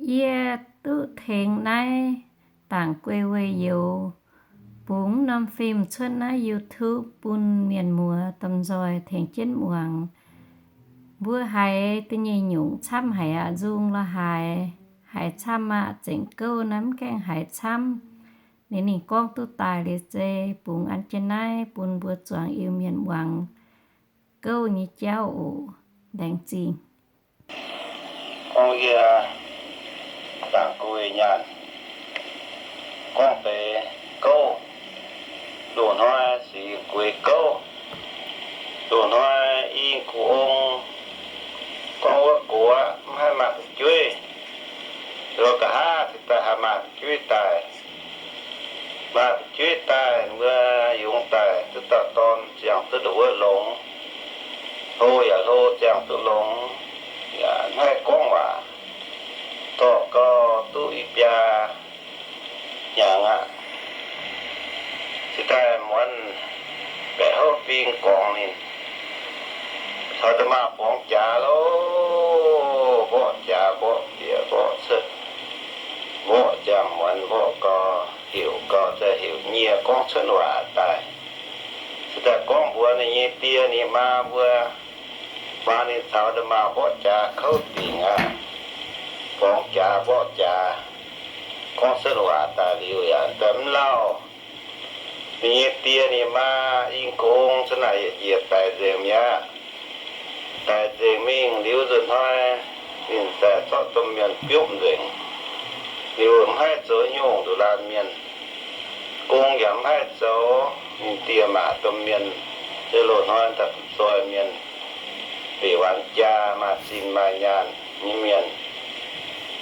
Yie duqv tengx naaiv Dangc Guei Weih Youz bungx norm fim cuotv naaiv YouTube bun mienh muoz domh nzoih tengx jienv muangx. Mbuo haiz da'nyeic nyungc camv haic aqv, nzung lorz haaix, haiz camv aqv, zengc gouv naaiv mv gaengh haiz camv. Ninh, ninh gorngv duqv daaih liuz zei bungx an jienv naaiv bun mbuo zuangx Iu-Mienh muangx gouv nyei jauv oc. Laengz zingh. Gorngv yie Dangc Guei Weih nyaanh, gorngv deix gouv, loz-hnoi sic gueix gouv. Loz-hnoi i gu'ong gorngv wuov gox mv haih maaih fu'jueiv. Loz-nqa'haav cingx daaih haih maaih fu'jueiv daaih. Maaih fu'jueiv daaih, mbuo yungz daaih duqv dauh dorn ziangh duqv ndongc wuov longx, hlo yaac hlo ziangh duqv longx, yaac mv haih gorngv waac. Dorh gau duqv i biaa hnyangx aqv. Cingx daaih muonz baeqc houv fing gorngx ninh, caux da'maah borngz jaax loh, mborqv jaax mborqv bieqc mborqv cuotv, mborqv ziangh muonz mborqv gau, heuc gau, za'heuc nyie gorngv cuotv waac daaih. Cingx daaih gorngv mbuox ninh nyei die ninh maa mbuo, muangx ninh caux da'maah mborqv jaax kouv dingc aqv, borngz jaax mborqv jaax, gorngv cuotv waac daaih liuz yaac daaih mv lauh. Ninh nyei die ninh maa Ing Gong za'naaic yietc njiec daic nzengc mi'aqv. Daic nzengc mingh liuz nzunc hnoi, ninh daaih zorqv domh mienh biopv nzengc. Liuz mv haih zoux nyungc nduqc laanh mienh. Gong yaac mv haih zoux. Ninh die maac domh mienh, se loz-hnoi daaih zoih mienh, mbenc waanc jaa, maaih zinh maaih nyaanh nyei mienh.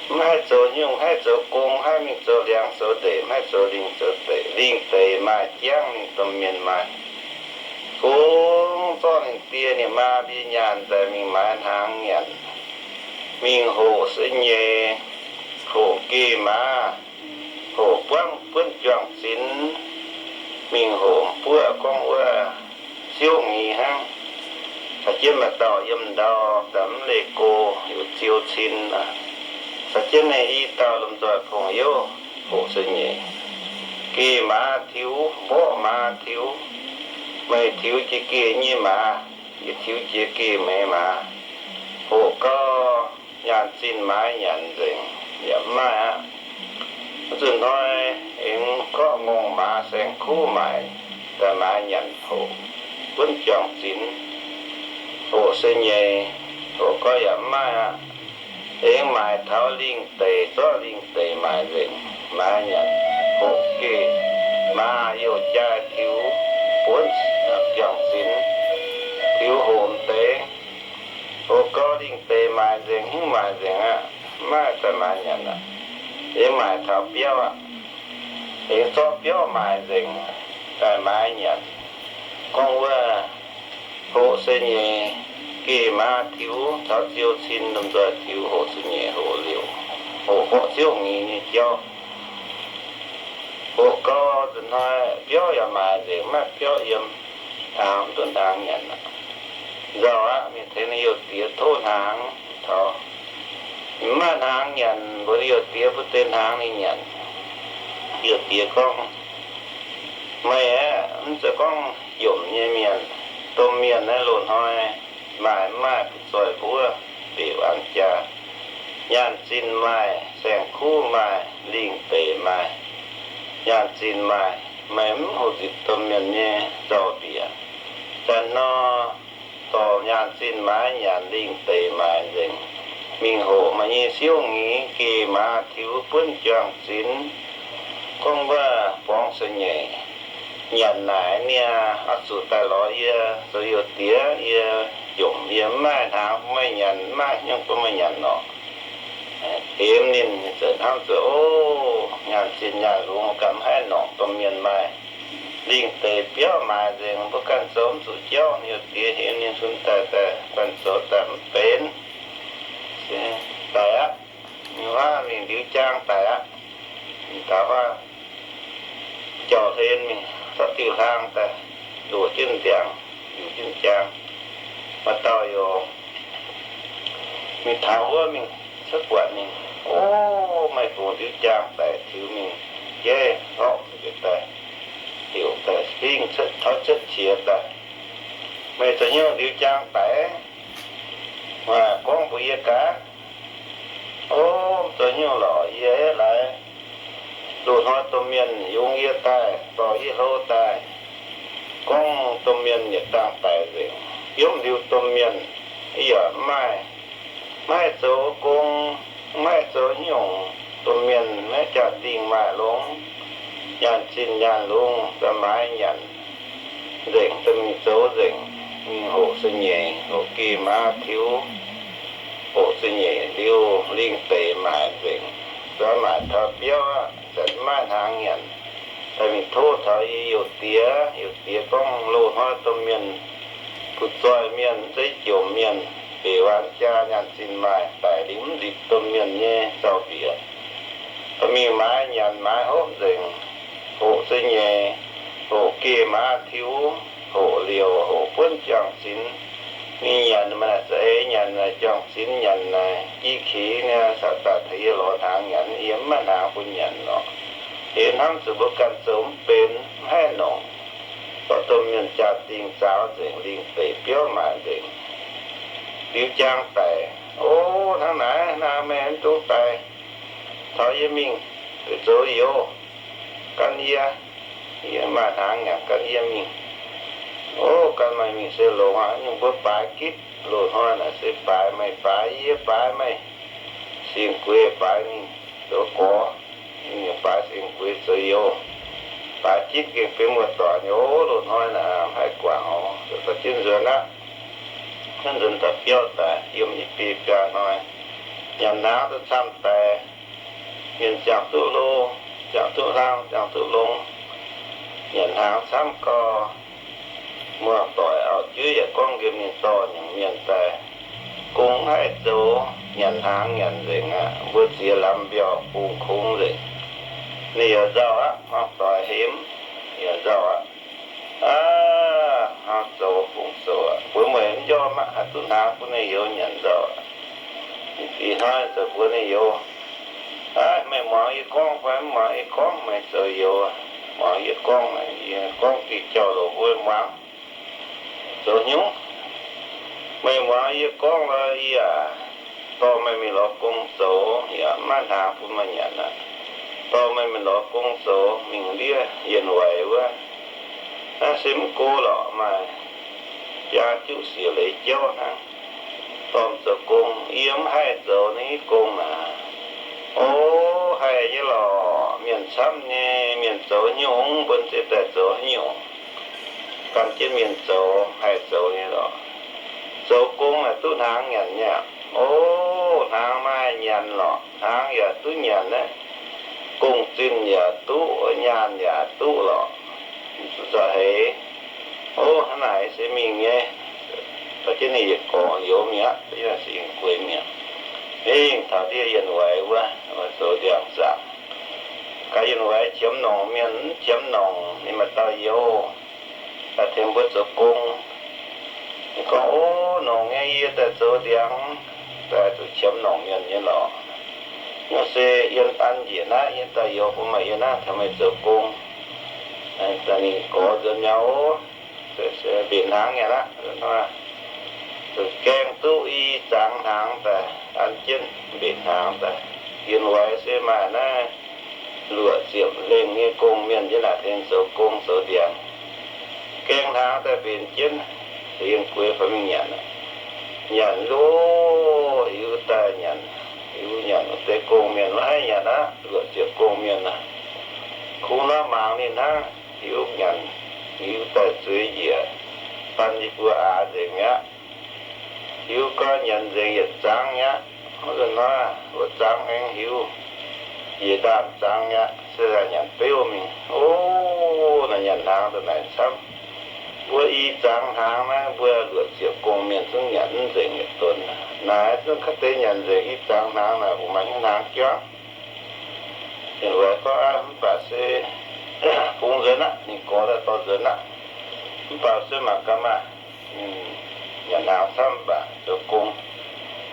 Mv haih zoux nyungc, haih zoux gong, haih mingh zoux liangx zoux ndeic, mv haih zoux lingh zoux deic. Lingh deic maaih jangv, ninh domh mienh maaih. Gong zorqv ninh die ninh maa mbuo nyaanh daaih mingh maaiz hnaangx nyanc. Mingh hoqc se nyeic, hoqc geh maaz, hoqc buangv buonv juangc zinx, mingh hoqc buoqv gorngv wuov siouv ngix hnangv. Caux jienv maaih dauh yiem ndau daaih mv leih go, heuc Ziou Cin. Caux jienv ninh i dauh lomh nzoih pongx youv hoqc se nyeic. Geh maaz tiux, mborqv maaz tiux. Meih tiux jiex geh nyei maaz, yie tiux jiex geh meih maaz. Hoqc gau, nyaanh zinh maaiz nyanc nzengc yaac mv maaih aqv. Wuov zanc hnoi aengx gorqv ngongh maaz saeng-kuv maaic daaih maaiz nyanc hoqc buonv juangc zinx. Hoqc se nyeic, hoqc gau yaac mv maaih aqv. Aengx maaic taux lingh deic, zorqv lingh deic maaic nzengc, maaiz nyanc hoqc geh maaz youh jaaix tiux buonv juangc zinx, tiux hoqc m'deix. Hoqc gau lingh deic maaic nzengc, hingv maaic nzengc aqv, mv maaih daaih maaiz nyanc aqv. Aengx maaic taux biauv aqv. Aengx zorqv biauv maaic nzengc daaih maaiz nyanc. Gorngv wuov hoqc se nyeic, geh maaz tiux caux Ziou Cin lomh nzoih tiux hoqc se nyeic hoqc liuz, hoqc mborqv siouv ngix nyei jauv. Hoqc gau nzunc hnoi biauv yaac maaic nzengc, mv maaih biauv yiem, hnaangx mv duqv hnaangx nyanc aqv. Nzauh aqv, mingh tengx ninh youh diex tov hnaangx taux. Mv maaih hnaangx nyanc, mbuox ninh youh diex bun deix hnaangx ninh nyanc. Youh diex gorngv, meih aeqv, mv zeiz gorngv yomc nyei mienh. Domh mienh naaiv loz-hnoi maaih mv maaih, butv-zoih mbuov, mbenc waanc jaa, nyaanh zinh maaih, saeng-kuv maaih, lingh deic maaih, nyaanh zinh maaih. Meih mv hoqc nzipc domh mienh nyei nzauh mbiec. Zanc nor, dorh nyaanh zinh maaiz nyanc, lingh deic maaiz nzengc, mingh hoqc meih nyei siouv ngix, geh maaz tiux buonv juangc zinx. Gorngv wuov borngz se nyeic, nyanc naaic niaa, oix zuqc daaih lorz yie zoux youh diex. Yie jomc, yie mv maaih hnaangx bun meih nyanc, mv maaih hnyouv bun meih nyanc nor. Hemx ninh, ninh ziouc hnamv zuqc, o, nyaanh zinh nyaanh lungz ganh mv haih norqc domh mienh maaih. Lingh deic biauv maaiz nzengc, mbuo ganh zoux mv zuqc jauv. Youh diex hemx ninh sun daaih, daaih ganh zoux daaih mv benx. Daic aqv. Ninh huaav mingh ndiux jaang daic aqv. Ninh taux huaav jauh hlen mingh caux diuh hlaang daaih, ndoqc jienv ndiangx, ndiux jienv jaang. Maaih dauh yaac mingh taux wuov mingh Mv buatc mingh, o, meih fungx ndiux jaang daic tiux mingh jaiv horpc daaih, heuc daaih fingx cuotv tauv cuotv qiex daaih. Meih zoux hnyouv ndiux jaang daic? Gorngv mbuox yie gaax. O, zoux hnyouv lorqc, yie laaix loz-hnoi domh mienh yungz yie daaih, dorh yie hlo daaih, gorngv domh mienh yietc dangh daic nzengc, yiem ndiux domh mienh, yie yaac mv maaih, mv haih zoux gong, mv haih zoux nyungc. Domh mienh maiv jaa-dingh maaih longx, nyaanh zinh nyaanh lungz, da'maaiz nyanc nzengc, da'mingh zoux nzengc, mingh hoqc se nyeic, hoqc geh maaz tiux, hoqc se nyeic liuz lingh deic maaic nzengc, zoux maaic taux biauv aqv, zanc maiv maaih hnaangx nyanc. Daaih mingh tov taux yie youh diex. Youh diex gorngv loz-hnoi domh mienh, butv-zoih mienh, mv zeiz jomc mienh, beic waanx jaa, nyaanh zinh maaih, daic liuz mv nzipc domh mienh nyei zaux-mbiec. Mingh maaiz nyanc maaiz hopv nzengc, hoqc se nyeic, hoqc geh maaz tiux, hoqc liouc, hoqc buonv juang-zinx. Mingh nyanc, maaih za'eix nyanc, juang-zinx nyanc, naaic jiv keix niaa, caux daaih taux yie lorz hnaangx nyanc, yie mv maaih hnaangx bun nyanc lorqc. Heix hnamv zuqc mbuo ganh zoux mv benx, mv haih nongc. Dorh domh mienh jaa-dingh zaaux nzengc, lingh deic biauv maaic nzengc, ndiux jaang daic. O, hnangv naaic, hnangv meih mv dungx daic, taux yie mingh, zoux youz gan yie, yie maaih hnaangx nyanc gan yie mingh. O, gan meih mingh se longx aqv. Nyungc mbuo baaix gitv loz-hnoi naaic se baaix meih, baaix yie, baaix meih, singx gueix baaix mingh zoux gorx, baaix singx gueix zoux youz, baaix gitv gengh benx muoz-doic nyei. O, loz-hnoi naaic mv haih guangc oc. Da'jienv nzuonx aqv. Hnangv nzuonx daaih biauv daaih yiem nyei biei biaa hnoi, nyanc hnaangx duqv camv daic. Mienh ziangh duqv lo, ziangh duqv hlang, ziangh duqv longx, nyanc hnaangx camv gau. Muoz-doic auv-jueiv yaac gorngv nqemh ninh dorh nyungc mienh daaih, gong mv haih zoux, nyanc hnaangx nyanc nzengc aqv. Mbuo ziex lamz mbiauh bungx kungx nzengc. Ninh yaac nzauh aqv, muoz-doic hemx, yaac nzauh aqv. Aav, hnangv zoux fungc zoux aqv. Mbuox meih mv njormh aqv, haih duqv hnaangx bun ninh youz nyanc nzauh aqv. Ih hnoi zoux mbuox ninh youz, aav, meih muangx yie gorngv fai mv muangx yie gorngv, meih zoux youz. Muangx yie gorngv, yie gorngv diuh jauv-louc mbuo muangx. Zoux hnyouv, meih muangx yie gorngv lorqc, yie aac, dorh meih mingh lorz gong zoux, yaac mv maaih hnaangx bun meih nyanc aqv. Dorh meih mingh lorz gong zoux, mingh ndiev yienh waix wuov. Naaiv se mv go lorqc, maaih biaa juqv siec leiz jauv hnangv. Dorh zoux gong, yie mv haih zoux naaiv gong naaic. O, haih nyei lorqc, mienh camv nyei, mienh zoux haaix nyungc, mbuo zeiz daaih zoux haaix nyungc. Gan jienv mienh zoux, haih zoux nyei lorqc. Zoux gong naaic duqv hnaangx nyanc nyei aqv. O, hnaangx maaih nyanc lorqc, hnaangx yaac duqv nyanc naaiv. Gong-zinh yaac duqv, nyaanh yaac duqv lorqc. Zuqc heix. O, hnangv naaic se mingh nyei. Dorh jienv ninh yietc gorx youz mi'aqv, se yie gueix mi'aqv. Mingh taux ndiev yienh waix wuov, zoux ndiangx-zaangc. Gaax yienh waix qiemx nongc mienh, mv qiemx nongc ninh maaih dauh youz daaih tengx mbuo zoux gong. Ninh gorngv, O, nongc nyei, yie daaih zoux ndiangx, daaih zuqc qiemx nongc mienh nyei lorqc. Nor se yie an njiec naaiv, yie dauh youz bun meih yie naaiv tengx meih zoux gong. Ninh gorx nzuonx mi'aqv oc. Se mbenc hnaangx nyei aqv. Zuqc gaeng duqv i zangx hnaangx daaih an jienv mbenc hnaangx daaih. Yienh waix se maaih naaiv luoqc ziepc lengh nyei gong mienh jienv naaic tengx zoux gong zoux ndiangx. Gaeng hnaangx daaih mbenc jienv, se yiem gueix fai mingh nyanc. Nyanc loh, hiuv daaih nyanc, hiuv nyanc wuov deix gong mienh maiv haih nyanc aqv, luoqc ziepc gong mienh aqv. Kungx nor mangc ninh hnangv, hiuv nyanc, hiuv daaih zueiz njiec, ban yie mbuo aax nzengc mi'aqv. Hiuv gau nyanc nzengc yietc zangx mi'aqv. Wuov zanc hnoi wuov zangx aengx hiuv njiec ndaamv zangx mi'aqv, se daaih nyanc beuv mingh. O, naaiv nyanc hnaangx daaih naaic camv. Mbuo i zangx hnaangx naaiv mbuo luoqc ziepc gong mienh zungv nyanc mv nzengc yietc donx. Naaiv zungv kaav deix nyanc nzengc i zangx hnaangx naaic, mbuo maaih hnyouv hnaangx juangv. Yienh waix gorngv, Aav, mv baac se bungx nzuonx aqv. Ninh gorx daaih dorh nzuonx aqv. Mv baac se mangc gaax maah, nyanc hnaangx camv mv baac zoux gong,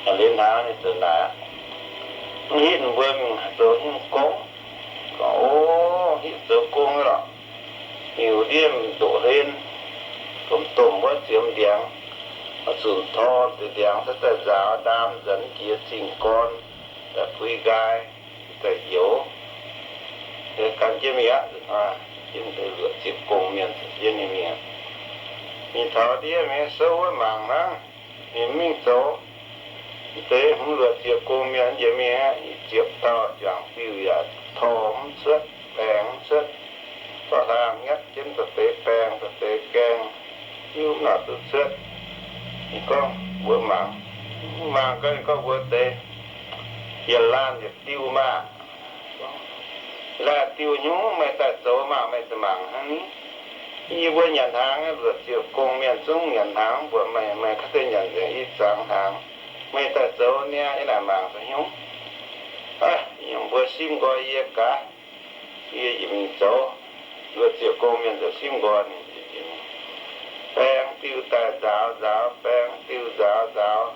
nyanc liuz hnaangx ninh ziouc naaic aqv. Hitv mbuo mingh zoux hnyouv gong. Gorngv, o, hitv zoux gong lorqc. Miuc ndiev ndoqc hlen, domh domh wuov ziepc ndiangx, oix zunc tor deix ndiangx cuotv daaih nzaaux ndaam nzanc jiex zingh gorn, daaih puix nqaai, daaih njoux. Gan jienv mingh aqv, jienv deix luoqc ziepc gong mienh jienv ninh mingh. Ninh taux ndiev mingh souv wuov mangc hnangv, ninh mingh zoux. Deix hmz luoqc ziepc gong mienh njiec mingh, ziepc dauh juangc diuh yaac tor mv cuotv, baeng mv cuotv. Dorh hlaang nyatv jienv da'deix baeng da'deix gaeng, hiuv mv nor duqv cuotv. Ninh gorngv mbuox mangc, mangc gaax ninh gorngv mbuox deix, yietc laanh yietc diuh maah! Laanh diuh nyungc meih daaih zoux maah! Meih daaih mangc hnangv ni. Yie mbuo nyanc hnaangx, luoqc ziepc gong mienh zungv nyanc hnaangx, mbuox meih, meih kaav deix nyanc nzengc ih zangx hnaangx. Meih daaih zoux niaa, yie naaic mangc zoux hnyouv. Aa, mbuo simv nqoi yie gaax. Yie mingh zoux. Luoqc ziepc gong mienh zoux simv nqoi ninh, baeng diuh daaih nzaaux, nzaaux, baeng diuh nzaaux, nzaaux,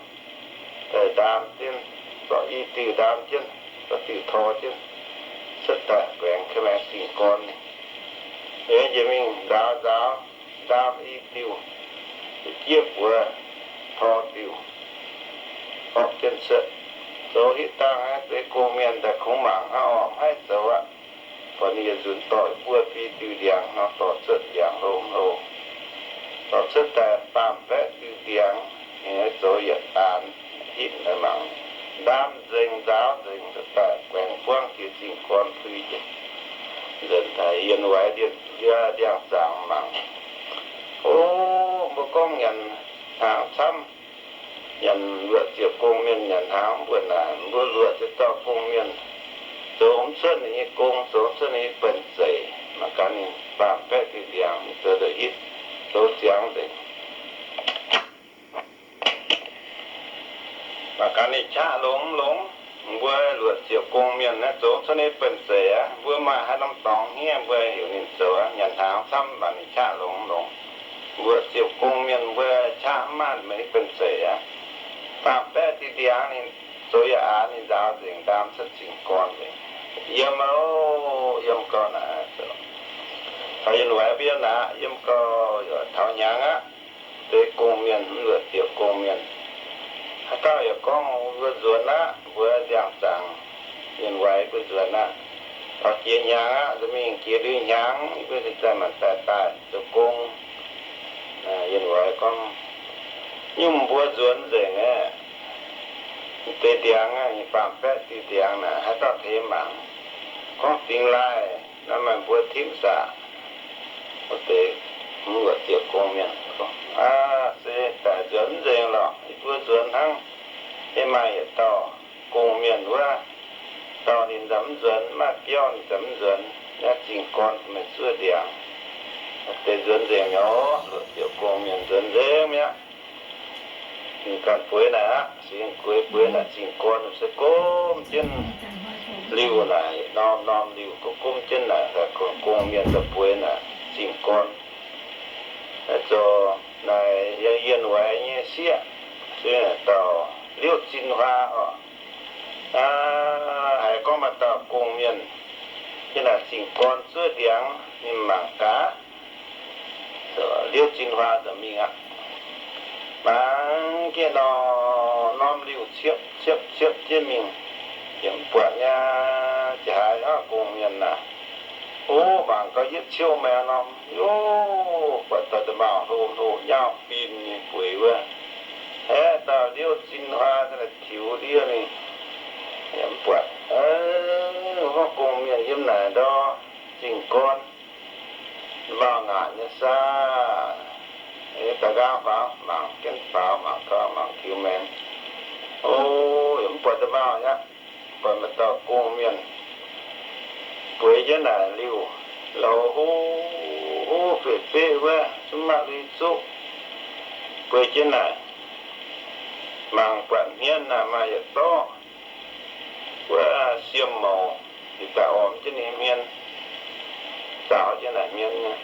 daaih ndaam jienv, zorqv i diuh ndaam jienv, zorqv diuh tor jienv, cuotv daaih guaengx ka'maengx zingh gorn. Ninh njiec mingh nzaaux, nzaaux, ndaam i diuh, jieqv buoz tor diuh, orqv jienv cuotv. Zoux hitv dangh aqv, deix gong mienh daaih kungx mangc hnangv orqc, mv haih zoux aqv. Buatc ninh yietc nzunc dorh buo biei diuh ndiangx nor, dorh cuotv ndiangx hlo hlo, dorh cuotv daaih baamh baeqv diuh ndiangx, ninh zoux yietc aanx hitv daaih mangc, ndaam nzengc, nzaaux nzengc, cuotv daaih guaengx buangv jiex zingh gorn puix jiex. Nzengc daaih yienh waix ndie-, ndiangx-zaangc mangc. O, mbuo gorngv nyanc hnaangx camv, nyanc luoqc ziepc gong mienh nyanc hnaangx, mbuo naaic mbuo luoqc ziepc dauh gong mienh zoux mv cuotv ninh nyei gong, zoux mv cuotv ninh nyei banh zeic. Mangc gaax ninh baamh baeqv diuh ndiangx zoux ndongc hitv, zoux ziangx nzengc. Mangc gaax ninh qaqv longx mv longx. Mbuo luoqc ziepc gong mienh naaiv zoux mv cuotv ninh banh zeic aqv. Mbuo maaih haaix norm dorngx hniev mbuo heuc ninh zoux aqv. Nyanc hnaangx camv mv baac ninh qaqv longx mv longx. Luoqc ziepc gong mienh mbuo qaqv mv maaih meih banh zeic aqv. Baamh baeqv diuh ndiangx ninh zoux yietc aanx ninh nzaaux nzengc, ndaam cuotv zingh gorn nzengc. Yiem aqv, yiem gau naaic. Taux yienh waix mbuo yiem naaic, yiem gau, taux hnyangx aqv. Deix gong mienh, luoqc ziepc gong mienh, haaix dauh yaac gorngv mbuo nzuonx aqv, mbuo ndiangx-zaangc, yienh waix mbuo nzuonx aqv. Taux jiex hnyangx aqv, mingh jiex ndui hnyangx, yie mbuo ziouc daaih maanc daaih daaih zoux gong. Yienh waix gorngv, nyungc mbuo nzuonx nzengc aqv. Deix ndiangx aqv, baamh baeqv diuh ndiangx naaic, haaix dauh tengx mangc? Gorngv dingx laaih, naaiv maaih mbuo timv saqc. Wuov deix hmz luoqc ziepc gong mienh gorngv, aa, se daaih nzuonx mv nzengc lorqc, yie mbuo nzuonx hnangv. Yie maaih yietc dauh gong mienh wuov, dauh ninh za'gengh mv nzuonx, maaih biauv ninh za'gengh mv nzuonx, naaiv zingh gorn meih zuov ndiangx. Deix nzuonx nzengc mi'aqv, luoqc ziepc gong mienh nzuonx nzengc mi'aqv. Ninh ganh bueix naaic aqv, singx gueix bueix naaic zingh gorn se gomv jienv liuh naaic, norm norm liuh gomv jienv naaic, gong mienh daaih bueix naaic zingh gorn. Zoux naaic yaac yienh waix nyei sieqv, se dauh Liouv Zinh Huaa oc. Haiz gorngv maaih dauh gong mienh yiem naaic zingh gorn zuov ndiangx, ninh mangc gaax. Liouv Zinh Huaa ziouc mingh aqv. Mangc jienv nor, norm liuh ciepv ciepv ciepv jienv mingh, yiem buatc nyei, ziouc haiz gong mienh naaic, o, mangc gaax yietv ciouv maengx norm, o, buatc dauh da'maauh hlo hlo nyauv bin nyei bueix wuov. Aeqv, dauh Liouv Zinh Huaa tiux ndiev mingh, yiem buatc, gorngv gong mienh yiem naaic ndor zingh gorn, da'maauh ngaatc nyei saah? Da'nqaang faaux mangc jienv faaux, mangc gau mangc tiux maengx, o, yaac mv buatc da'maauh aqv. Buatc maaih dauh gong mienh bueix jienv naaic liuh, louz huv huv beqc beqv wuov, zungv maiv lui zuqv. Bueix jienv naaic, mangc buatc hmien naaic maaih yietc zorqv wuov siem mouc, yietc daaih ormx jienv ninh hmien, zaaux jienv naaic hmien nyei.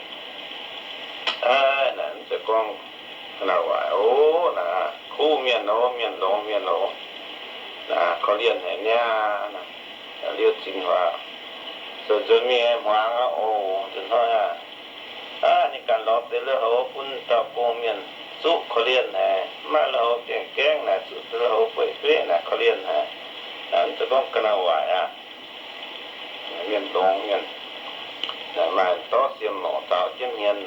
Aa, naaic mv zeiz gorngv naaic waaic, o, naaic kuv mienh, o, mienh longx, mienh longx. korv-lienh haic niaa. Liuz Zinh Huaac ziouc nzuonx mingh hmuangx aqv. Oc, nzunc hnoi aac, ninh ganh lorz deix lui-houx bun dauh gong-mienh zuqv korv-lienh haic. Mv maaih lui-houx gaengh gaengv naaic, zuqv deix lui-houx bueic beqv naaic korv-lienh haic. Mv zeiz gorngv ga'naaiv waaic aqv. Mienh longx mienh, maaih dorv siem longc zaux jienv hmien,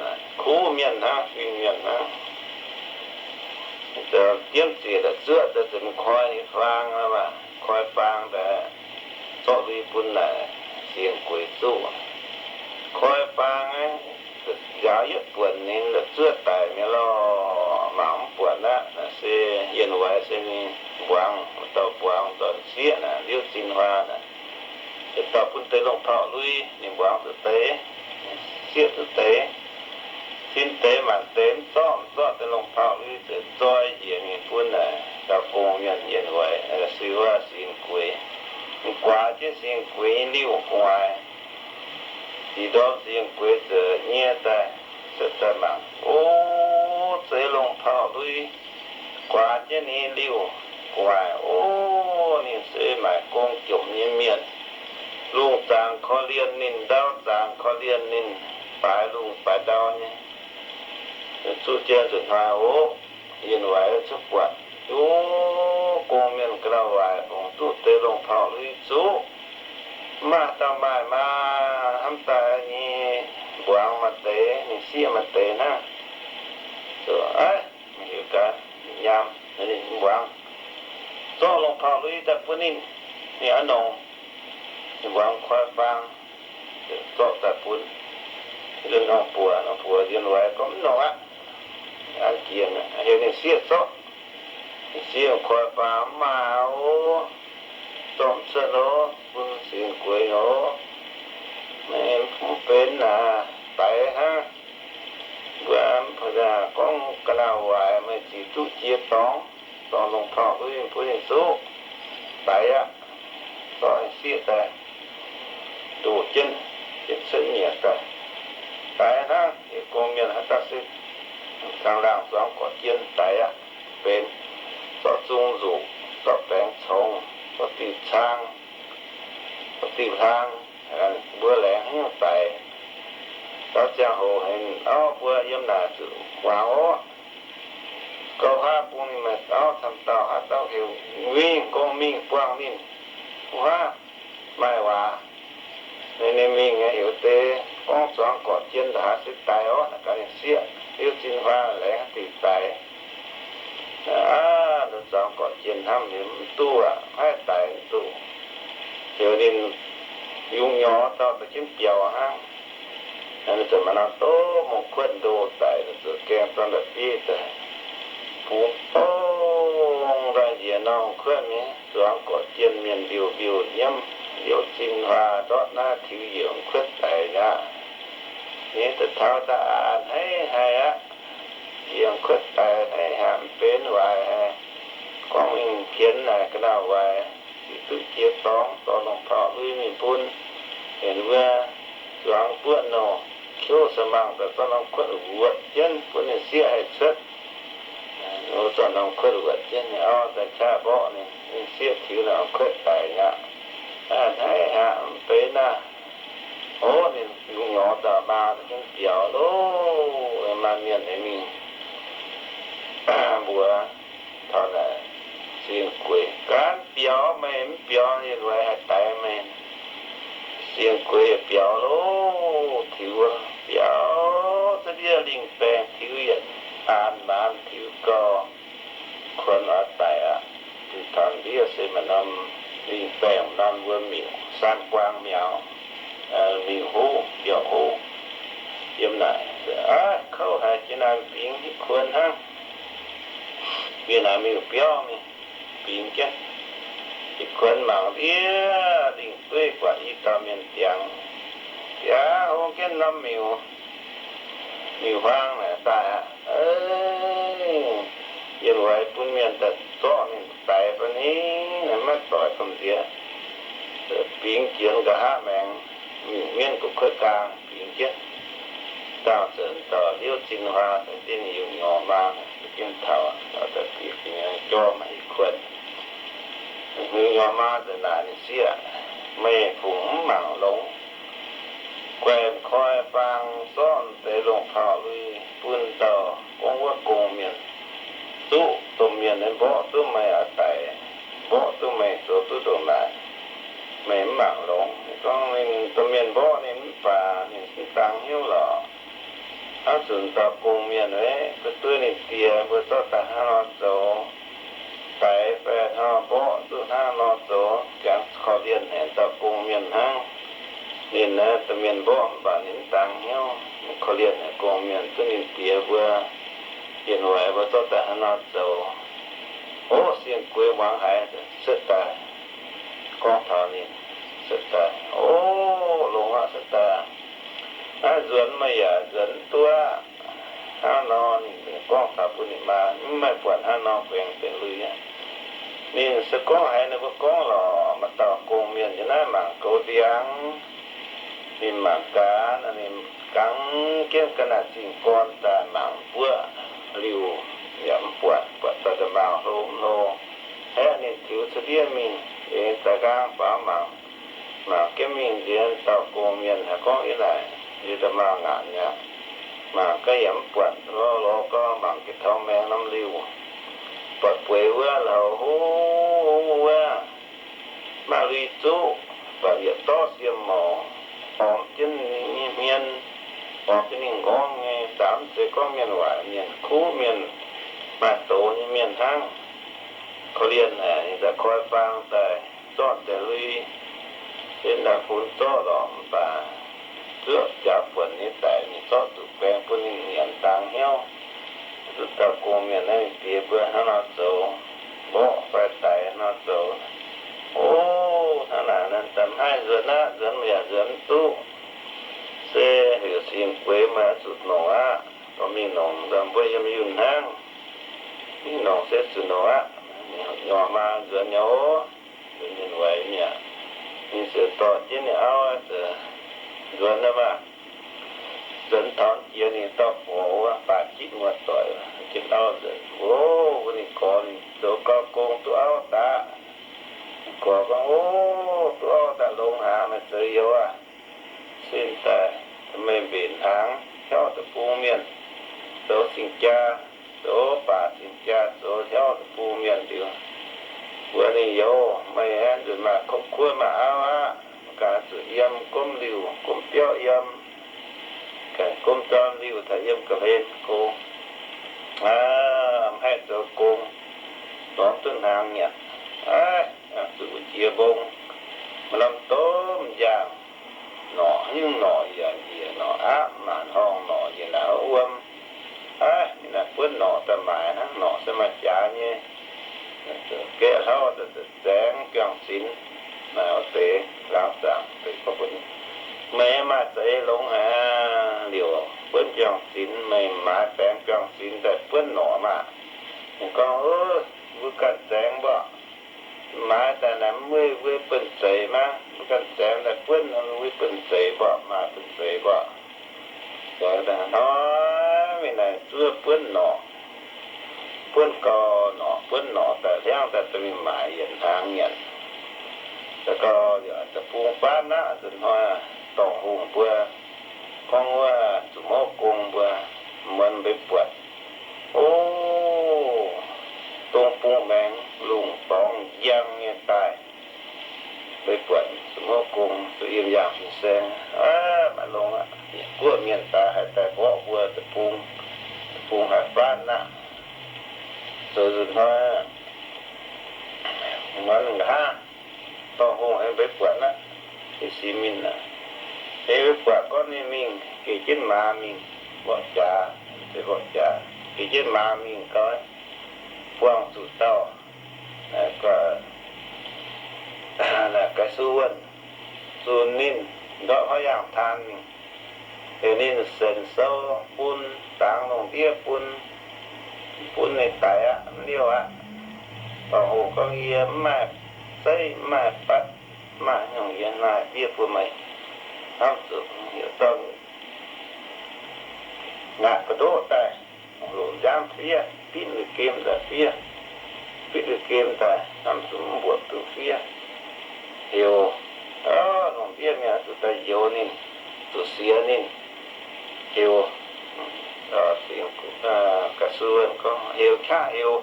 kuv mienh hnangv, fing mienh hnangv. Diemv ziec daaih zuoqv daaih ziouc mingh koi ninh faang, koi faang daaih zorqv lui bun naaic Singx Gueix zuqv. Koi faang aqv, nziaaux yietv buonc ninh zuoqv daic mi'aqv lorh, mangc mv buatc aqv. Naaiv se Yienh Waix se ninh mbuangz, dauh mbuangz nzormc sieqv naaic, Liuz Zinh Huaac naaic, se dorh bun deix longh pauh lui, ninh mbuangz zuqc deix, sieqv zuqc deix, sin deix maanc deix mv zorqv, mv zorqv deix longh pauh lui ziouc zoi njiec mingh bun naaic dauh gong-mienh Yienh Waix, siu wuov Singx Gueix. Guaax jienv Singx Gueix nyei liuh gu'nguaaic. Da'nyeic ndorm Singx Gueix ziouc nyie daaih, se daaih mangc, o, zeix longh pauh lui guaax jienv ninh liuh gu'nguaaic. O, ninh se maaic gong jomc nyei mienh. Lungh zaangc korv-lienh ninh, ndau zaangc korv-lienh ninh, baaix lungh baaix ndau nyei. Zuqv jienv nzunc hnoi, o, Yienh Waix cuotv buatc, o, gong-mienh ga'naaiv waaic fungc duqv deix longh pauh lui zuqv, mv maaih dauh maaih maa, hnamv daaih nyei mbuangz maaih deix, ninh sieqv maaih deix hnangv. Zuqc aqv, maiv heuc gaax, nyaam, ninh mbuangz, zorqv longh pauh lui daaih bun ninh, ninh oix nongc. Ninh mbuangz koi faang, zorqv daaih bun. Nzunc hnoi buoc, buoc Yienh Waix gorngv mv nongc aqv. An jiex heuc ninh sieqv zorqv. Ninh sieqv koi faang, mv maaih oc, zorqv mv cuotv oc, bun Singx Gueix oc. Mv benx naaic, daix hnangv. Mbuo gorngv ga'naaiv waaic meih zic duqv jiex dorngx, dorh longc taux lui bun ninh zuqv, daix aqv. Zorqv sieqv daaih ndoh jienv, jienv cuotv nyiec daaih, daix hnangv. Yietc gong mienh haaix dauh se caangh laangh zuangx gorqv-jien, daix aqv. Benx zorqv zung nzuqc, zorqv baengx congx, zorqv diuh caang, zorqv diuh hlang, mbuo laengz haaix nyungc daic. Dauh ziangh hoc haic, auv, mbuo yiem naaic zuqc muangx oc. Gauh haav bung ninh meih auv camv dauh haaix dauh heuc mingh, gong mingh buangh ninh, fu haav maaih waac. Ninh, ninh mingh nyei heuc deix gorngv zuangx gorqv-jien ndongc haaix se daic orv, naaic gaax ninh sieqv, liuz zinh huaang laengz diuc daic. Aav, nduov zuangx gorqv-jien hnamv liuz mv duqv aqv, maiv daic mv duqv. Heuc ninh yungz nyorx dauh daaih jienv biaux hnangv. Ninh ziouc maaih norm doqv mongh kuotv ndo daic, ziouc gaengh zorn daaih bieiv daaih, bungx dongh daaih njiec norm kuotv nyei, zuangx gorqv-jien mienh mbiouh mbiouh nyiemv, liuz zinh huaang ndortv naaiv tiux yiemc kuotv daic aqv. Ninh daaih taux daaih a'hneiv haic aqv. Yiemc kuotv daic hneiv haic, mv benx waaic haic. Gorngv mingh jienx naaic ga'naaiv waaic, zic duqv jiex dorngx, dorh norm taux lui mingh bun. Heuc ninh mbuo zuangx buoqv nouh, kiouv se mangc daaih zorqv norm kuotv wuotc jienv bun ninh sieqv haih cuotv. Zorqv norm kuotv wuotc jienv, ninh auv daaih qaqv mborqv ninh, ninh sieqv tiux norm kuotv daic aqv. A'hneiv haic, mv benx naaiv. Ov, ninh yungz nyorx dauh maa daaih jienv biaux loh. Maaih mienh aengx mingh mbuox taux naaic Singx Gueix, Gaanv biaux, meih mv biaux, yie luoix haih daix meih. Singx Gueix yaac biaux loh, tiux biaux za'ndiev lingh baengh, tiux yietc aanx maanz, tiux gau, kuonx oix daic aqv. Taux ndiev se maaih norm lingh baengh, norm wuom miuc, สามกวางแมว, miuc huv, mbiauz huv, yiem naaic. Aav, kouv haic, jiex naaic bingx hitv kuonx hnangv. Mienh naaic miuc biauv mingh bingx jienv. Hitv kuonx mangc ndiev lingh dueiv buatc i dauh mienh ndiangx. Biaav hlo jienv norm miuc, miuc-huaang naaic daaih aqv. Yiem wuov bun mienh daaih zorqv ninh daix bun ni, maiv doic gamh nziex. Bingx jiex nqa'haav maengx, miuc mienv gu'kuotv gaang bingx jienv. Dangh ziouc dorh liouv zinh huaang daaih dinh yungz nyorx maa, dinh taux daaih bieqc jorm maaih i kuonx. Nyorx maa nzengc naaic ninh sieqv, meih fungc mv mangc longx. Guaix koi faang zorqv deix longc taux lui bun dauh gorngv wuov gong mienh, zuqv domh mienh nyei mborqv duqv meih oix daic, mborqv duqv meih zoux duqv ndongc naaic, meih mv mangc longx. Ninh gorngv ninh domh mienh mborqv ninh mv baac ninh mv dangx hnyouv lorqc. Hnangv zuqc dauh gong mienh aeqv, duqv dueiv ninh diex mbuo zorqv daaih hnangv nor zoux, daic fai hnangv nor mborqv duqv hnangv nor zoux, jangx korv-lienh haic dauh gong mienh hnangv. Ninh naaiv domh mienh mborqv mv baac ninh mv dangx hnyouv, korv-lienh haic gong mienh duqv ninh diex mbuo yietc waaic mbuo zorqv daaih hnangv nor zoux. Ov, Sing Gueix muangx haiz cuotv daaih gorngv taux ninh cuotv daaih, ov, longx aqv cuotv daaih. Naaiv nzuonx meih yaac nzuonx duqv aqv. Hnangv nor ninh gorngv taux bun ninh maa, mv maaih buatc hnangv nor guaengx deix lui aqv. Ninh se gorngv haiz ninh mbuo gorngv lorqc, maaih dauh gong mienh yiem naaiv mangc goux ndiangx. Ninh mangc gaax, ninh gangx jienv ga'naaiv zingh gorn daaih mangc mbuoqv liuh, yaac mv buatc, buatc daaih da'maauh hlo mv hlo. Haeqv ninh tiux cuotv ndiev mingh, aengx za'gengh faaux mangc. Mangc jienv mingh nziex dauh gong mienh haiz gorngv yiem naaic, yiem da'maauh ngaanc mi'aqv. Mangc gaax yaac mv buatc, lorz lorz gau mangc jienv taux maengx norm liuh, buatc bueix wuov lauz hungh hungh wuov, maaih lui zuqv, baac yietc dorv siem mouc, ormx jienv ninh nyei hmien, ormx jienv ninh nqorngv nyei. Daaih mv zeiz gorngv mienh waaic, mienh kuv mienh, maaih doz nyei mienh hnangv. Korv-lienh haic, ninh daaih koi faang daaih zorqv deix lui, se daaih funx zorqv lorqc mv baac zuoqv jaax buonc nyei daic, ninh zorqv zuqc baeng bun ninh nyanc dangx hnyouv. Duqv dauh gong mienh naaiv ninh diex mbuo hnangv nor zoux, mborqv fai daix nor zoux. O, hnangv naaic nor daaih mv haih nzuonx aqv, nzuonx yaac nzuonx mv duqv. Se heuc Sing Gueix meih oix zuqc nongc aqv. Dorh mingh nongc, mbuo yiem Yunh hnangv. Mingh nongc se zuqc nongc aqv. Nyorx maa nzuonx nyei oc. Nzuonx mienh waix mi'aqv. Ninh ziouc dorh jienv ninh auv nzuonx aqv maah. Nzuonx taux jiex ninh dorh gorx wuov, baac jitv muoz-doic jienv auv nzuonx. O, wuov ninh gorx ninh zoux gau gong duqv auv daqv. Ninh gorx gorngv, O, duqv auv daaih longx haic, meih zoux youz aqv. Cingx daaih meih mbenc hnaangx hnyouv deic-bung mienh, zoux cing jaa, zoux baac cing jaa, zoux hnyouv deic-bung mienh liuz, mbuox ninh, Youz, meih aengx nzunc maaih kouv kuotv maaih auv aqv. Mv gaax zuqc yiem gomv liuh gomv biauv yiem, gomv dorn liuh taux yiem ga'hlen go. Aav, mv haih zoux gong, lorz duqv hnaangx nyanc. Aav, zuqc wuov jiex mbong, maaih norm domh njaangh, norqc haaix nyungc norqc yaac njiec, norqc aapv maanc horngh norqc njiec naaic wuom. Aav, ninh naaic buonv norqc daaih maaic hnangv, norqc se maaih jaax nyei. Gaeqv hlauv daaih zaengx biangh zinx, naaic wuov deix laangz zaangc deix gorngv mbuox ninh, Meih maaih za'eix longx haic, liouc buonv biangh zinx, meih maaiz baengx biangh zinx daaih buonv norqc maah. Ninh gorngv, Mbuo ganh zaengx mbuo maaiz daaih naaic mv weic mbuo bun zeix maiv, mbuo ganh zaengx daaih buonv, mbuo bun zeix mbuo, maaih bun zeix mbuo. Hnoi mingh naaic zuov buonv norqc, buonv gau norqc, buonv norqc daaih hliangv daaih dorh mingh maaic yietc hnaangx nyanc. Daaih gau, deic-bung faanv aqv. Nzunc hnoi dorngh hungh mbuo gorngv wuov zuqc mouv gong mbuo muonz mbeix buatc, o, dong bung maengx lungh dorngx njang nyei daaih. Mbeix buatc zuqc mouv gong, zuqc yiem yaangh fin-saeng, aav, maaih longx aqv. Guoqv mienh daaih haih daaih mborqv mbuo deic-bung, deic-bung haih faanv aqv. Zoux nzunc hnoi muonz nqa'haav dorngh hungh aengx mbeix buatc aqv. Ih si mingh aqv. Aengx mbeix buatc gorngv ninh mingh geh jienv maaz mingh mborqv jaax, mborqv jaax, geh jienv maaz mingh gau, buangh zuqc dauh Ga'su Wuonh, zunh ninh ndortv haaix yaangh taan mingh. Heuc ninh senc sou bun, dangx lungh ndiev bun, bun ninh daic aqv, mv liouh aqv. Dorngh hoc gorngv, Yie mv maaih zeiv, mv maaih batv, mv maaih haaix nyungc, yie maaih ndiev bun meih hnamv zuqc heuc dorngh ngaatc ga'ndoqv daaih, loc nziaamv fiev, bitv lui-gem nzaic fiev. Fiev duqv gem daaih, hnamv zuqc mv mbuoqc duqv fiev. Heuc, lungh ndiev mienh zuqc daaih njoux ninh, zuqc siex ninh. Heuc, ga'su gorngv heuc qaqv heuc,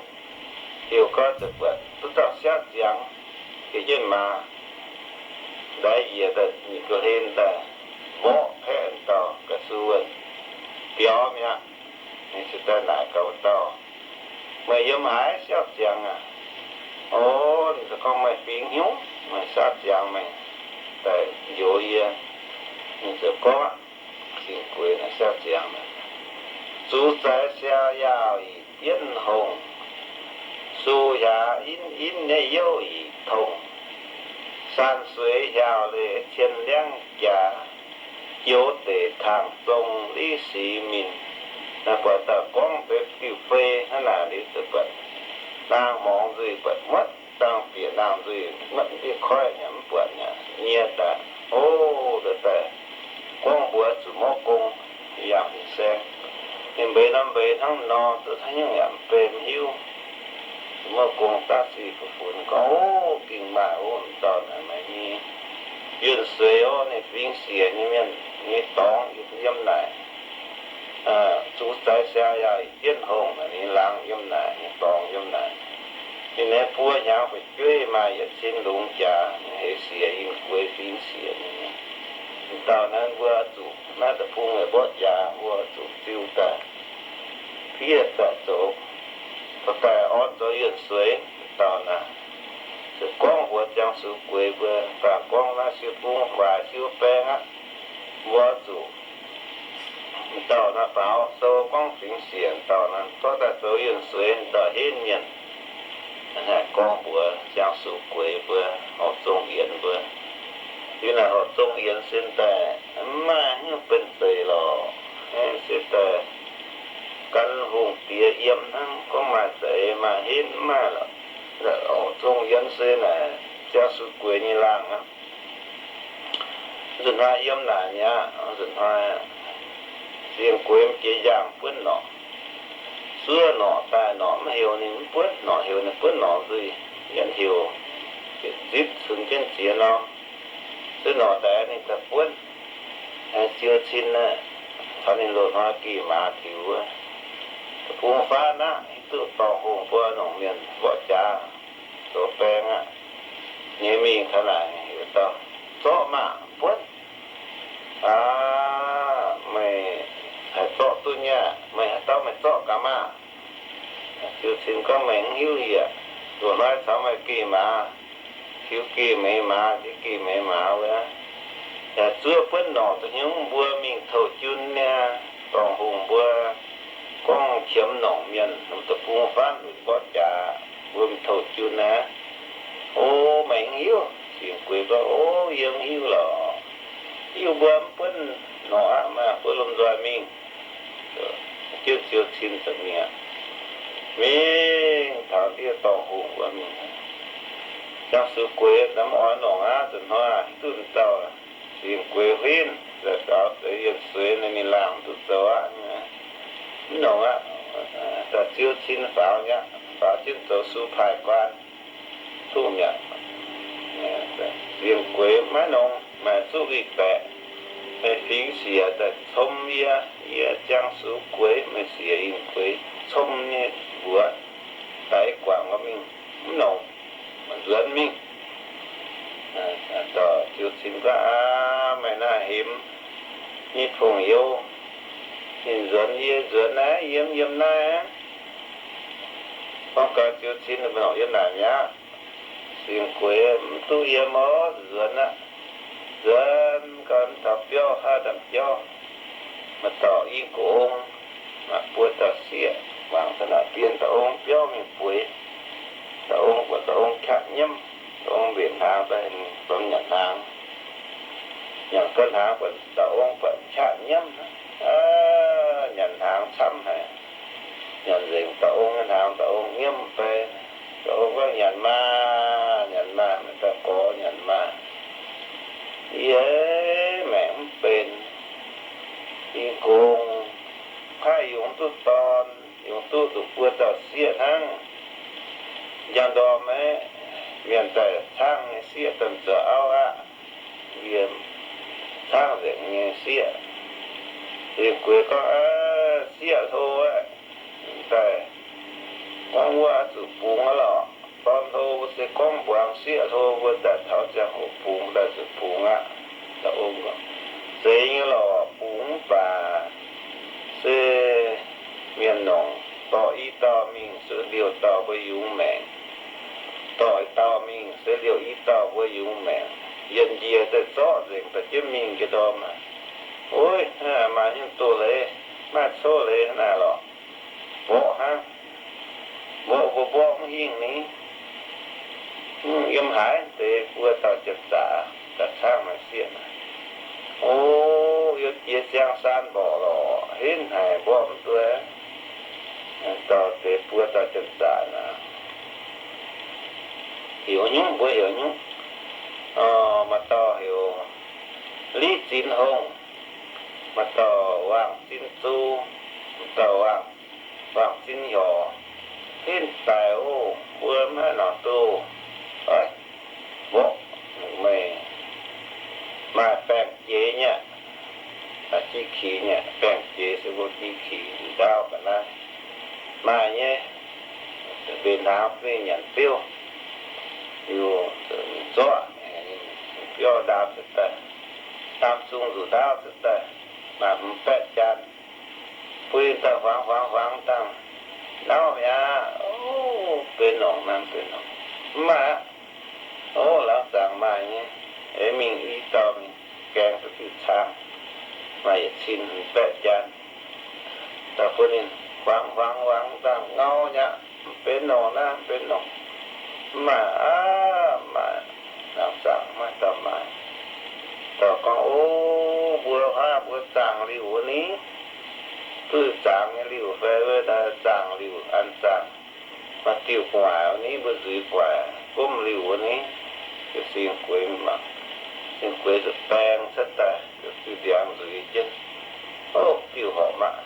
heuc gorngv ziouc buatc duqv dauh siaauv ziangx, heuc jienv maaz ndaix njiec daaih nyic ga'hlen daaih mborqv paeqv dauh ga'su wuonh biaux mi'aqv. Ninh ziouc daaih naaic gaax wuov dauh, meih yiem haaix siaauv ziangx aac? O, ninh ziouc gorngv meih fingx hnyouv, meih siaauv ziangx meih daaih njoux yie. Ninh ziouc gorngv, singx gueix naaic siaauv ziangx, zuqc zaaix siaa yaauh yic jienv hongh, su hiaax inv inv nyei youh yic tongh, saan sueix hiaauh leiz cien liangv jaax, joux deic tangx zong liv sic min. Naaiv buatc dauh gorngv deix diuh fei hnangv naaic liuz, naang hmorngx nzuih buatc muotv dangh bieqc naang nzuih muotv diuh koiv nyei mv buatc nyei nyie daaih. O, daaih gorngv mbuox zuqc mouv gong yangh fin saeng. Ninh mbeix norm mbeix hnangv nor, zuqc haaix nyungc yaac mv bei mv hiuv. Zuqc mouv gong daav sic fu-funx gorngv, O, gengh maaih, o, m'dauh naaic maaih nyei yuonh sueix o, ninh fingx siec nyei mienh nyei dorngx yiem naaic. Zuqc zaaix siaa yaauh yic jienv hongh, ninh laangz yiem naaic, ninh dorngx yiem naaic. Ninh nyei buo hnyangx fu'jueiv maaih yietc cin lungz jaax, ninh heix siec yinh gueix fingx siec nyei. M'dauh naaiv mbuo zuqc naaiv deic-bung mborqv jaax, mbuo zuqc ziux daaih, fiev daaih zoux, daaih orn zoux yuonh sueix. M'dauh naaic ziouc gorngv mbuox ziangh sux gueix mbuo, daaih gorngv naaiv siou bung waaic siou baeng aqv. Mbuo zuqc m'dauh naaiv faaux sou gorngv fingx siec, m'dauh naaiv zorqv daaih zoux yuonh sueix, m'dauh henv mienh. Naaiv gorngv mbuox ziangh sux gueix mbuo, horpc zong yienx mbuo. Liuz naaic horpc zong yienx sin daaih, mv maaih haaix nyungc benx zeic lorqc. Sin daaih gan hungh diex yiem hnangv, gorngv maaih za'eix maaih henv mv maaih lorqc. Horpc zong yienx sin naaic ziangh sux gueix nyei laangh aqv. Nzunc hnoi yiem naaic mi'aqv, nzunc hnoi singx gueix m'jiex njaangh buonv norqc. Zuov norqc daaih, norqc mv heuc ninh mv buonv, norqc heuc ninh buonv norqc nzuih, yietv heuc, zipv cunx jienv ziex norm. Zuov norqc daaih ninh daaih buonv. Ziou cin naaiv caux ninh loz-hnoi geh maaz tiux wuov, deic-bung faanv aqv, hiuv duqv dorngh hungh mbuo nongc mienh mborqv jaax zoux baeng aqv. Nyei mingh taux naaic heuc dauh, zorqv maah, buonv. Aav, meih haih zorqv duqv nyei aqv. Meih haaix dauh meih zorqv gaax maah? Ziou cin gorngv, meih mv hiuv yaac, loz-hnoi caux meih geh maaz, tiux geh meix maaz, tiux geh meix maaz wuov, yaac zuov buonv norqc da'nyungc mbuo mingh touh jun niaa, dorngh hungh mbuo gorngv qiemx nongc mienh, deic-bung faanv lunc mborqv jaax, mbuo mingh touh jun aqv. O, meih mv hiuv? Singx gueix gorngv, O, yie mv hiuv lorqc. Hiuv mbuo mv buonv norqc aqv maah, mbuo lomh nzoih mingh. Jienv ziou cin daaih mingh aqv. Mingh taux ndiev dorngh hungh wuov mingh. Ziangh sux gueix mv oix nongc aqv, nzunc hnoi hiuv duqv m'dauh singx gueix huinv, za'gaux deix yienh sueix ninh laangh mv duqv zoux aqv. Mv nongc aqv, daaih ziou cin faaux mi'aqv, faaux jienv zoux su paaix guaan duqv mi'aqv. Singx gueix maiv nongx, maaih zuqv li baeqc, meih fingx siec daaih com yie, yie ziangh sux gueix, meih siec yinh gueix com nyei mbuox, daix guangc mingh, mv nongc, nzuonx mingh. Dorh ziou cin gorngv, Aav, meih naaiv hemx nyei pong-youh, ninh nzuonx yie, nzuonx naaiv, yiem yiem naaiv. Gorngv gau ziou cin, meih nongc yiem naaic mi'aqv. Singx gueix, Mv duqv yiem oc, nzuonx aqv. Nzuonx gau taux biauv haav ndaamv-jauv, maaih dauh i gu'ong, maaih buo dauh sieqv, wangc taux naaic bienh dauh ong biauv mingh bueix. Dauh ong buatc dauh ong qaqv nyiemv, dauh ong mbenc hnaangx daaih, dorh nyanc hnaangx. Nyanc gau hnaangx buatc dauh ong buatc qaqv nyiemv, nyanc hnaangx camv haic. Nyanc nzengc dauh ong nyei hnaangx, dauh ong nyiemv fai. Dauh ong gorngv, Nyanc maah, nyanc maah, meih dauh gorx nyanc maah. Yie maengc mv benx, i gong, haiv yungz duqv dorn, yungz duqv zuqc buo dauh sieqv hnangv. Njang ndorm aeqv, mienh daaih caangv nyei sieqv, domh zoux auv aqv, yie caangv nzengc nyei sieqv. Zingh gueix gorngv, Sieqv hlo aqv, daaih gorngv wuov zuqc bungx aqv lorqc. Dorn hlo mbuo se gorngv mbuangz, sieqv hlo mbuo daaih taux ziangh hoc bungx daaih zuqc bungx aqv. Zeiz nyei lorqc, bungx mv baac se mienh nongc, dorh i dauh mingh se liouh dauh mbuo yungz maengc, dorh i dauh mingh se liouh i dauh mbuo yungz maengc. Yietc njiec daaih zorqv nzengc daaih jienv mingh jiex ndorm aqv. Ov, maaih hnyouv doz-leiz, maaih cov leiz naaic lorqc. Mborqv hnangv, mborqv mbuo mborqv mv hingh ni. Yiem haaix deix buo dauh janx-zaqc daaih caangv maaih sieqv naaic. O, yiem jiex siang-saan mborqv lorqc, henv haic mborqv mv duqv. Dauh deix buo dauh janx-zaqc naaic, heuc nyungc, mbuo heuc nyungc. Maaih dauh heuc Liqv Zin Hongh, maaih dauh Wangh Zin Zu, maaih dauh Wangh, Wangh Zin Hiorc. Henv daic oc, mbuo maiv nor duqv. Mborqv meih, maaih baeng-jeiz nyei, jiqv kiz nyei. Baeng-jeiz se mbuo jiqv kiz nzuqc ndaauv ga'naaiv. Maaih nyei, mbenc hnaangx bun ninh nyanc biouv, liuz zorqv biauv ndaam cuotv daaih, ndaam zung nzuqc ndaauv cuotv daaih, maaih hmz baeqv jaan. Bun ninh daaih huangx huangx huangx dangh, nauv mi'aqv. O, benx nongc naaiv, benx nongc. Mv maaih aqv. O, laangz zaangc maaih nyei. Ei mingh i dauh mingh gaeng duqv diuh cang, maaih yietc cin hmz baeqv jaan. Daaih bun ninh huangx huangx huangx dangh ngau nyei aqv. Mv benx nongc naaiv, mv benx nongc. Mv maaih aqv, mv maaih. Laangz zaangc maaih dauh maaiz. Dauh gorngv, O, mbuo haav mbuo zaangc liuc wuov ni. Duqv zaangc nyei liuc fai wuov zaangc liuc an zaangc. Maaih diuh gu'nguaaic wuov ni, mbuo nzuiz gu'nguaaic gomv liuc wuov ni. Singx gueix mangc, singx gueix zuqc baeng cuotv daaih, ziux ndiangx nzuiz jienv. O, diuh horpc maqv.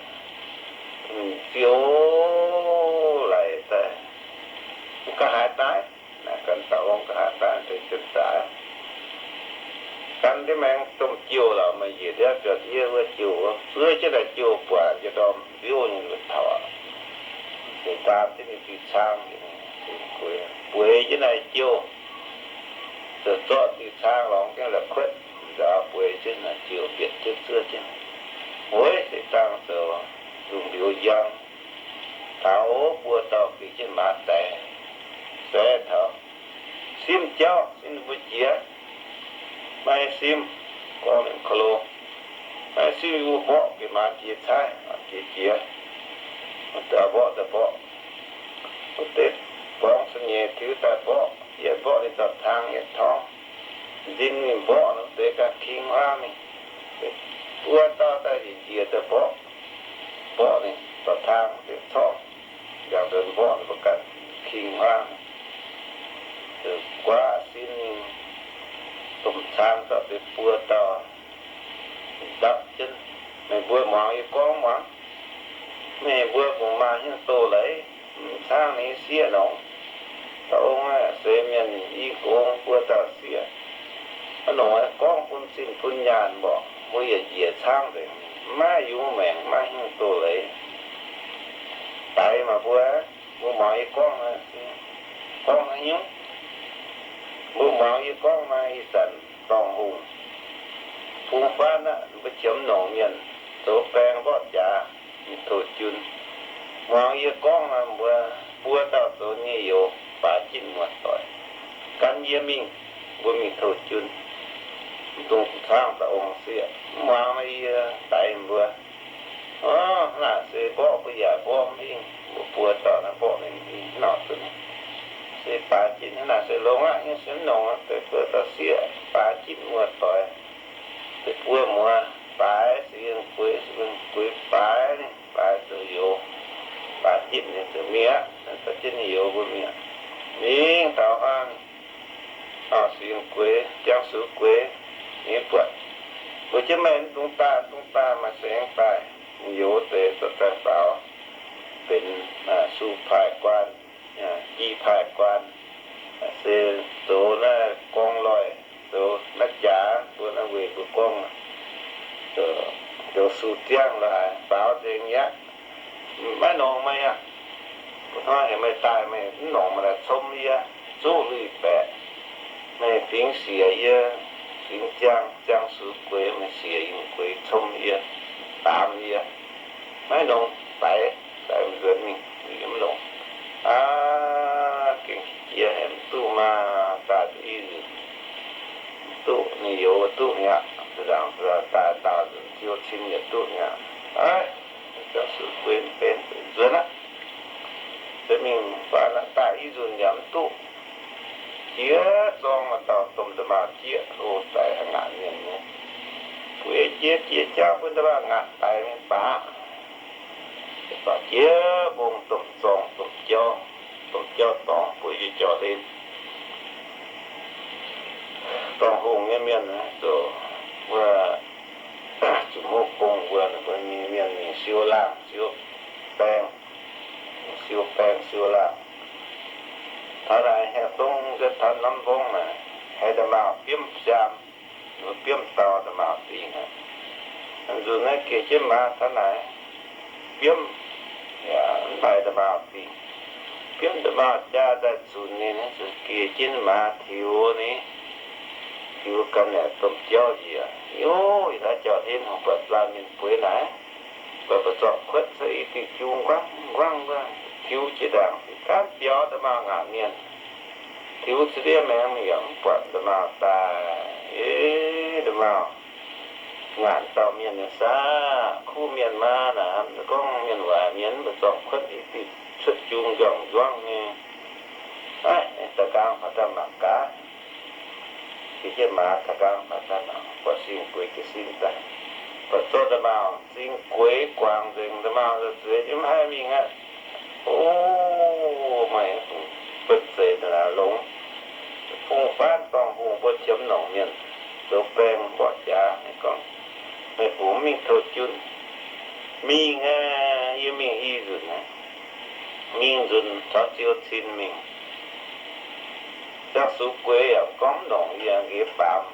Ziux laic daaih, mv ga'haaix daaih. Naaic gan dauh ong ga'haaix daaih deix janx-zaqc. Gan ndiev maengx domh jouh lorqc, meih njiec ndiev biauv-ndiev wuov jouh wuov, zuov jienv daaih jouh buatc jiex ndorm nziouv nyei taux aqv. Ziouc ndaam jienv ninh diuh cang, bueix jienv naaiv jouh, ziouc zorqv diuh cang lorngx jienv la'kuotv, nzaaux bueix jienv naaiv jouh, mbietc jienv zuov jienv. Weic se dangh zoux lungh ndioux njang, taux buo dauh geh jienv maaz daix, se taux simv jauv, simv ninh mbuo jiex, maiv simv, gorngv ninh ko lo, maiv simv yie mbuo mborqv geh maaz jiex caaiv, jiex jiex, mborqv daaih mborqv, wuov deix borngz se nyeic tiux daaih mborqv, yietc mborqv ninh dorh tang yietc torngv, nzin ninh mborqv wuov deix ganh king huaang mingh. Buo dauh daaih njiec njiec daaih mborqv, mborqv ninh dorh tang yietc torngv, yangh nzuonx mborqv ninh mbuo ganh king huaang. Guaav sin mingh, domh caan zorqv deix buo dauh dapv jienv. Meih mbuo muangx yie gorngv muangx. Meih mbuo kungx maaih hnyouv doz-leiz, mv caangv ninh sieqv nongc. Dauh ong aeqv, seix mienh i gong buo dauh sieqv. Aa, nongc aeqv, gorngv bun zinh bun nyaanh mborqv, mbuo yietc njiec caangv nzengc, maiv yungz maengc, maiv hnyouv doz-leiz. Daix maaih mbuo, mbuo muangx yie gorngv, gorngv haaix nyungc? Mbuo muangx yie gorngv naaiv, ih zanc dorngh hungh, fungx faanv aqv, mbuo qiemx nongc mienh zoux baeng mborqv jaax, mingh touh jun. Muangx yie gorngv naaiv, mbuo buo dauh zoux nyei youz baaix jitv muoz-doic, gan yie mingh, mbuo mingh touh jun. Mv dungx caangv dauh ong sieqv, mv muangx naaiv yie daix mbuo. Ov, naaic se mborqv mbuo yaac mborqv mv hingh, mbuo buo dauh naaiv mborqv ninh mv hingh, nor duqv se baaix jitv. Naaic se longx aqv, yie se mv nongc, deix buo dauh sieqv baaix jitv muoz-doic. Deix buo muoz baaix, se yiem gueix, se yiem gueix baaix ninh, baaix zoux youz, baaix jitv ninh zoux mienh aqv, zoux jienv ninh youz mbuo mienh. Mingh taux hnangv, singx gueix, jiangx sux gueix, ninh buatc, mbuo jienv maiv dungx daaih, dungx daaih, maaih seix daaih, youz deix zorqv daaih faaux benx su paaix guaan. i paaix guaan, se zoux naaiv gorngv loih, zoux naaiv jaax mbuo naaiv weic mbuo gorngv, zoux su ziangv lorqc, haiz faaux nzengc mi'aqv. Maiv nongx meih aqv. Mbuo hnoi heuc meih daaih, meih mv nongx meih laaix cong yie, zuqv lui baeqc. Meih fingx siec yie, fingx ziangh, ziangh sux gueix, meih siec yie gueix, cong yie, baamz yie. Maiv nongx, daix, daix nzuonx mingh, yie mv longx. Aav, gengh jiex haic, mv duqv maah, daaih duqv i nzunc, mv duqv, ninh youz duqv mi'aqv. Nzaangc daaih daauh nzunc, ziouc cin yietc duqv mi'aqv. Aav, ziangh sux gueix benx nzuonx aqv. Se mingh faaux daaih i nzunc yaac mv duqv. Jiex zorng maaih dauh domh nda'maauh jieqv hlo daic, ngaatc mienh nyei. Bueix jiex jiex jauv bun nda'maauh ngaatc daic mingh baac, baac jiex mbong domh zorng, domh jauv, domh jauv dorngx bueix jiex jauv-hlen. Dorngh hungh nyei mienh zoux wuov, zuqc muqv gong mbuo, mbuo mienh mingh siou laangh siou baeng, siou baeng siou laangh. Taux naaic haaix dongh se taux norm mbong naaic, haaix nda'maauh biomv siaam, biomv dau nda'maauh dingh aqv. Nzunc naaiv geh jienv maaz taux naaic, biomv, yaac mv haih nda'maauh dingh. Biomv nda'maauh jaa daaih zunc ninh, geh jienv maaz tiux ninh, tiux ganh naaic domh jauv njiec. Yoh, ih hnoi jauv-hlen hungh buatc laanh mienh bueix naaic, buatc mbu'zorng kuotv se i diuh jung nquangv nquangv wuov, tiux jiex ndaangc, gaanv biaux nda'maauh ngaatc mienh. Tiux za'ndiev maengx yaac mv buatc nda'maauh daaih. Ei, nda'maauh ngaatc dauh mienh nyei saah, kuv mienh maa naaic, gorngv mienh waaic mienh mbu'zorng kuotv i diuh cuotv jung njuangc njuangv nyei. Aav, da'nqaang faaux daaih mangc gaax. Geh jienv maaz da'nqaang faaux daaih mangc, buatc sing gueix jiez sin daaih. Buatc zorqv nda'maauh sing gueix guangc nzengc, nda'maauh zueiz nyei mv haih mingh aqv. O, meih fungx bun zeiz naaic longx. Fungx faanv dorngh hungh mbuo qiemx nongc mienh zoux baeng mborqv jaax. Gorngv, meih fungx mv mingh touv junv? Mingh aqv, yie mingh i nzunc aqv. Mingh nzunc caux ziou cin mingh. Ziangh sux gueix yaac gorngv mv nongc yie, nqex baamz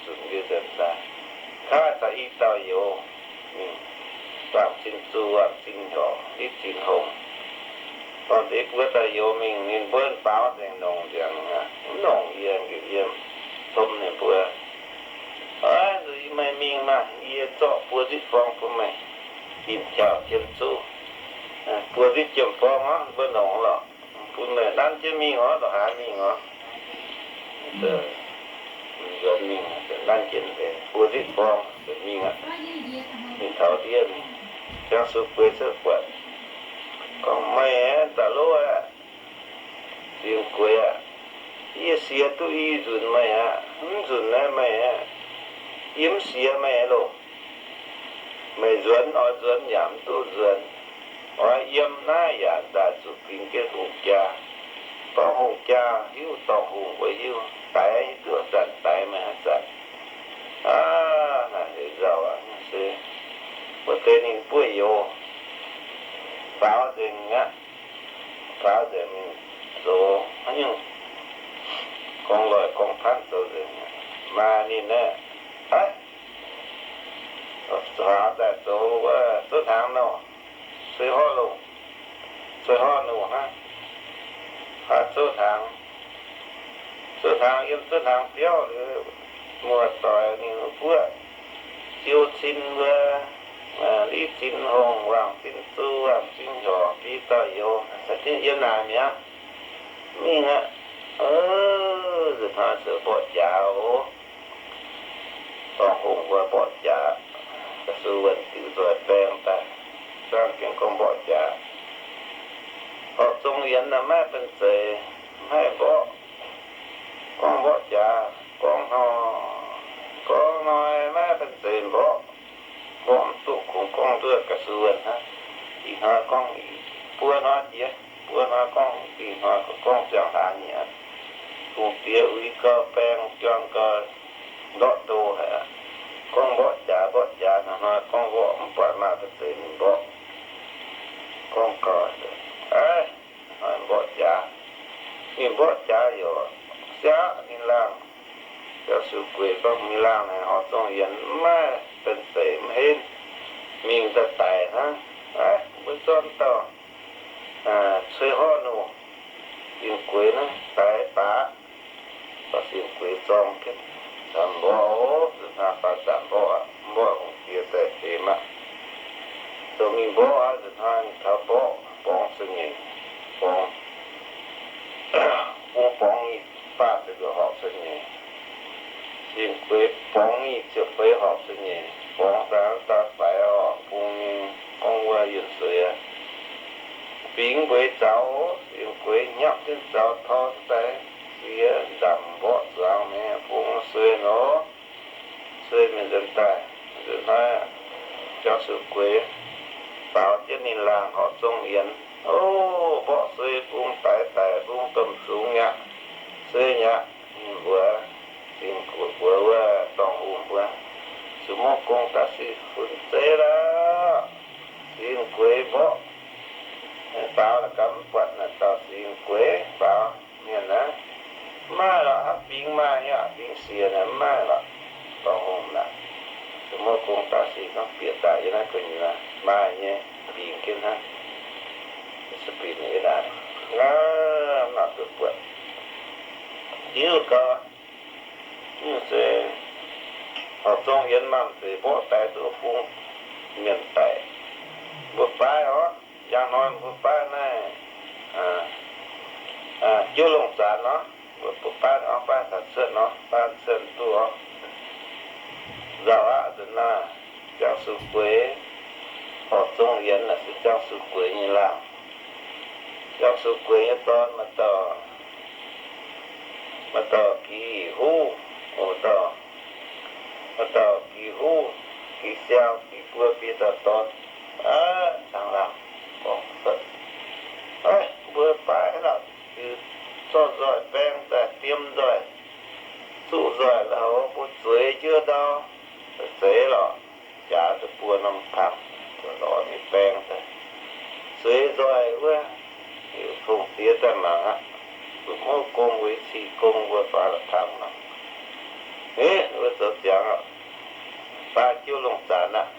zunc yie nzengc daaih. Kaav caux i dauh youz mingh, Waangc Zinh Zuh, Waangc Zinh Horc, Litv Zinh Hongh, dorh deix buo dauh youz mingh, ninh mbuo baaux nzengc nongc nziangx aqv, mv nongc yie, nqex yiem, tov ninh mbuo. Aav, meih mingh maah, yie zorqv buo nzitv forng bun meih, dinh tiaux tien zuv. Buo nzitv jiem-forng aqv, mbuo nongc lorqc. Bun meih nanv jienv mingh oc, la'haaix mingh oc. Nzuonx mingh, nanv jienv buo nzitv forng mingh aqv. Mingh taux ndiev mingh, ziangh sux gueix cuotv buatc, gorngv, meih aah, da'lov aah, sing gueix aah, yie siex duqv i nzunc meih aqv. Mv nzunc naaiv meih aah, yie mv siex meih loh. Meih nzuonx oix nzuonx yaac mv duqv nzuonx. Oix yiem naaiv yaac daaih zuqc dingx jienv hungh jaa. Gorngv hungh jaa hiuv, dorngh hungh mbuo hiuv, daix duqv zanc daix meih haaix zanc. Aav, naaic heuc nzauh aqv. Se wuov deix ninh buov youz faaux nzengc aqv. Faaux nzengc mingh zoux haaix nyungc, gorngv loih gorngv tanv zoux nzengc. Maaih ninh aeqv, aav, faaux daaih zoux wuov zuov hnaangx nouh, sueih horv longc, sueih horv nouh hnangv. Aav, zuov hnaangx, zuov hnaangx yiem zuov hnaangx biauv liuz, muoz-doic ninh mbuo buov, ziou cin mbuo, Litv Zinh Hongh, Waangc Zinh Zuh, Waangc Zinh Horc, biei dauh youz, yiem naaic mi'aqv. Mingh aqv. Nzunc hnoi zoux mborqv jaax oc. Dorngh hungh mbuo mborqv jaax, ga'su wuonh diuc nzoih baeng daaih, zangv jienv gorngv mborqv jaax. Horpc zong yienx naaic maiv benx zeiz, maiv haih mborqv. Gorngv mborqv jaax, gorngv hnoi, gorngv hnoi maiv benx zeiz mborqv. Mborqv mv duqv, kungx gorngv nduov ga'su wuonh hnangv. Ih hnoi gorngv, buo hnoi jiex, buo hnoi gorngv, ih hnoi gorngv ziangh hlaax nyieqc. Kungx diex uix gau, baeng juang gau, ndortv ndo haic aqv. Gorngv mborqv jaax, mborqv jaax, hnoi-hnoi gorngv mborqv, mv buatc maaih benx zeiz ninh mborqv. Gorngv gau, aav, hnoi mborqv jaax. Ninh mborqv jaax youc siaqv ninh laangh. Jauv sux gueix gorngv, mingh laangh naaic horpc zongh yienx maiv benx zeic mv henv, mingh daaih daic hnangv. Aav, mbuo zorqv dauh cui horv noc, singx gueix naaiv daic baac, dorh singx gueix zorng jienv, caux mborqv oc, nzunc hnoi faaux zanc mborqv aqv, mborqv hungh diex daaih eix maqv. Zoux mingh mborqv aqv, nzunc hnoi ninh taux mborqv, borngz se nyeic, borngz, bung borngz nyic faah ziepc luoqc horpc se nyeic, singx gueix borngz nyic ziepc feix horpc se nyeic, borngz daaih daaih faix oc, bung nyei gorngv wuov yunh sueix aqv. Fingx mbueix zaux, singx gueix hnyapv jienv zaux tor daaih, siex nzamc mborqv zuangx mi'aqv, bung sueix nor, sueix mingh nzuonx daaih. Nzuonx hnoi, jauv sux gueix faaux jienv ninh laangh horpc zongh yienx, o, mborqv sueix bung daic daic, bung domh zungx mi'aqv, sueix mi'aqv. Ninh mbuox, singx gueix mbuox wuov dorngh hungh mbuo, zuqc mouv gong daaih sic funx zeiv lorqc. Singx gueix mborqv faaux la'gapv mv buatc naaic dauh singx gueix faaux mienh aqv. Mv maaih lorqc, hnangv fingx maaih nyei, fingx siex naaic mv maaih lorqc. Dorngh hungh naaic, zuqc mouv gong daaih sic gorngv bieqc daaih yiem naaiv gu'nyuoz maaih nyei, fingx jienv hnangv. Aav, mv duqv buatc. Diuv gau, se horpc zong yienx mamh zeic mborqv daic duqv bung mienh daic. Mbuo baav oc, njang hnoi mbuo baav naaiv jiuv lungh zaanx nor, mbuo baav nor, baav taux cuotv nor, baav cuotv duqv oc. Nzauh aqv, nzunc naaiv ziangh sux gueix, horpc zong yienx naaic se ziangh sux gueix nyei laangh. Ziangh sux gueix nyei dorn maaih dauh, maaih dauh Gix Huv, maaih dauh Gix Huv, Gix Siau, Gix Buo, biei dauh dorn. Aav, caangh laangh gorngv, mbuo baav haaix lauh ziux zorqv nzoih baeng daaih diem nzoih, zuqv nzoih la'haux mbuo zueiz jienv ndau, zeiz lorqc. Jaax duqv buo norm kang, lorz ninh baeng daaih zueiz nzoih wuov, heuc hungh diex daaih mangc aqv. Zuqc mouv gong, weic ciqv gong, mbuo faaux la'pangx mangc. Aav, wuov zoux ziangx aqv, baav jiuv lungh zaanx aqv.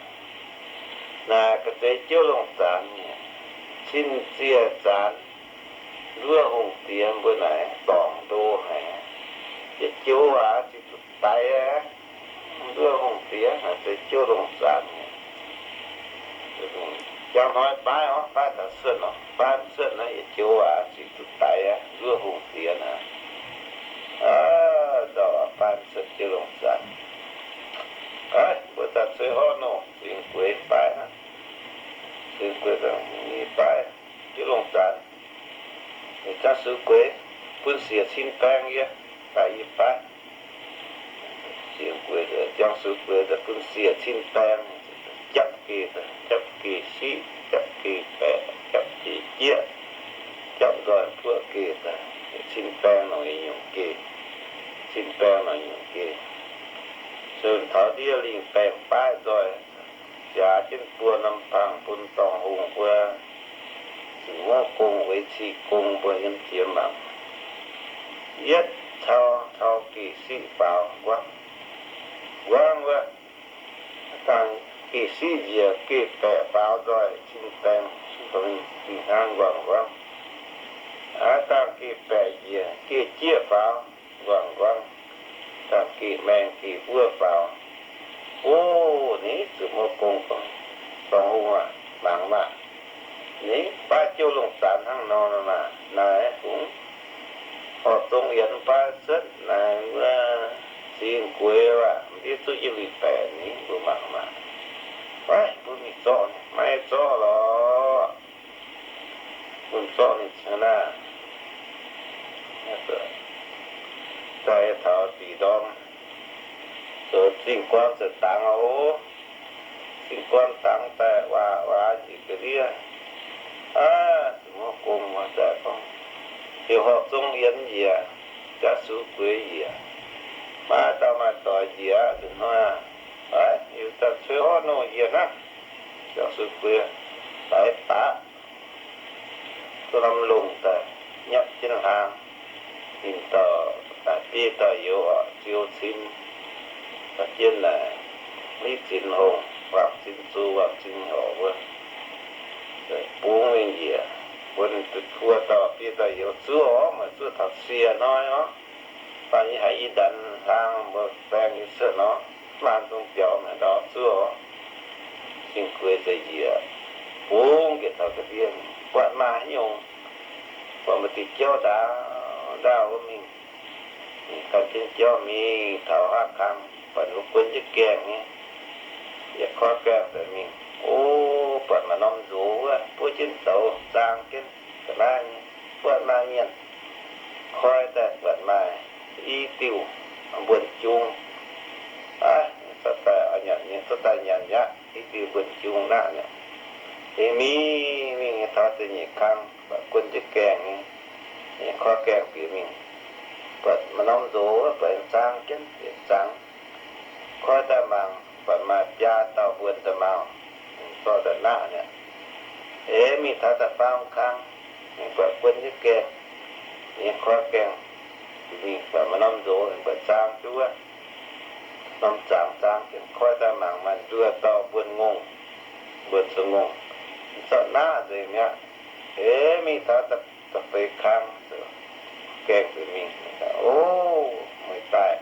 Naaic ga'zeix jiuv lungh zaanx nyei, cin ziec zaanx, nduov hungh diex mbuo naaic dorngc ndo haic, yietc joux waac ziqc duqv daix aqv. Nduov hungh diex naaic se jiuv lungh zaanx nyei. Jangx hnoi baav orv, baav taux cuotv nor, baav cuotv naaiv yietc joux waac ziqc duqv daix aqv, nduov hungh diex naaic. Aav, nzauh baav cuotv jiuv lungh zaanx. Aav, mbuo daaih cui horv nor, singx gueix baav hnangv. Singx gueix daaih baav jiuv lungh zaanx. Ziangh sux gueix bun siec cin baeng yie, daaih yie baav. Singx gueix, ziangh sux gueix daaih bun siec cin baeng, japv geh, japv geh siqv, japv geh baeqc, japv geh jieqv, japv nzoih puoqv geh daaih, cin baeng nor nyungc geh, cin baeng nor nyungc geh. Zunh taux ndiev lingh baengc baav nzoih, jaax jienv buo norm bangh bun dorngh hungh mbuo, zuqc mouv gong, weic ciqv gong mbuo yiem jiex mangc. Yietv cau, cau geh siqv faaux nquangv. Nquangv wuov, dangh geh siqv njiec geh baeqc faaux nzoih cin baeng, dingh hnangv nquangv nquangv. Aav, dangh geh baeqc njiec geh jieqv faaux nquangv nquangv. Dangh geh maeng geh wuov faaux. O, ninh zuqc mouv gong, dorngh hungh aac, mangc maah! Ninh baav jiouv lungh zaanx hnangv nor maah! Naaic fungx horpc zong yienx baav cuotv naaic wuov, singx gueix waac, m'diev zuqv jienv lui-baeqc, ninh mbuo mangc maah! Maiv, mbuo mingh zorqv, maiv zorqv lorqc. Bun zorqv ninh naaic, daaih taux dih ndorm, zoux zingh guan zoux dangx oc. Zingh guan dangx daaih waac waac njiec ga'ndiev. Aav, zuqc mouv gong daaih gorngv, heuc horpc zong yienx njiec, jaav sux gueix njiec, maaih dauh maaih doic njiec nzunc hnoi, heuc daaih cui orv nongh njiec hnangv. Jaav sux gueix daaih baav duqv norm longh daaih nyapv jienv hlaang. Ninh dauh daaih bieiv dauh youz oc, ziux cin, da'jienv naaic, hitv zinx hongh, wangc cin zuqc, wangc cin horc wuov, bungx mingh njiec, mbuo ninh puo dauh bieiv dauh youz zuov oc, meih zuov taux cie hnoi oc. Baac yie haiz i ndanc hlang mbuo baeng nyei cuotv nor, maan zong biaux naaic ndau zuov oc. Cing-gueix za'njiec, bungx njiec taux ga'ndiev, buatc maaih haaix nyungc, buatc maaih diuh jauv ndaauv ndaauv wuov mingh. Ninh gan jienv jauv mingh taux haav kang, buatc ninh mbuo guon jienv gaengh nyei, yietc korv gaengh daaih mingh. O, buatc maaih norm nzox wuov buov jienv douz zaang jienv ga'naaiv nyei. Buatc maaih mienh koi daaih, buatc maaih i diuh mbuonx jung. Aav, zorqv daaih nyanc nyei, zorqv daaih nyanc mi'aqv. I diuh mbuonx jung naaiv, ninh mingh mingh nyei taux da'nyeic kang, buatc guon jienv gaengh nyei, korv gaengh bieqc mingh, buatc maaih norm nzox, buatc zaang jienv, bieqc zaang. Koi daaih mangc, buatc maaih biaa dauh mbuonx daaih mangc, zorqv daaih naqv mi'aqv. Eix mingh taux da'faam kang, ninh buatc guon jienv gaengh, ninh korv gaengh bieqc mingh, buatc maaih norm nzox, ninh buatc zaang jienv wuov, norm zaangc zaang jienv. Koi daaih mangc maaih nduoh dauh mbuonx ngongh, mbuonx zoux ngongh, zorqv naqv nzengc mi'aqv. Eix mingh taux da'feix kang, gaengh bieqc mingh. O, meih daaih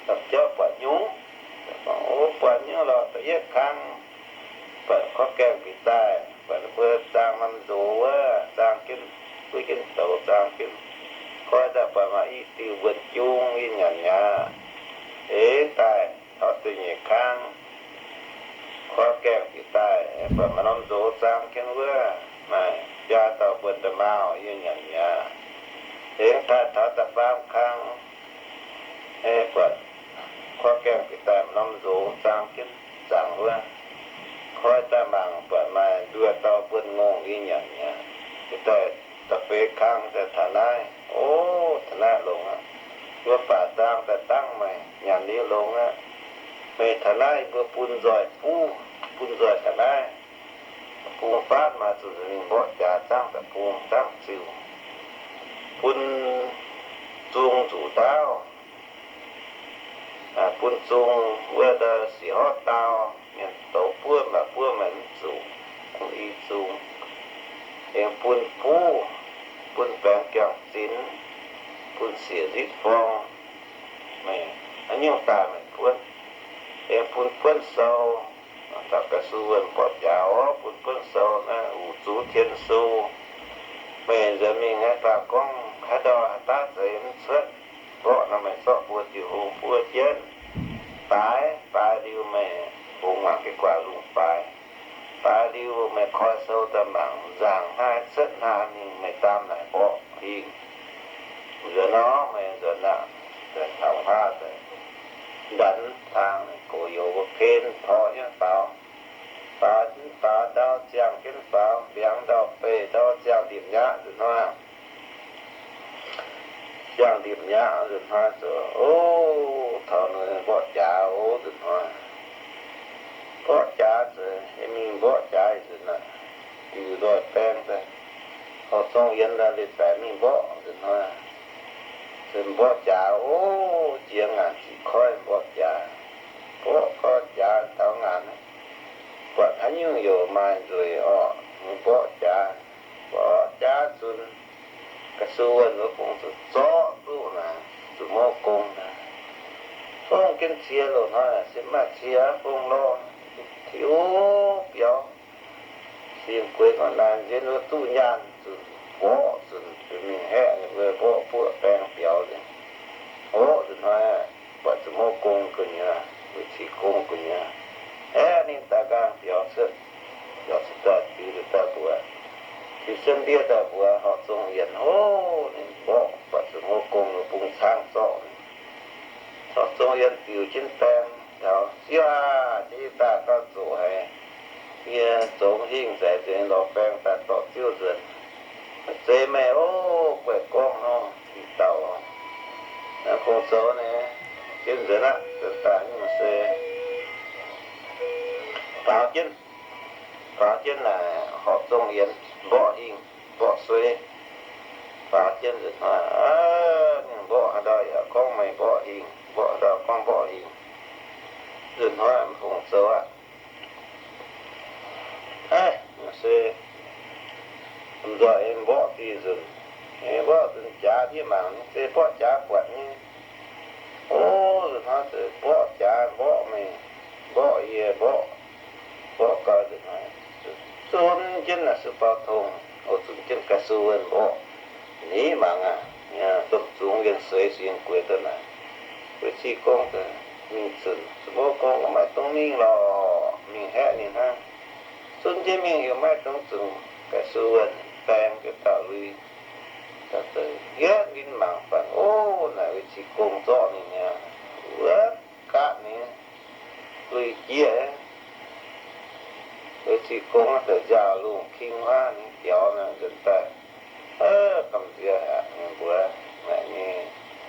dapv jauv buatc nyungc? O, buatc nyungc lorqc. Da'yietv kang, buatc korv gaengh bieqc daaih, buatc mbuo zaang norm nzox wuov, zaang jienv, buov jienv douz zaang jienv. Koi daaih buatc maaih i diuh mbuonx jung, yie nyanc mi'aqv. Eix daaih taux da'nyeic kang, korv gaengh bieqc daaih, buatc maaih norm nzox zaang jienv wuov, maaih biaa dauh mbuonx daaih mauh, yie nyanc mi'aqv. Eix daaih taux da'faam kang, buatc korv gaengh bieqc daaih maaih norm nzox zaang jienv zaangc wuov. Koi daaih mangc buatc maaih nduoh dauh mbuonx ngongh, yie nyanc mi'aqv. Daaih da'feix kang daaih taux naaiv, o, taux naaiv longx aqv. Wuov baac zaang daaih dangv meih nyanc liuz longx aqv. Meih taux naaiv yie mbuo bun nzoih buv, bun nzoih taux naaiv. Bung faanv maaih zuqc mingh mborqv jaax zaangv daaih bung zaangv ziux. Bun zung zuqc ndaauv, bun zung wuov siec horv dau, mienh douz buov maaih buov meih mv zuqc, i zung. Aengx bun buv, bun baengx jangx zinx, bun siec nzitv forng, meih haaix nyungc daaih meih buonv. Aengx bun buonv sou, taux ga'su wuonh mborqv jaax oc, bun buonv sou naaiv uc zuqc tien sou. Meih nzuonx mingh naaiv daaih gorngv haaix ndau haaix daav zeiz mv cuotv, mborqv nor meih zorqv mbuo diuh hung buov jienv. Daaix, daaix liuz meih fungx mangc jienv guaax lungh baaix. Daaix liuz meih koi sou daaih mangc nzaangc naaiv cuotv hnaangx mingh meih daam naaic mborqv hingh. Nzuonx nor meih nzuonx aqv, taux haav ndanc hlang gox youz mbuo ken porv nyei faaux. Faaux jienv faaux ndau ziangh jienv faaux, mbiaangx ndau beih ndau ziangh ndipc mi'aqv nzunc hnoi. Ziangh ndipc mi'aqv nzunc hnoi zoux, o, taux ninh mborqv jaax oc nzunc hnoi. Mborqv jaax zoux, mingh mborqv jaax nzunc aqv. Diuc nzoih baeng daaih, horqc zong yienx daaih leiz-baaix mingh mborqv nzunc hnoi. Zoux mborqv jaax oc, jiex ngaanc ziqc koiv mborqv jaax. Mborqv gorx jaax taux ngaanc, buatc haaix nyungc youc maaih nzueic orqc, mborqv jaax, mborqv jaax zunc, ga'su wuonh wuov bung zuqc zorqv duqv naaic, zuqc mouv gong naaic. Fongv jienv cie loz-hnoi se maaih cie fongv lorh, tiux biaux. Singx gueix gorngv naaic nzien wuov duqv nyaanh zunc, mborqv zunc, mingh haeqv ninh mbuo mborqv buoqv baeng biaux nzengc. Orqv nzunc hnoi buatc zuqc mouv gong gu'nyuoz, weic ziqc gong gu'nyuoz, haeqv ninh daaih nqaang biaux cuotv, biaux cuotv daaih diux daaih mbuox, diux cuotv ndiev daaih mbuox horqc zong yienx, hov, ninh mborqv buatc zuqc mouv gong bung caangv zorqv. Horqc zong yienx diuc jienv baeng taux, Sieqv aac, jiex yie daaih gauh zoqc haic. Yie zoux hingh nzaic nzengc, lorz baeng daaih dorh ziouv nzuonx. Zeiz meih oc, guaih gorngv nor, ih dauh. Naaiv kungx zoux naaiv, jienv nzuonx aqv, daaih nyungc se faaux jienv, faaux jienv naaic horqc zong yienx mborqv hingh, mborqv suei. Faaux jienv nzuonx hnoi, ninh Ndau yaac gorngv meih mborqv hingh, mborqv ndau gorngv mborqv hingh. Nzunc hnoi mv fungc zoux aqv. Aav, se nzoih mborqv diuh nzunc, mborqv nzunc jaax ndiev mangc, se mborqv jaax buatc nyei. O, nzunc hnoi mborqv jaax mborqv meih, mborqv yie, mborqv, mborqv gau nzunc hnoi, zunv jienv naaic su bau tong, o, zunv jienv ga'su wuonh mborqv. Ni mangc aac, domh zungx yienh sueix singx gueix daaih naaic, Weic Cih Gong mingh zunc, Zuqc Mouv Gong gorngv, Maiv dungx mingh lorqc, mingh haeqv ninh hnangv. Zunv jienv mingh yaac maiv dungx zunc ga'su wuonh, baeng jienv dauh lui. Yietv ndin mangc faanh, o, naaic Weic Cih Gong zorqv ninh nyei, wuov gaatv ninh lui jieqv. Weic Cih Gong daaih nziaauc lungh king huaav ninh biaux nzunc daaih, gamh nziex aqv, ninh mbuox naaic nyei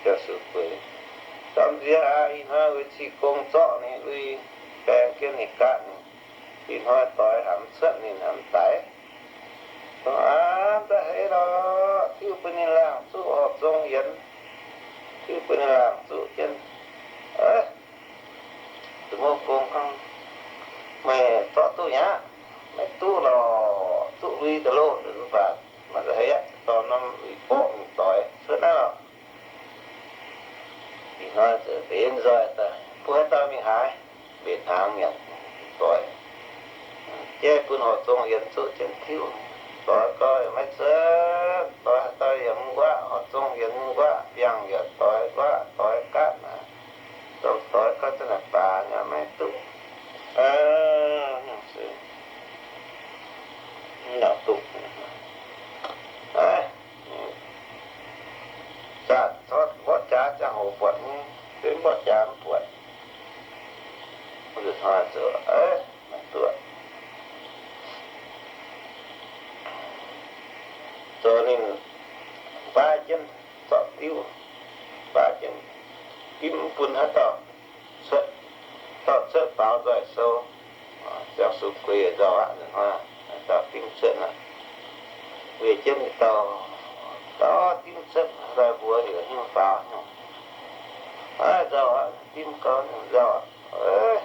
Jauv-Sux Gueix, Gamh nziex aqv. Ih hnoi Weic Cih Gong zorqv ninh lui, baeng jienv ninh gaatv ninh. Ih hnoi doix hnamv cuotv ninh hnamv daix. Aav, da'heix lorqc, tiuv bun ninh laangh zuqv horqc zong yienx, tiuv bun ninh laangh zuqv jienv. Zuqc Mouv Gong gorngv, Meih zorqv duqv nyei aqv. Maiv duqv lorqc, zuqv lui daaih loh, mv baac maaih da'heix aqv, dorh norm lui borqv mingh doix cuotv naaiv lorqc. Ih hnoi benx nzoih daaih bun haaix dauh mingh haaix, mbenc hnaangx nyanc doix, jaiv bun horqc zong yienx zuqv jienv tiuv. Doix gau yaac maiv cuotv, doix haaix dauh yaac mv nquaqv, horqc zong yienx mv nquaqv, biangh yaac doix nquaqv, doix gaatv naaic, domh doix gau zanc naaic baac nyei maiv duqv. Aav, nangc se mv nangc duqv. Aav, zaah corc mborqv jaax ziangh hoc buatc nyei, se mborqv jaax mv buatc. Nzunc hnoi zoux, maiv duqv. Zoux ninh baav jienv zorqv diuv, baav jienv dimv bun haaix dauh cuotv, dauh cuotv faaux nzoih sou. Ziangh Sux Gueix nzauh aqv, nzunc hnoi dauh dimv cuotv aqv. Weic jienv dauh, dauh dimv cuotv nzoih mbuox heuc hnyouv faaux hnyouv. Aav, nzauh aqv, dimv gau nzauh aqv.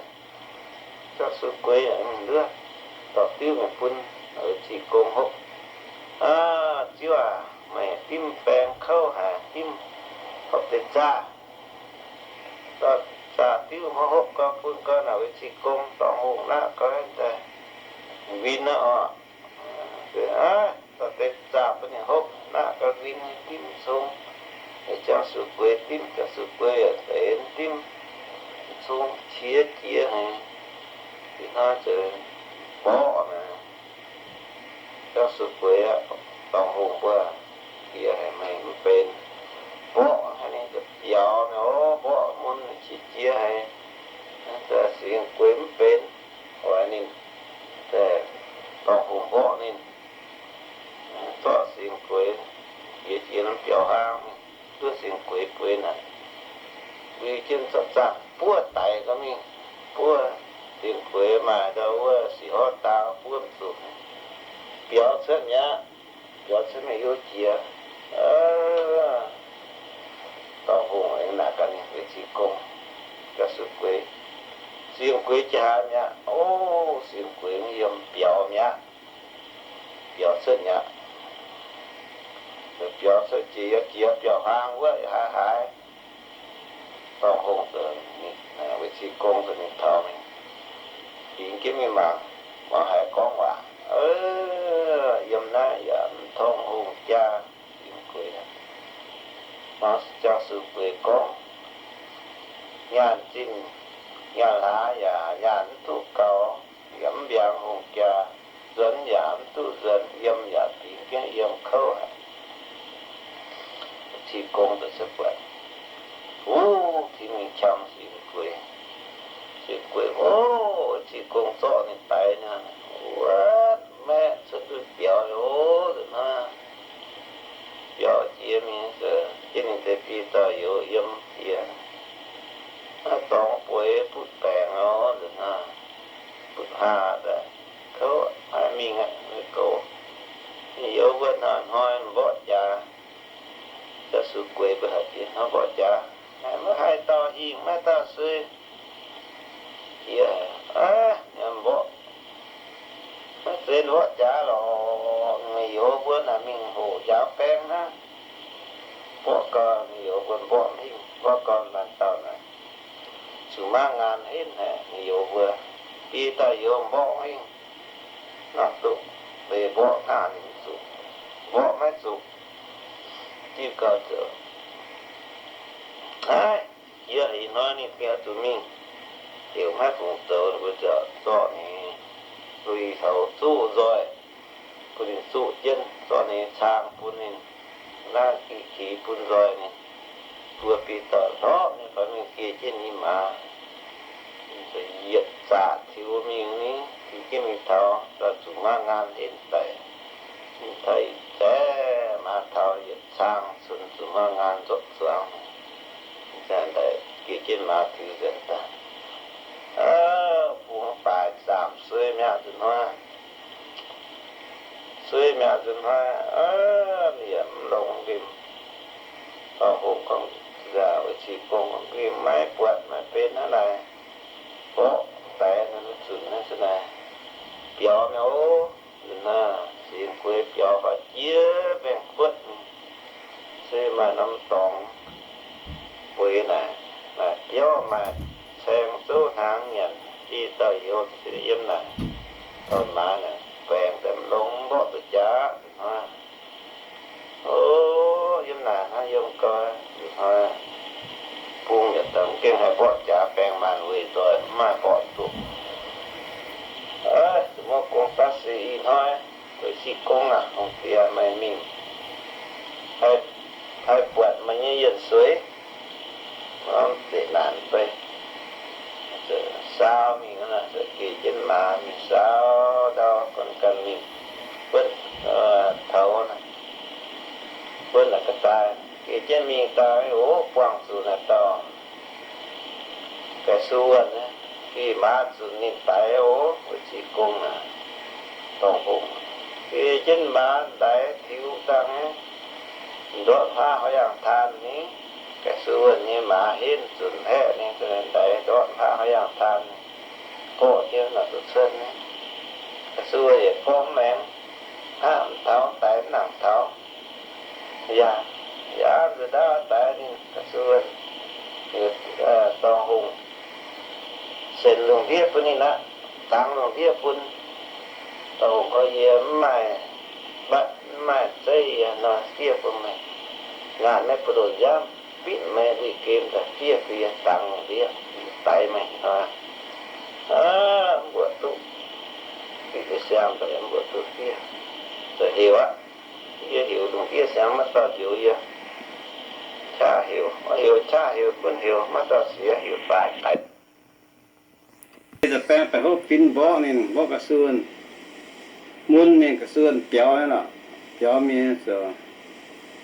Ziangh Sux Gueix yaac mingh nduov dorh diuv mingh bun Weic Cih Gong hopv. Aav, ziouv aac, meih dimv baeng kouv haic, dimv hopv deix zaah. Zaah diuv hopv gau bun gau naaic Weic Cih Gong dorngx hungh naqv gau daaih win aqv oc. Aav, dorh deix zaah bun ninh hopv naqv gau win nyei dimv cong. Ziangh Sux Gueix dimv, Ziangh Sux Gueix yaac deix dimv cong qiex jiez haic. Ih hnoi zoux mborqv naaic, Ziangh Sux Gueix aqv, dorngx hungh mbuo, jiex haic meih mv benx. Mborqv haic ninh ziouc biaux mi'aqv, mborqv mun qiex jiez haic. Singx Gueix mv benx, oix ninh, dorngx hungh mborqv ninh, zorqv Singx Gueix jiex jiex norm biaux hlang mingh, duqv Singx Gueix bueix naaic. Lui jienv zorqv zaangh buov daix gau mingh, buov Singx Gueix maaih ndau wuov sic horv dang buov mv zuqc, biaux cuotv mi'aqv. Biaux cuotv mingh heuc jiex, dorngx hungh aengx naaic gaax ninh Weic Cih Gong, Ziangh Sux Gueix, Singx Gueix jiex haaix mi'aqv? O, Singx Gueix yiem biaux mi'aqv. Biaux cuotv mi'aqv. Biaux cuotv jiex, jiex biaux hlang wuov haaix haaix. Dorngh hungh, Weic Cih Gong daaih mingh taux mingh, fingx jienv mingh mangc, mangc haiz gorngv waac, yiem naaiv yaac mv tong hungh jaa. Singx Gueix, mangc Ziangh Sux Gueix gorngv, nyaanh zinh nyaanh hlaax yaac nyaanh mv duqv gaux, yaac mv mbiaangx hungh jaa, nzuonx yaac mv duqv nzuonx, yiem yaac fingx jienv yiem kouv haic. Cih Gong daaih se buatc, wuov, Tin-Hungh qam Singx Gueix. Singx Gueix, o, Cih Gong zorqv ninh daix nyei, wuov, maeqv cuotv nduqc biaux oc, nzunc hnoi. Biaux jiex mingh, jienv ninh deix biei dauh youz yiem jiex. Naaiv dorngx bueix butv baengc oc, nzunc hnoi. Butv hlaax daaih, kouv, maiv mingh aqv, kouv. Youz mbuo hnoi-hnoi mborqv jaax, Ziangh Sux Gueix mbuo haic jiex hnoi mborqv mingh maiv dauh suiv. Jiex, mborqv, maiv zeiz mborqv jaax lorqc. Meih youz mbuo naaic mingh hoqc njaaux baeng hnangv. Mborqv gau, meih youz mbuo mborqv hingh, mborqv gau, laanh dauh naaic zuqc maiv ngaanc henv haic. Meih youz mbuo, biei dauh youz mborqv hingh, nor duqv, mbuo mborqv haav ninh zuqc, mborqv maiv zuqc. Diuh gau zoux, aav, yie ih hnoi ninh gengh oix zuqc mingh, heuc maiv fungc zoux, ninh mbuo ziouc zorqv ninh lui-houx zuqv nzoih bun ninh zuqv jienv, zorqv ninh nyei cang bun ninh, naaiv gi-kix bun nzoih ninh. Mbuo biei dauh hlorpv nyei fai mingh gie jienv ninh maaz, yietc zaqc tiux mingh ni, tiux jienv mingh taux, zuqc maiv ngaanc henv daic. Mingh taux ih zanc maaz taux yietc cang cun, zuqc maiv ngaanc nzopv zuangx. Ih zanc daic gie jienv maaz tiux nzengc daaih. Bung baaix zaamc suiv mi'aqv nzunc hnoi. Suiv mi'aqv nzunc hnoi, liemh mv longx nqemh. Dorngh Hungh gorngv, weic Qi Gong gorngv nqemh maiv buatc maiv benx hnangv naaic. Mborqv daix nor zunc naaiv se naaic, biaux mi'aqv oc. Nzunc hnoi singx gueix biaux faaux jiex mbaengx-kuotv, se maaih norm dorngx bueix naaic, maaih biauv maaih caeng zouv hnaangx nyanc, i dauh youz yiem naaic, dorh maaz naaic baengc daaih mv longx, mborqv duqv jaax nzunc hnoi. O, yiem naaic hnangv yiem gau, nzunc hnoi bung yietc dangx gengh haih mborqv jaax baengc maanc weic nzoih mv maaih mborqv duqv. Zuqc muoqv gong daav se ih hnoi, weic Qi Gong aac, hungh diex meih mingh haih buatc meih nyei yienh sueix. Mv zeiz naanc bei, saau mingh, geh jienv maaz mingh saau ndau, ganh ganh mingh buonv, toux, buonv naaic ga'daaih, geh jienv mingh daaih, o, buangh zuqc naaic dauh Ga'su Wuonh, geh maaz zunc ninh daix oc, weic Qi Gong aac, Dorngh Hungh. Geh jienv maaz daix tiux dangh, ndortv haav horh yangh taan ni, Ga'su Wuonh nyei maaz henv zunc haeqv ninh, daix ndortv haav horh yangh taan, gorqv jienv naaic duqv cuotv ni. Ga'su Wuonh yietc gorngv maengx, hnangv mv taux, daix mv nangc taux. Yaac, yaac nzuonx ndau daix ninh, Ga'su Wuonh, Dorngh Hungh, senc lungh ndiev bun ninh aqv, dangx lungh ndiev bun. Dorngh Hungh gorngv, yie mv maaih mbatv, mv maaih zeiv, yie hnoi fiev bun meih. Ngaatc meih buoz-ndoqv nziaamv, bitv meih lui-gem daaih fiev bun yie dangx lungh ndiev, daix meih hnoi. Mv mbuoqc duqv, bitv siang daaih mv mbuoqc duqv fiev. Zoux heuc aqv. Yie heuc lungh ndiev siang maiv dauh njoux yie. Qaqv heuc, heuc qaqv heuc gunv heuc maiv dauh siex, heuc daaih daic. Yie daaih baeng baeqc hopv fin mborqv ninh, mborqv Ga'su Wuonh, mun ninh, Ga'su Wuonh biaux nyei lorqc, biaux mienh zoux.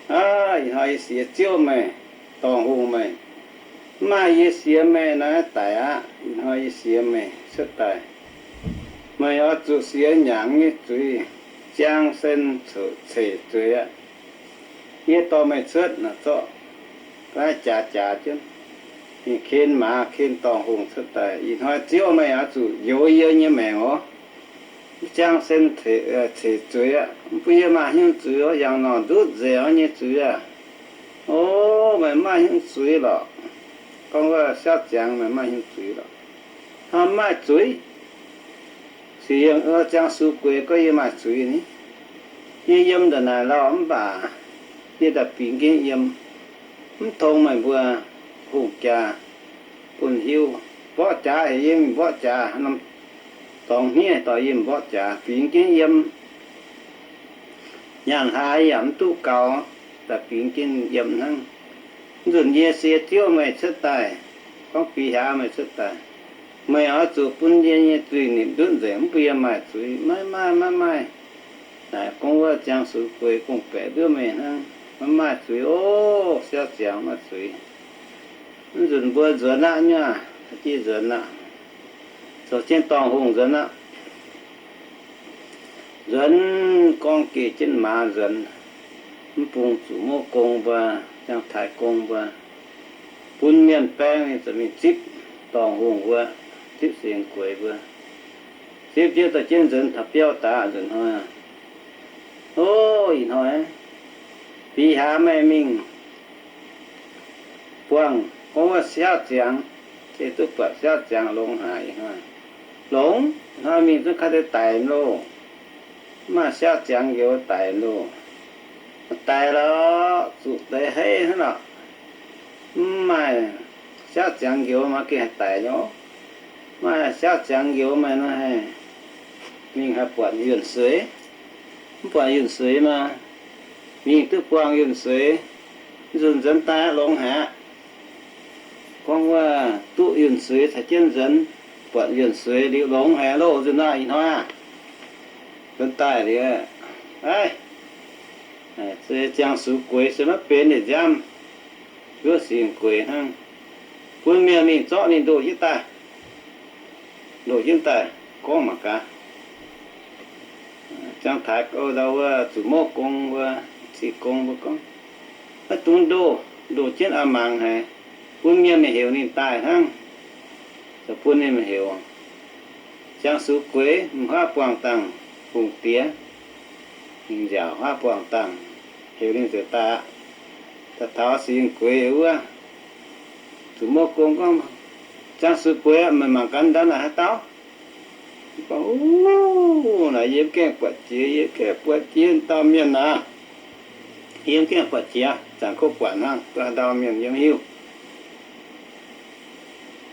Aav, ih hnoi yie siex ziouv meih, Dorngh Hungh meih. Mv maaih yie siex meih naaiv daic aqv. Ih hnoi yie siex meih cuotv daaih, meih oix zuqc siex nyaangc nyei zuiz, ziang sen ceix zuiz aqv. Yie dorh meih cuotv naaic zorqv naaiv jaax jaax jienv, ninh ken maaz ken Dorngh Hungh cuotv daaih. Ih hnoi ziouv meih oix zuqc njoux yie nyei maengc oc. Mv ziang sen ceix zuiz aqv. Mv bun yie maaih hnyouv zuiz oc. Yangh norqc ndutv nzengc oc nyei zuiz aqv. O, meih mv maaih hnyouv zuiz lorqc. Gorngv wuov siaauv ziangx meih mv maaih hnyouv zuiz lorqc. Hnangv mv maaih zuiz. Sic yiem ziangh sux gueix gorngv yie maaih zuiz ni. Yie yiem ndongc naaic lauh mv baac yie daaih bingx jienv yiem. Mv tong meih mbuo hungh jaa bun hiuv. Mborqv jaax heuc yie mingh mborqv jaax, norm dorngx hniev dorh yie mingh mborqv jaax, bingx jienv yiem. Nyaanh hlaax yaac mv duqv gaux, daaih bingx jienv yiem hnangv. Nzunc yie sie ziouv meih cuotv daaih, gorngv bieqc hiaangx meih cuotv daaih, meih oix zuqc bun yie nyei zuiz-nipc ndutv nzengc, mv bun yie maaih zuiz. Maiv maaih, maiv maaih. Naaic gorngv wuov ziangh sux gueix gong-baeqc nduov meih hnangv, maiv maaih zuiz oc. Siaauv ziangx maaih zuiz. Mv nzunc mbuo nzuonx aqv nyei, jienv nzuonx aqv. Zoux jienv Dorngh Hungh nzuonx aqv. Nzuonx gorngv geh jienv maaz nzuonx, mv bung zuqc muoqv gong mbuo, ziangh taaix gong mbuo. bun mienh baeng ninh ziouc mingh zipv dorngc hungh mbuo, zipv singx gueix mbuo, zipv jienv dorh jienv nzuonx taux biauv daaih nzunc hnoi. O, ih hnoi bieqc haaix meih mingh buangh gorngv wuov siaauv ziangx, se duqv buatc siaauv ziangx longx haic ih hnoi. Longx, ih hnoi mingh zungv kaav deix daic loh. Mv maaih siaauv ziangx njoux daic loh. Daic lorqc, zuqc deix heiv hnangv lorqc. Mv maaih siaauv ziangx njoux maaih gengh haih daic nyei. Maaih siaauv ziangx njoux maaih nor haih mingh haih buatc yunh sueix. Mv buatc yunh sueix maah, mingh duqv buangh yunh sueix, nzunc nzuonx daaih longx haic. Gorngv wuov duqv yunh sueix caux jienv nzuonx, buatc yunh sueix liuz longx haic loh nzunc naaiv ih hnoi aqv. Nzuonx daaih liuz, aiv, ziangh sux gueix se maiv benx ninh nziaamv, njuov singx gueix hnangv. Bun mienh mingh zorqv ninh ndoh jienv daaih. Ndoh jienv daaih gorngv mangc gaax. Ziangh taaix ndau wuov zuqc mouv gong wuov, ziqc gong mbuo gorngv, maiv dungx ndoh, ndoh jienv aqv mangc haic, bun mienh maiv heuc ninh daaih hnangv. Ziouc bun ninh maiv heuc. Ziangh sux gueix m'haav buangh dangh hungh diex, ninh nziaauc haav buangh dangh, heuc ninh ziouc daaih aqv. Daaih taux singx gueix wuov, zuqc mouv gong gorngv, ziangh sux gueix, meih mangc gaax ndau naaic haaix dauh? Gorngv, naaic yie mv gaengh buatc jiex, yie mv gaengh buatc jiex dauh mienh aac. Yie mv gaengh buatc jiex, zanc kov buatc hnangv, dauh mienh yie mv hiuv.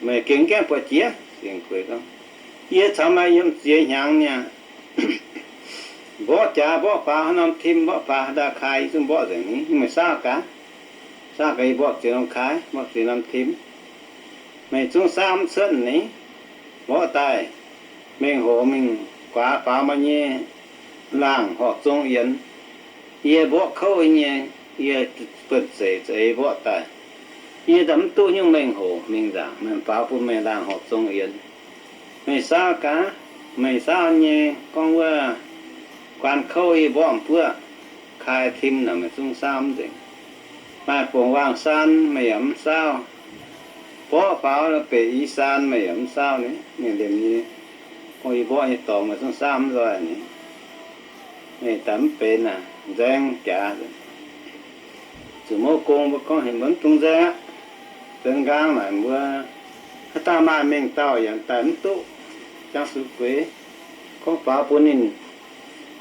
Meih gengh mv gaengh buatc jiex? Singx gueix gorngv, yie caux meih yiem ziex hnyangx mi'aqv. Mborqv jaax mborqv faaux haaix norm tim, mborqv faaux haaix dauh kai, yie zungv mborqv nzengc ni. Meih saauv gaax, saauv gaax yie mborqv ziex norm kai, mborqv ziex norm tim. Meih zungv saauv mv cuotv ni. Mborqv daaih, mengh hoc mingh guaax faaux meih nyei laangh horqc zong yienx. Yie mborqv kouv nyei, yie bun zeic za'eix mborqv daaih. Yie daaih mv duqv nyungc mengh hoc mingh nzaangc, meih faaux bun meih laangh horqc zong yienx. Meih saauv gaax, meih saauv nyei gorngv wuov guaan kouv yie mborqv mv buoqv, kai tim naaic meih zungv saauv mv nzengc. Maaih fongc waangh saan meih yaac mv saauv. Mborqv faaux beic i saan meih yaac mv saauv ni. Ninh liemh nyei, gorngv yie mborqv nyei dorngx meih zungv saauv mv nzoih ni. Meih daaih mv benx aac, nzaeng jaax. Zuqc mouv gong mbuo gorngv heuc mbuo mv dungx nzaeng aqv. Benx nqaang naaic mbuo haaix dauh maaih mengh dauh yaac daaih mv duqv. Ziangh sux gueix gorngv faaux bun ninh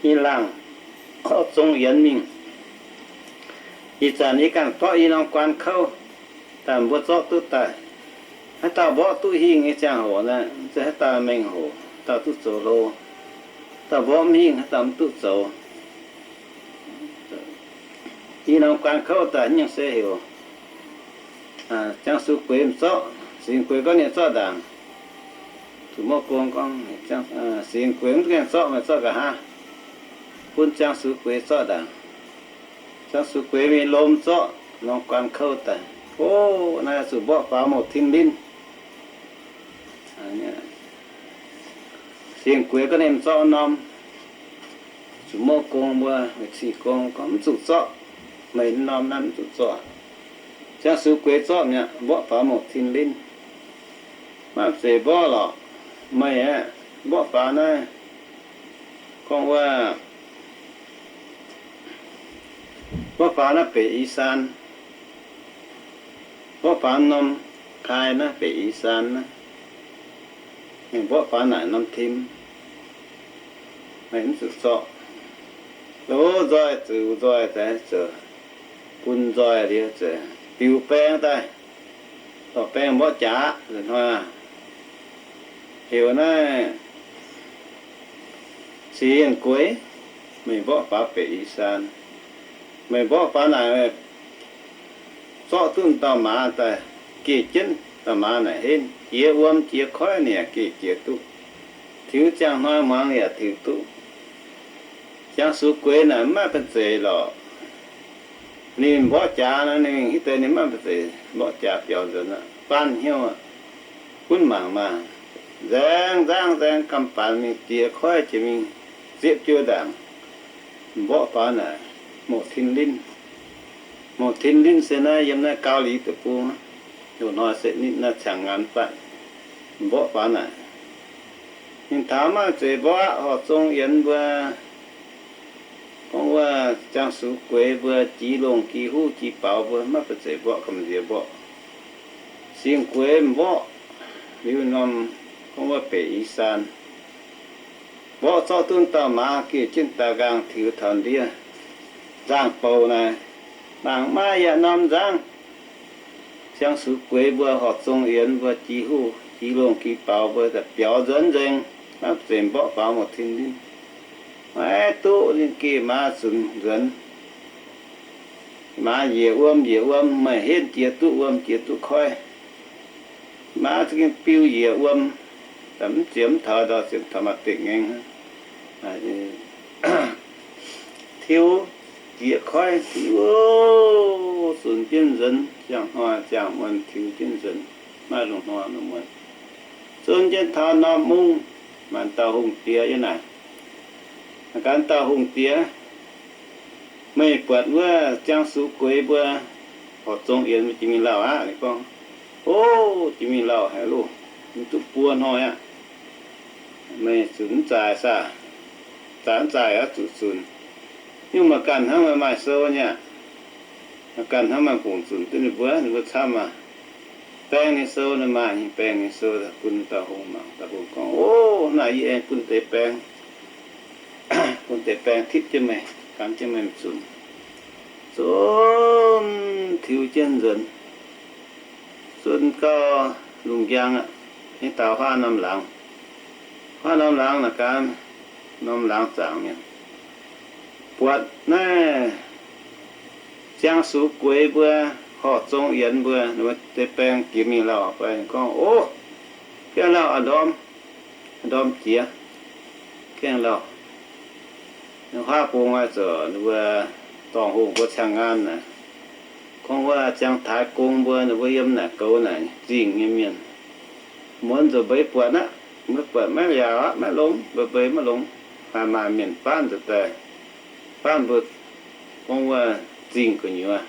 i laangh horqc zong yienx mingh. Ih zanc yie ganh zorqv i norm guaan kouv daaih mbuo zorqv duqv daaih. Haaix dauh mborqv duqv hingh nyei ziangh hoc naaiv, se haaix dauh mengh hoc, dauh duqv zoux hlo. Dauh mborqv mv hingh, haaix dauh mv duqv zoux. I norm guaan kouv daaih nyungc se heuc ziangh sux gueix mv zorqv, singx gueix gorngv ninh zorqv ndaangc. Zuqc mouv gong gorngv, singx gueix mv gaengh zorqv, meih zorqv nqa'haav, bun ziangh sux gueix zorqv ndaangc. Ziangh sux gueix mingh lomh zorqv norm guaan kouv daaih. O, naaiv zuqc mborqv faaux mouc tin linh. Singx gueix gorngv ninh zorqv norm, zuqc mouv gong mbuo, cih gong gorngv mv zuqc zorqv. Meih norm naaiv mv zuqc zorqv. Ziangh sux gueix zorqv mi'aqv, mborqv faaux mouc tin linh. Maiv zeiz mborqv lorqc. Meih aeqv, mborqv faaux naaiv, gorngv wuov, mborqv faaux naaiv beic i saan, mborqv faaux norm kai naaiv beic i saan naaiv, mborqv faaux naaic norm tim, meih mv zuqc zorqv. Loz nzoih ziux nzoih daaih ziouc bun nzoih liuz ziouc biux baeng daaih, dorh baeng mborqv jaax nzunc hnoi. Heuc naaiv singx gueix, meih mborqv faaux beic i saan, meih mborqv faaux naaic, zorqv duqv dauh maaz daaih, geh jienv dauh maaz naaic henv, jiex wuom jiex koiv ninh yaac geh jiex duqv. Tiux ziangh hnoi muangx yaac tiux duqv. Ziangh sux gueix naaic mv maaih ba'zeic lorqc. Ninh mborqv jaax nor, ninh mingh hitv deix ninh mv maaih ba'zeic mborqv jaax biaux nzuonx aqv, faanh hnyouv aqv. Gunv mangc maah, nzaeng nzangv nzaeng gam baanx mingh jiex koiv jiex mingh ziepv jiouv ndaangc. Mborqv faaux naaic mouc tin linh. Mouc tin linh se naaiv yiem naaiv Gau Lix deic-bung aqv. Loz-hnoi se nitv naaiv ciangx ngaanc fatv, mborqv faaux naaic. Ninh taux maiv zeiz mborqv, horqc zong yienx mbuo, gorngv wuov ziangh sux gueix mbuo, jiex longh jiex huv jiex baaux mbuo maiv zeiz mborqv, gamh nziex mborqv. Singx gueix mborqv liuz norm, gorngv wuov beic i saan, mborqv zorqv duqv dauh maaz geh jienv daaih nqaang tiux taux ndiev nzangv-bou naaic, mangc maiv yaac norm nzangv. Ziangh sux gueix mbuo, horqc zong yienx mbuo, jiex huv jiex longh jiex baaux mbuo daaih biaux nzuonx nzengc, maiv zeiz mborqv faaux mouz tin ndinv. Maiv duqv ninh geh maaz zunc nzuonx. Maaz njiec wuom njiec wuom, meih henv jiex duqv wuom jiex duqv koiv. Maaz za'gengh biu njiec wuom, mv ziemx taux ndau, ziemx taux maaih deic ngaengh. Tiux jiex koiv, tiux zunc jienv nzuonx, ziangh hnoi ziangh muonz tiux jienv nzuonx, maiv lungh hnoi lungh muonz, zunc jienv taux norm mungv, maanc dauh hungh diex yiem naaic. Ganh dauh hungh diex, meih buatc wuov ziangh sux gueix mbuo, horqc zong yienx mbuo jiex mingh lauh aqv. Ninh gorngv, O, jiex mingh lauh haic loh, mv duqv buo hnoi aqv. Meih zunc mv zaaix saah? Zaaix mv zaaix oix zuqc zunc. Nyungc mangc ganh hnangv maaih sou nyei aqv. Mangc ganh hnangv maaih fungc zunc duqv ninh mbuo, ninh mbuo camv aqv. Baeng ninh sou, ninh maaih nyei baeng ninh sou bun dauh hungh mangc. Dauh hungh gorngv, O, naaiv yie aengx bun deix baeng, bun deix baeng tipv jienv meih, gan jienv meih zunc. Zunc tiux jienv nzuonx, zunc gau lungh njang aqv, nyei daaux huaav norm laangz. Huaav norm laangz naaic gaax, norm laangz zaangc mienh buatc naaiv ziangh sux gueix mbuo, horqc zong yienx mbuo, ninh mbuo deix baeng jiex mingh lauh fai. Gorngv, O, gaengh lauh a'ndorm, ndorm jiex, gaengh lauh. Huaav bung oix zuqc ninh mbuo dorngh hoh mbuo ciangh ngaan naaic, gorngv wuov ziangh taaix gong mbuo, ninh mbuo yiem naaic goux naaic zingh nyei mienh, muonz zuqc mbeix buatc aqv. Mbuo buatc maiv yaac aqv, maiv longx, mbeix mbeix maiv longx. Maaih maaih mienh faanv nzuqc daaih, faanv mbuo gorngv wuov zingh gu'nyuoz.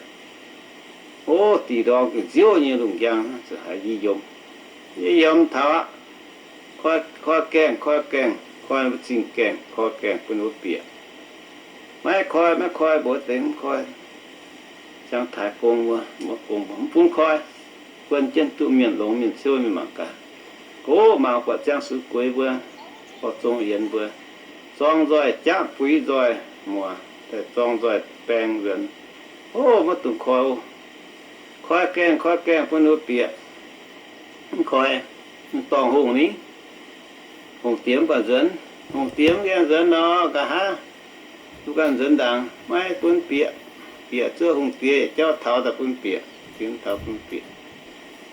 O, dih ndorm ga'nziouv nyei lungh njang, zuqc haiz yie yiem, yie yiem taux aqv. Koi, koi gaengh, koi gaengh, koi mbuo zingh gaengh, koi gaengh bun ninh mbuo bieqc. Maiv koi, maiv koi, mbuox deix mv koi. Ziangh taaix gong mbuo, mbuo gong mbuo mv bun koi. Guon jienv duqv mienh longx mienh ciouv mingh mangc gaax. Gox mangc buatc ziangh sux gueix mbuo, horqc zong yienx mbuo, zorng nzoih jaqv buix nzoih muoc, zorng nzoih baeng nzuonx. O, maiv dungx koi. Koi gaengh, koi gaengh bun ninh mbuo bieqc. Mv koi, dorngh hungh ni. Hungh diex mv baac nzuonx. Hungh diex mv gaengh nzuonx nor, nqa'haav duqv ganh nzuonx ndaangc, maiv bun bieqc. Bieqc zuov hungh diex yietc jauv taux daaih bun bieqc, diex taux bun bieqc.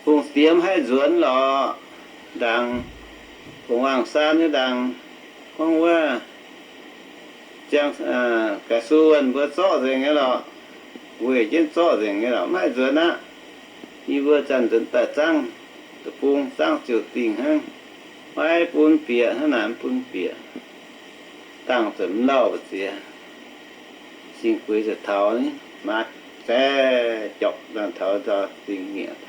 Hungh diex mv haih nzuonx lorqc. Ndaangc, fungc waangc saan nyei ndaangc, gorngv wuov ziangh, ga'su wuonh mbuo zorqv nzengc nyei lorqc. Weic jienv zorqv nzengc nyei lorqc, maiv haih nzuonx aqv. Yie mbuo zanc nzuonx daaih zangv deic-bung, zangv ziouc dingh hnangv. Maiv bun bieqc, hnangv naaic mv bun bieqc. Dangh zuqc mv lauh mbu'ziex. Singx gueix zuqc taux ni, maaz zaeqv jorpc daaih taux nzauh zingh nyieqc.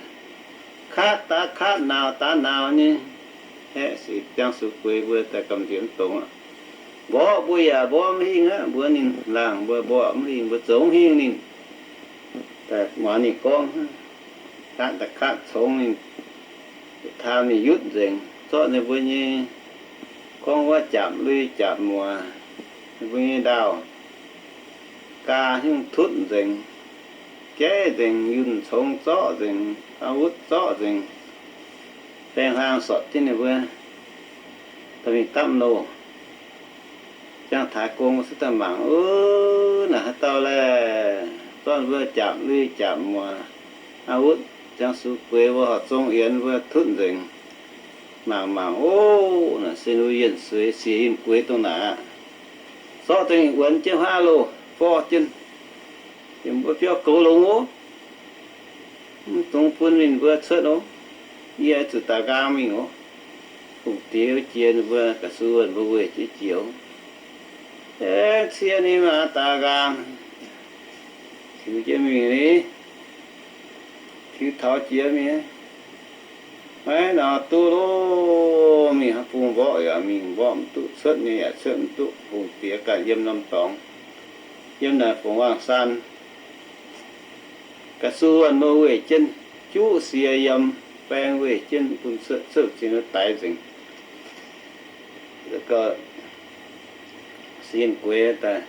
Kaatv daav kaatv, nauz daav nauz nyei. Haeqv sic ziangh sux gueix mbuo daaih gamh nziex mv dongz aqv. Mborqv mbuo yaac mborqv mv hingh aqv. Mbuox ninh laangh mbuo mborqv mv hingh, mbuo zoux mv hingh ninh. Daaih muangx ninh gorngv, kaatv daaih kaatv congx ninh, taam ninh yutv nzengc, zorqv ninh mbuo nyei gorngv wuov jaapc lui jaapc muoc, ninh mbuo nyei ndaauh gaa hnyouv tutv nzengc, jaiv nzengc, yunh congx zorqv nzengc, aa wutv zorqv nzengc, baeng hlang sortc jienv ninh mbuo daaih mingh dapv loh. Ziangh taaix gong mbuo se daaih mangc, Ov, naaic haaix dauh laeh? Zorqv mbuo jaapc lui jaapc muoc, aa wutv ziangh sux gueix mbuo, horqc zong yienx mbuo tutv nzengc. Mangc mangc, Ov, naaic se ninh mbuo yienh sueix siec yinh gueix dongh naaic aqv. Zorqv daaih wuonx jienv huaav loh, forv jienv, yiem mbuo biauv goux longx oc. Mv dungx bun ninh mbuo cuotv oc. Yie zuqc daaih nqaang mingh oc. Hungh diex jiex ninh mbuo, ga'su wuonh mbuo weic jienv jiex oc. Aengx cie ninh maaz daaih nqaang, tiux jienv mingh ni, tiux taux jiex mingh, Maiv nor duqv loh, mingh hnangv bung mborqv yaac mingh mborqv mv duqv, cuotv nyei yaac cuotv mv duqv. Hungh diex ganh yiem norm dorngx, yiem naaic Fongc Waangh Saan, ga'su wuonh mbuo weih jienv, juqv sie yiem, baeng weih jienv bun cuotv, cuotv zinh daix nzengc. Sin gueix daaih,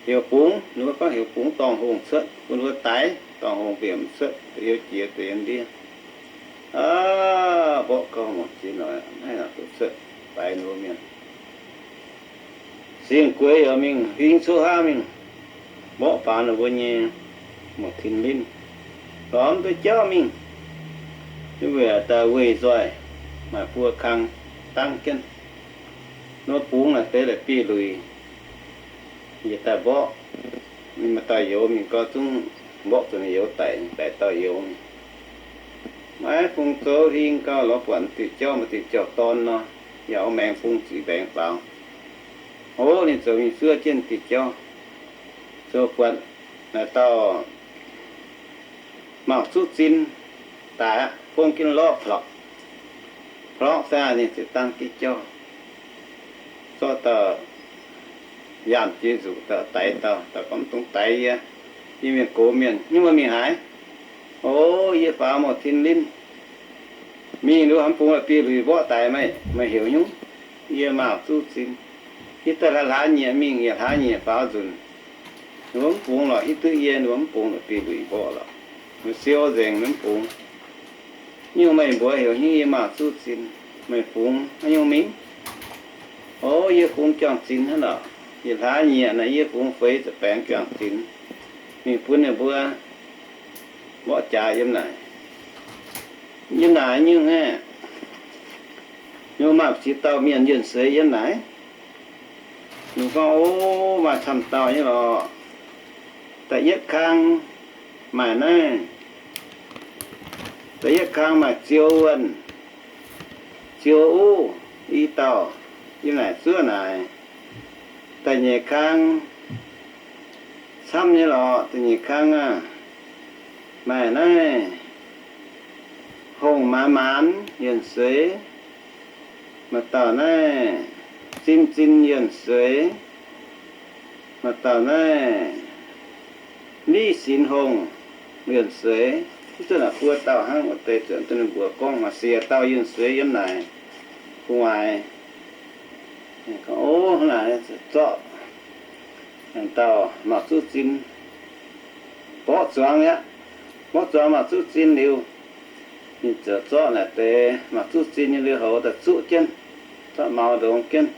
heuc bungx, ninh mbuo gorngv heuc bungx dorngh hungh cuotv bun ninh mbuo daix, dorngh hungh bieqc mv cuotv, da'yietv jiex da'yietv ndiev. Aav, mborqv gauh muonc ziex noic, naaiv nor duqv cuotv daix ninh mbuo mienh. Sin gueix yaac mingh huing cuotv hnangv, mingh mborqv faaux ninh mbuo nyei muoc tin linv, lorz mv duqv jauv mingh. Ninh weic daaih weih nzoih, maaih buo kang dangv jienv. Nor bungx naaic deix la'bieiv-luic, yietc daaih mborqv. Ninh maaih dauh youz mingh gau zungv mborqv zuqc ninh youz daic, daic dauh youz. Maiv fungx zoux hingh gauh lorz buatc diuh jauv, maaih diuh jauv-dorn nor, yaac oix maengx bung ziqc mbaengx faaux. Ov, ninh zoux mingh zuov jienv diuh jauv, zoux buatc naaic dauh mauc zuqv zin daic aqv, bung jienv lorqv plorqc. Plorqc daaih ninh ziouc dangh diuh jauv, zorqv dauh yaamh jiex nzuqc dauh daix dauh, dauh gorngv, Mv dungx daix yie. Yie mienh gox mienh, nyungc mienh mingh haaix? O, yie faaux muoc tin linv. Mingh liuz hnamv bungx la'bieiv-luic mborqv daic meih, meih heuc nyungc? Yie mauc zuqv zin. Yie daaih hlaax hlaax nyieqc mingh, yietc hlaax nyieqc faaux nzunc. Ninh mbuo mv bungx lorqc, hiuv duqv yie, ninh mbuo mv bungx la'bieiv-luic mborqv lorqc. Ninh siou nzengc, ninh mv bungx. Nyungc meih mbuox heuc hingv yie mauc zuqv zin, meih bungx haaix nyungc mingh? O, yie bungx juang-zin hnangv lorqc. Yietc hlaax nyieqc naaic yie bungx feix ziepc baengx juang-zin mingh bun ninh mbuo mborqv jaax yiem naaic. Yiem naaic nyungc aeqv, ninh maaih ziex dauh mienh yienh sueix yiem naaic. Ninh gorngv, O, maaih camv dauh nyei lorqc. Da'yietv kang maaih naaiv, da'yietv kang maaih Ziou Wuonh, Ziou Uv, i dauh yiem naaic zuov naaic. Da'nyeic kang camv nyei lorqc. Da'nyeic kang aah, maaih naaiv Hongh Maanz Maanz yienh sueix, maaih dauh naaiv Zin Zin yienh sueix, maaih dauh naaiv Liv Sinx Hongh yienh sueix. Mv duqv naaic buo dauh hnangv, wuov deix zuotc duqv ninh mbuox gorngv maaih siec dauh yienh sueix yiem naaic gu'nguaaic. Gorngv, O, hnangv naaic zorqv dauh Mauc Zuqv Zin mborqv zuangx aqv. Mborqv zuangx Mauc Zuqv Zin liuz, ninh ziouc zorqv naaic deix Mauc Zuqv Zin nyei lui-houx daaih zuqv jienv, zorqv maux ndongx jienv,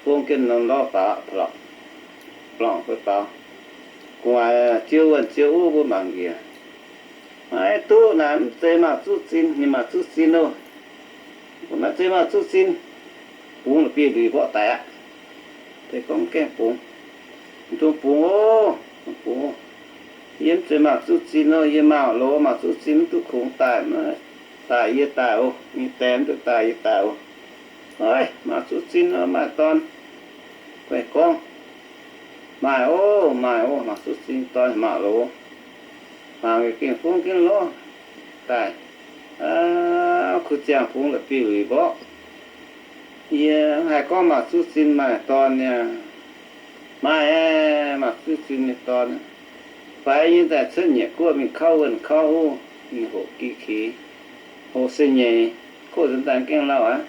bung jienv norm lorqc faaux, lorqc faaux. Gu'nguaaic ziouv wuonh ziouv uv mbuo mangc njiec, maiv duqv naaic, mv zeiz Mauc Zuqv Zin. Ninh Mauc Zuqv Zin loh. Maiv zeiz Mauc Zuqv Zin. Bungx la'bieiv-luic mborqv daic aqv. Deix gorngv, Mv gaengh bungx. Mv dungx bungx oc. Bungx. Yie mv zeiz Mauc Zuqv Zin oc. Yie mauc loz, Mauc Zuqv Zin mv duqv kungx daaih, daaih yie daaih oc. Yie die mv duqv daaih yie daaih oc. Ov, Mauc Zuqv Zin maaih dorn? Guaih gorngv, Maaih oc, maaih oc. Mauc Zuqv Zin dorn mauc loz, mangc gengh fungx jienv lorqc daaih. Kuh ziangh bungx la'bieiv-luic mborqv. Yie haiz gorngv Mauc Zuqv Zin maaih dorn nyei. Maaih, Mauc Zuqv Zin nyei dorn. Faix nyei daaih cuotv nyeic guoqv mingh kauv wuonh kauv uv, mingh hoqc gi keix, hoqc se nyeic, koqv nzuonx daaih gengh lauh aqv.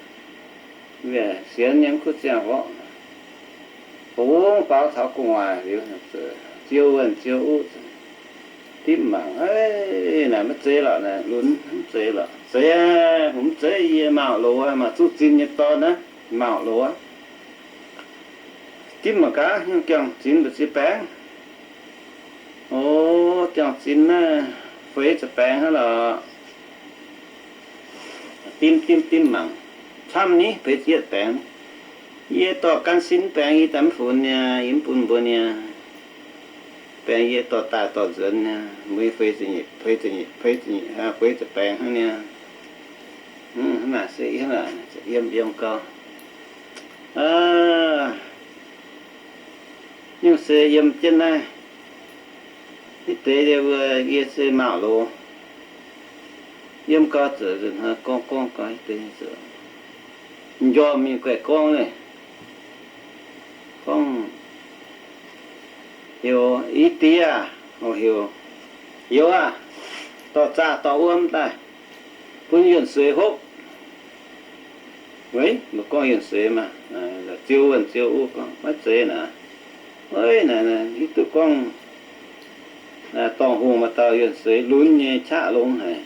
Sienx nyei mv kuv ziangh horqc. Bungx faaux taux gu'nguaaic liuz, ziouv wuonh ziouv uv dimv mangc, Naaic maiv zeiz lorqc, naaic lunx mv zeiz lorqc. Zeiz aqv, mv zeiz, yie mauc loz, Mauc Zuqv Zin nyei dorn aqv, mauc loz. Dimv mangc gaax, nyungc juang-zin mbu'ziex baengx? O, juang-zin naaiv feix ziepc baengx hnangv lorqc. Dimv dimv dimv mangc, camv ni feix ziepc yietv baengx. Yie dorh gan sin baengx yie daaih mv funx niaa, yie mv bun mbuo niaa. Baengx yie dorh daaih dorh nzuonx niaa, mbuo feix ziepc nyeic, feix ziepc nyeic, feix ziepc nyeic, feix ziepc baengx hnangv niaa. Hnangv naaic se yiem yiem gau. Nyungc se yiem jienv naaiv. Hitv deix yie se mauc loz. Yiem gau zuqc nzunc hnoi gorngv gorngv gau deix zuqc m'njormh mingh guaih gorngv naaic, gorngv heuc i diex aah, heuc, heuc aac, dorh zaah dorh wuom daaih bun yuonh sueix hopv. Weic mbuo gorngv yuonh sueix maah, ziouv wuonh ziouv uv gorngv maiv zeiz naaic. Weic naaic hiuv duqv gorngv dorngh hungh maaih dauh yuonh sueix lunx nyei qaqv longx haic.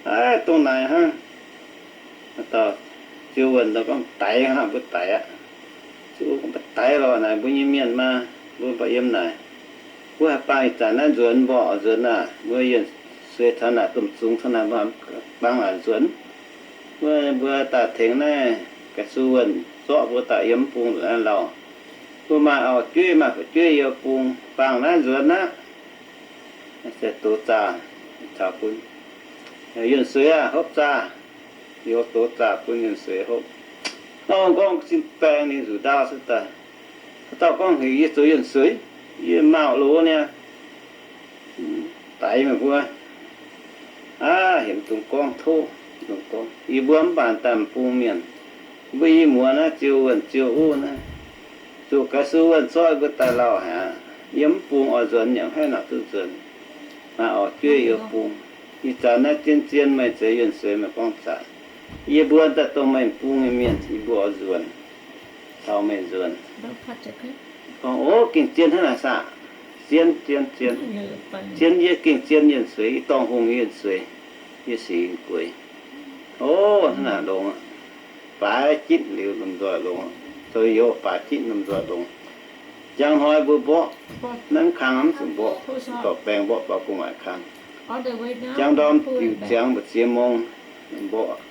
Aav, dongh naaic hnangv. Maaih dauh ziouv wuonh gorngv daix hnangv, mbuo daix aqv. Ziouv gorngv maiv daix lorqc, naaic mbuo nyei mienh maah, mbuo mv baac yiem naaic. Mbuo haih bangc ih zanc naaiv nzuonx mborqv nzuonx aah, mbuo yuonh sueix taux naaic domh zungx taux naaic mbuo bangc aqv nzuonx. Mbuo, mbuo daaih tengx naaiv Ga'su Wuonh zorqv mbuo daaih yiem mv bung nzuonx naaiv lauh. Mbuo maaih auv-jueiv maaih fu'jueiv yiem bung bangc naaiv nzuonx aqv. Se dox zaah caux bun yuonh sueix aah, hopv zaah. Youz dox zaah bun yuonh sueix hopv. Nor gorngv sin baeng ninh nzuqc ndaauv cuotv daaih. Haaix dauh gorngv heuc yie zoux yuonh sueix? Yie mauh loz niaa. Daix meih mbuo. Aav, heuc dungx gorngv tov, dungx gorngv. Yie mbuo mv baac daaih m'bung mienh. Mbuo i muoz naaiv ziouv wuonh ziouv uv naaiv, zuqc Ga'su Wuonh zorqv mbuo daaih lauh haic aqv. Yiem mv bung oix nzuonx yaac mv haih nangc duqv nzuonx. Maaih auv-jueiv yiem bung. Ih zanc naaiv zien zien meih zeix yuonh sueix meih gorngv zanc. Yie mbuo daaih dongh meih m'bung nyei mienh, yie mbuo oix nzuonx, caux meih nzuonx. Gorngv, ov, gengh zien hnangv naaic saah? Zien, zien, zien. Zien yie gengh zien yuonh sueix, yie dorngh hungh yuonh sueix, yie sic gueix. Ov, hnangv naaic longx aqv. Baaix jitv liuz lomh nzoih longx, zoux youz baaix jitv lomh nzoih longx. Njang hnoi mbuo mborqv, naaiv kang mv zuqc mborqv, dorh baeng mborqv faaux gu'nguaaic kang. Njang ndorm diuc ziangx mbu'ziex mong mborqv.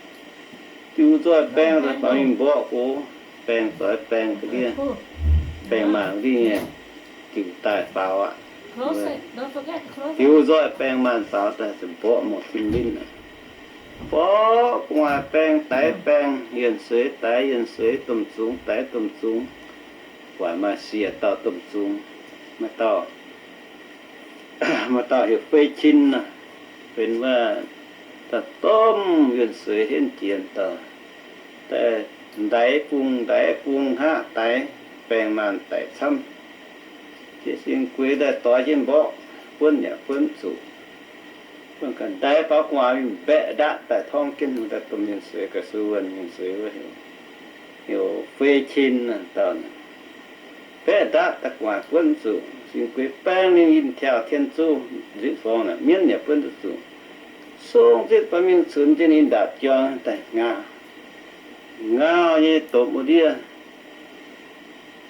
Diuc nzoih baeng daaih faaux mingh mborqv gox, baeng doix baeng ga'ndiev, baeng maanc ga'ndiev nyei diuc daaih faaux aqv. Diuc nzoih baeng maanc faaux daaih zuqc mborqv mouc tim linh aqv. Mborqv gu'nguaaic baeng daix baeng, yuonh sueix daix yuonh sueix, domh zungx daix domh zungx. Waaic maaih siec dauh domh zungx, maaih dauh, maaih dauh heuc Fei Qin nor, benx wuov daaih domh yuonh sueix henv jiex dauh, daaih ndaix bung ndaix bung hngaqv daix, baeng maanc daic camv. Jiex sin gueix daaih doix jienv mborqv, buonv yaac buonv zuqc. Buonv ganh ndaix faaux gu'nguaaic mingh mbaeqv ndaatv daaih torngv jienv daaih domh yuonh sueix, Ga'su Wuonh yuonh sueix wuov heuc, heuc Fei Qin dauh. Mbaeqv ndaatv daaih gu'nguaaic buonv zuqc, sin gueix baeng ninh yinh tiaux tien zuv nzipv forng naaic, mienv yaac buonv duqv zuqc. Sung zitv baac mingh cunx jienv ninh ndaatv juang daaih ngau, ngau nyei dopc wuov ndiev.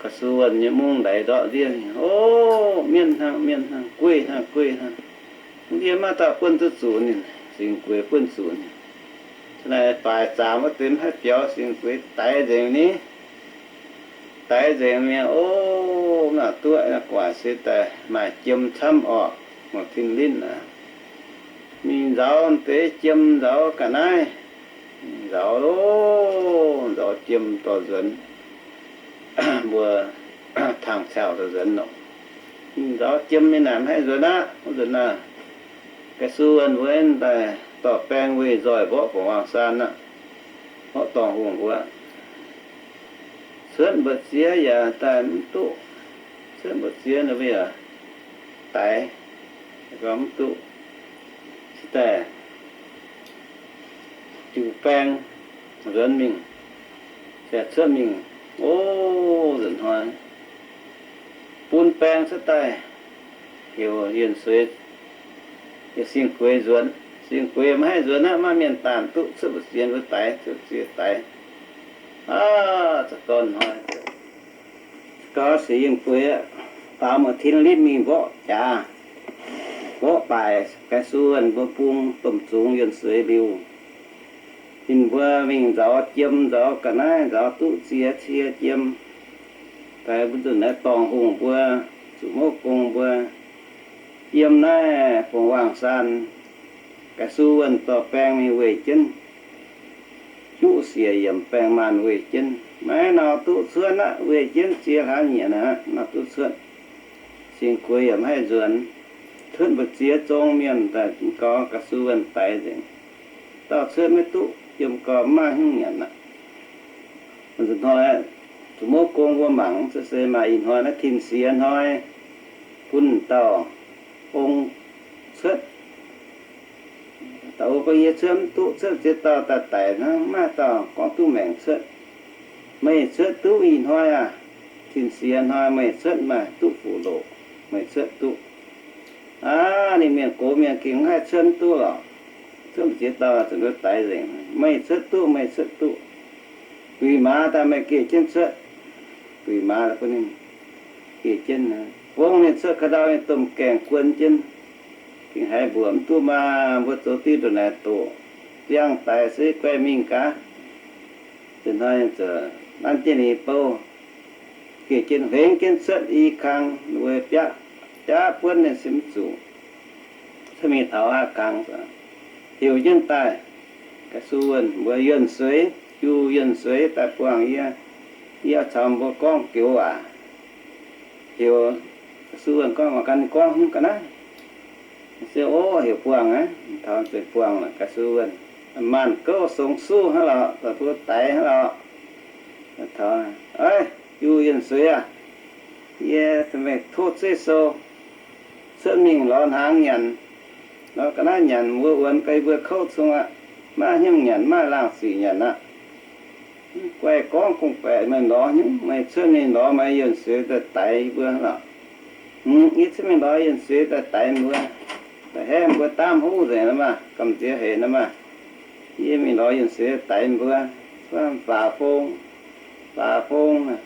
Ga'su Wuonh nyei mungv laix ndortv ndiev, o, mienv hnangv, mienv hnangv, gueiv hnangv, gueiv hnangv. Mv ndiev maiv dauh buonv duqv zuqc ninh, sin gueix buonv zuqc ninh. Naaic baaic zaamc wuov deix mv haih biaux, sin gueix daix nzengc ni, daix nzengc mi'aqv. O, naaic duqv gu'nguaaic se daaih maaih jiem camv orqc, mouc tin linh aqv. Mingh nzauz deix jiem nzauz ga'naaiv, nzauz, nzauz jiem dorh nzuonx. Mbuo tangx caux dorh nzuonx nor, mingh nzauz jiem nyei naaic mv haih nzuonx aqv. Wuov nzunc naaic, Ga'su Wuonh mbuo daaih dorh baeng weih nzoih mborqv Bungx Waang Saan aqv. Mborqv dorngh hungh mbuo cuotv mbu'ziex yaac daaih mv duqv. Cuotv mbu'ziex ninh mbuo yaac daix, mv duqv. Se daaih juqc baeng nzuonx mingh, cuotv mingh, o, nzuonx hnoi bun baeng cuotv daaih, heuc yienh sueix, heuc sing gueix nzuonx. Sing gueix maiv haih nzuonx aqv, maiv mienh daanh duqv, cuotv mbu'ziex mbuo daix, cuotv mbu'ziex daix. Aav, za'gengh hnoi gau, siec yienh gueix aqv, faaux mouc tin litv mingh mborqv jaax, mborqv baaic Ga'su Wuonh mbuo bung domh zungx yienh sueix liuz, ninh mbuo mingh nzauz jiem, nzauz ga'naaiv, nzauz duqv ziex cie jiem. Daaih mbuo nzunc naaiv dorngh hungh mbuo, zuqc mouv gong mbuo yiem naaiv Bungx Waang Saan, Ga'su Wuonh dorh baeng mingh weih jienv, juqv siec yiemc baeng maanh weih jienv. Maiv nor duqv cuotv aqv, weih jienv ziex hlaax nyieqc aqv, nor duqv cuotv. Sing gueix yaac maiv haih nzuonx. Cuotv mbu'ziex zong mienh daaih gaux Ga'su Wuonh daix nzengc. Dauh cuotv maiv duqv, yiem gau mv maaih hnyouv nyanc aqv. Nzunc hnoi zuqc mouv gong mbuo mangc, se maaih ih hnoi naaiv tin-siex hnoi, bun dauh ong cuotv. Dauh ong gorngv, yie cuotv mv duqv, cuotv ziex dauh daaih daic hnangv, mv maaih dauh gorngv duqv maengc cuotv. Meih cuotv duqv ih hnoi aac, tin-siex hnoi meih cuotv maaih duqv fuqv loqc, meih cuotv duqv. Aav, ninh mienh gox mienh gengh mv haih cuotv mv duqv lorqc. Cuotv mv ziex dauh zuqc nduov daix nzengc. Meih cuotv duqv, meih cuotv duqv. Guix maaz daaih meih geh jienv cuotv. Guix maaz bun ninh geh jienv. Bungx ninh cuotv ka'ndau ninh domh gaengh guon jienv. Gengh haiz mbuoqc mv duqv maah, mbuo zoux diuv ndongc naaic doqc, ziangh daic se guai mingh gaax. Zinh hnoi ziouc nanv jienv ninh bouv, geh jienv huengx jienv cuotv i kang, ninh mbuo biaqv jaav buonv ninh se mv zuqc. Cuotv mingh taux aav kang, heuc jienv daaih, Ga'su Wuonh mbuo yuonh sueix, juv yuonh sueix daaih buangh yie, yie caux mbuo gorngv joux waac. Heuc Ga'su Wuonh gorngv, mangc gaax ninh gorngv hnangv ga'naaiv. Se ov, heuc buangh aqv. Taux zeix buangh lorqc, Ga'su Wuonh, maanc gouv songx suv hnangv lorqc, daaih mbuo daix hnangv lorqc. Taux, Ov, juv yuonh sueix aah! Yie meih tov zeiv sou cuotv mingh lorz hnaangx nyanc. Lorz ga'naaiv nyanc, mbuo wuonx ga'naaiv mbuo kouv cong aqv. Maiv hnyouv nyanc, maiv laangh ziqc nyanc aqv. Guaih gorngv gorngv-baeqc meih lorz hnyouv, meih cuotv mingh lorz meih yuonh sueix daaih daix yie mbuo lorqc. Yie cuotv mingh lorz yuonh sueix daaih daix mbuo, da'haeqv mbuo daamv huv nzengc nor maah, gamh nziex haic nor maah. Yie mingh lorz yuonh sueix daix mbuo, faaux fong, faaux fong.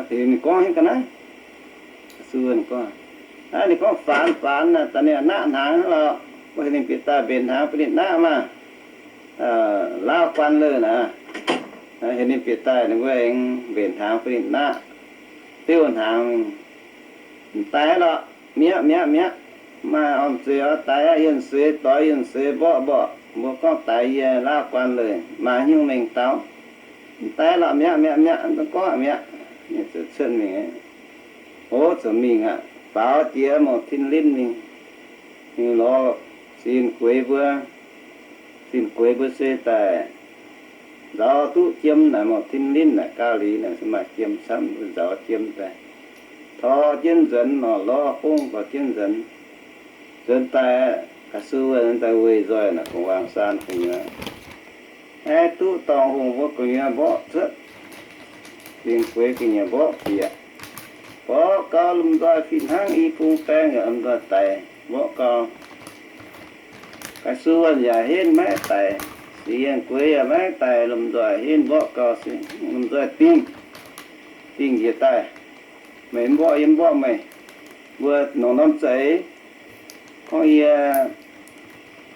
Ninh gorngv hingv ga'naaiv, Ga'su Wuonh gorngv, ninh gorngv faanx faanx, da'nyeic naqv hnaangx hnangv lorqc. Mbuo heuc ninh bieqc daaih mbenc hnaangx bun ninh naqv maah. Laauv guan leih naaic, heuc ninh bieqc daaih, ninh mbuo aengx mbenc hnaangx bun ninh naqv, diuv hnaangx mingh. M'daaih lorqc, mi'aqv, mi'aqv, mi'aqv. Maaih orn-zuiz oix daix aqv, yuonh sueix doix, yuonh sueix mborqv mborqc. Mbuo gorngv daix yie laauv guan leih, maaih hnyouv mengh dauh. M'daaih lorqc, mi'aqv, mi'aqv, mi'aqv, mv dungx gorngv aqv, mi'aqv. Ninh ziouc cuotv mingh, ov, ziouc mingh aqv. Faaux jiex mouc tin linv mingh, mingh lorz singx gueix mbuo. Singx gueix mbuo se daaih nzauz duqv jiem naaic, mouc tin linv naaic, Gauh Liz naaic se maaih jiem camv, mbuo nzauz jiem daaih, tor jienv nzuonx nor, lorz gong tor jienv nzuonx. Nzuonx daaih, Ga'su Wuonh daaih weih nzoih naaic, gu'nguaaz saan gu'nyuoz, aeqv, duqv dorngh hungh mbuo gu'nyuoz mborqv cuotv. Singx gueix ga'nyiec mborqv bieqc, mborqv gau lomh nzoih fih hnangv i bung baeng yaac lomh nzoih daix mborqv gau. Ga'su Wuonh yaac henv maiv daic, singx gueix yaac maiv daic, lomh nzoih henv mborqv gau, lomh nzoih dingh, dingh njiec daaih, meih mv mborqv yie mv mborqv meih. Mbuo longc norm za'eix gorngv, yie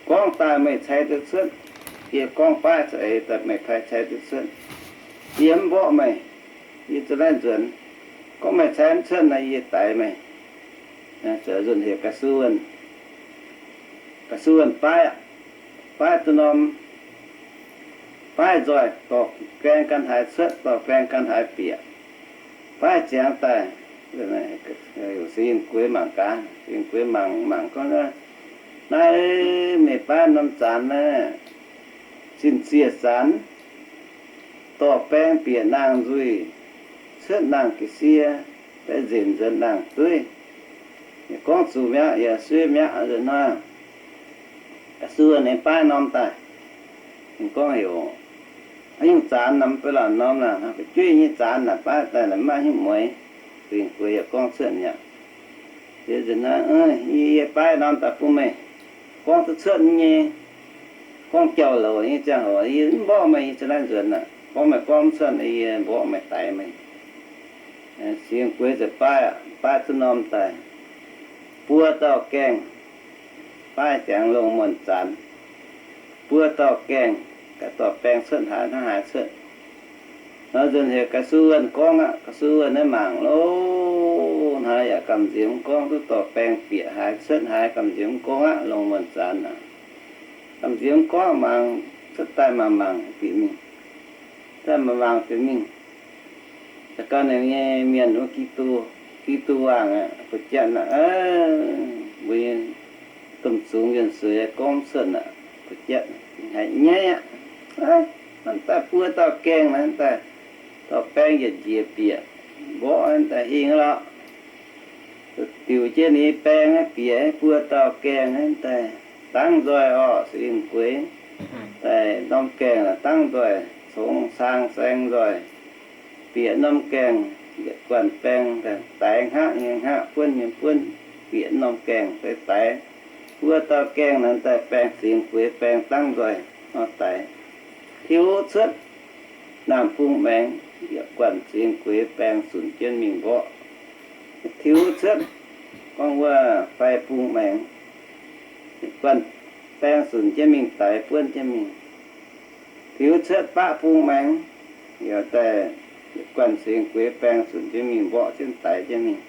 gorngv daaih meih cai duqv cuotv, yie gorngv baav za'eix daaih meih cai duqv cuotv. Yie mv mborqv meih, yie za'naaiv nzuonx. Gorngv meih cai mv cuotv nor, yie daix meih. Nzuonx heuc Ga'su Wuonh, Ga'su Wuonh baaiv, baaiv duqv norm, baaiv nzoih dorh baeng gan haaix cuotv, dorh baeng gan haaix bieqc, baaiv ziangx daaih. Singx gueix mangc gaax, singx gueix mangc mangc gorngv, naaiv meih baaiv norm zaanx naaiv, zinh ziec zaanx, dorh baeng bieqc naang nzuih, cuotv naang ga'sie, daaih nzenc nzuonx naang dueiv. Gorngv zuqc mi'aqv, yaac suiv mi'aqv, nzuonx hnoi Ga'su Wuonh baaiv norm daaih. Ninh gorngv heuc, haaix nyungc zaanx naaic, mv baac laanh norm naaic, fu'jueiv nyei zaanx naaic, baaiv daaih naaic, mv maaih haaix nyungc mueix. Singx gueix yaac gorngv cuotv mi'aqv. Yie nzunc naaiv, yie baaiv norm daaih bun meih gorngv duqv cuotv nyei, gorngv jauv-louc nyei ziangh hoc, yie mv mborqv meih, yie za'naaiv nzuonx aqv. Gorngv meih gorngv mv cuotv, yie mborqv meih, daix meih. Singx gueix ziouc baaiv, baaiv duqv norm daaih, buo dauh gaengh, baaiv ziangx lungh muonh zaanx, buo dauh gaengh, gaax dorh baeng cuotv haaix hnangv haaix cuotv. Nor nzunc heuc Ga'su Wuonh gorngv aqv. Ga'su Wuonh naaiv mangc loh, hnangv yaac gamh nziex mv gorngv, duqv dorh baeng bieqc haaix cuotv haaix, gamh nziex mv gorngv aqv. Lungh muonh zaanx aac, gamh nziex mv gorngv, mangc cuotv daaih mangc mangc bieqc mingh, daaih mangc mangc bieqc mingh. Da'ganh ninh nyei mienh wuov Giduc, Giduc waangc aqv, fu'jueiv aqv, mbuo nyei domh zungx yuonh sueix gorngv cuotv aqv. Haiz nyaiv aqv. Hnangv daaih buo dauh gaengh naaiv daaih, dorh baeng yietc njiec bieqc mborqv daaih hingh lorqc. Diuc jienv ninh baeng bieqc buo dauh gaengh naaiv daaih dangv nzoih orqc, singx gueix daaih norm gaengh dangv nzoih, congx cang saeng nzoih, bieqc norm gaengh, yietc guanh baeng daix hngaqv nyei hngaqv, buonv nyei buonv, bieqc norm gaengh daix daix. Buo dauh gaengh naaiv daaih baeng singx gueix baeng dangv nzoih nor daix. Tiux cuotv naamh bung maengx, yietc guanh singx gueix baeng zunc jienv mingh mborqv. Tiux cuotv gorngv wuov fai bung maengx, yietc guanh baeng zunc jienv mingh daix buonv jienv mingh. Tiux cuotv baqv bung maengx, yaac daaih yietc guanh singx gueix baeng zunc jienv mingh mborqv jienv daix jienv mingh.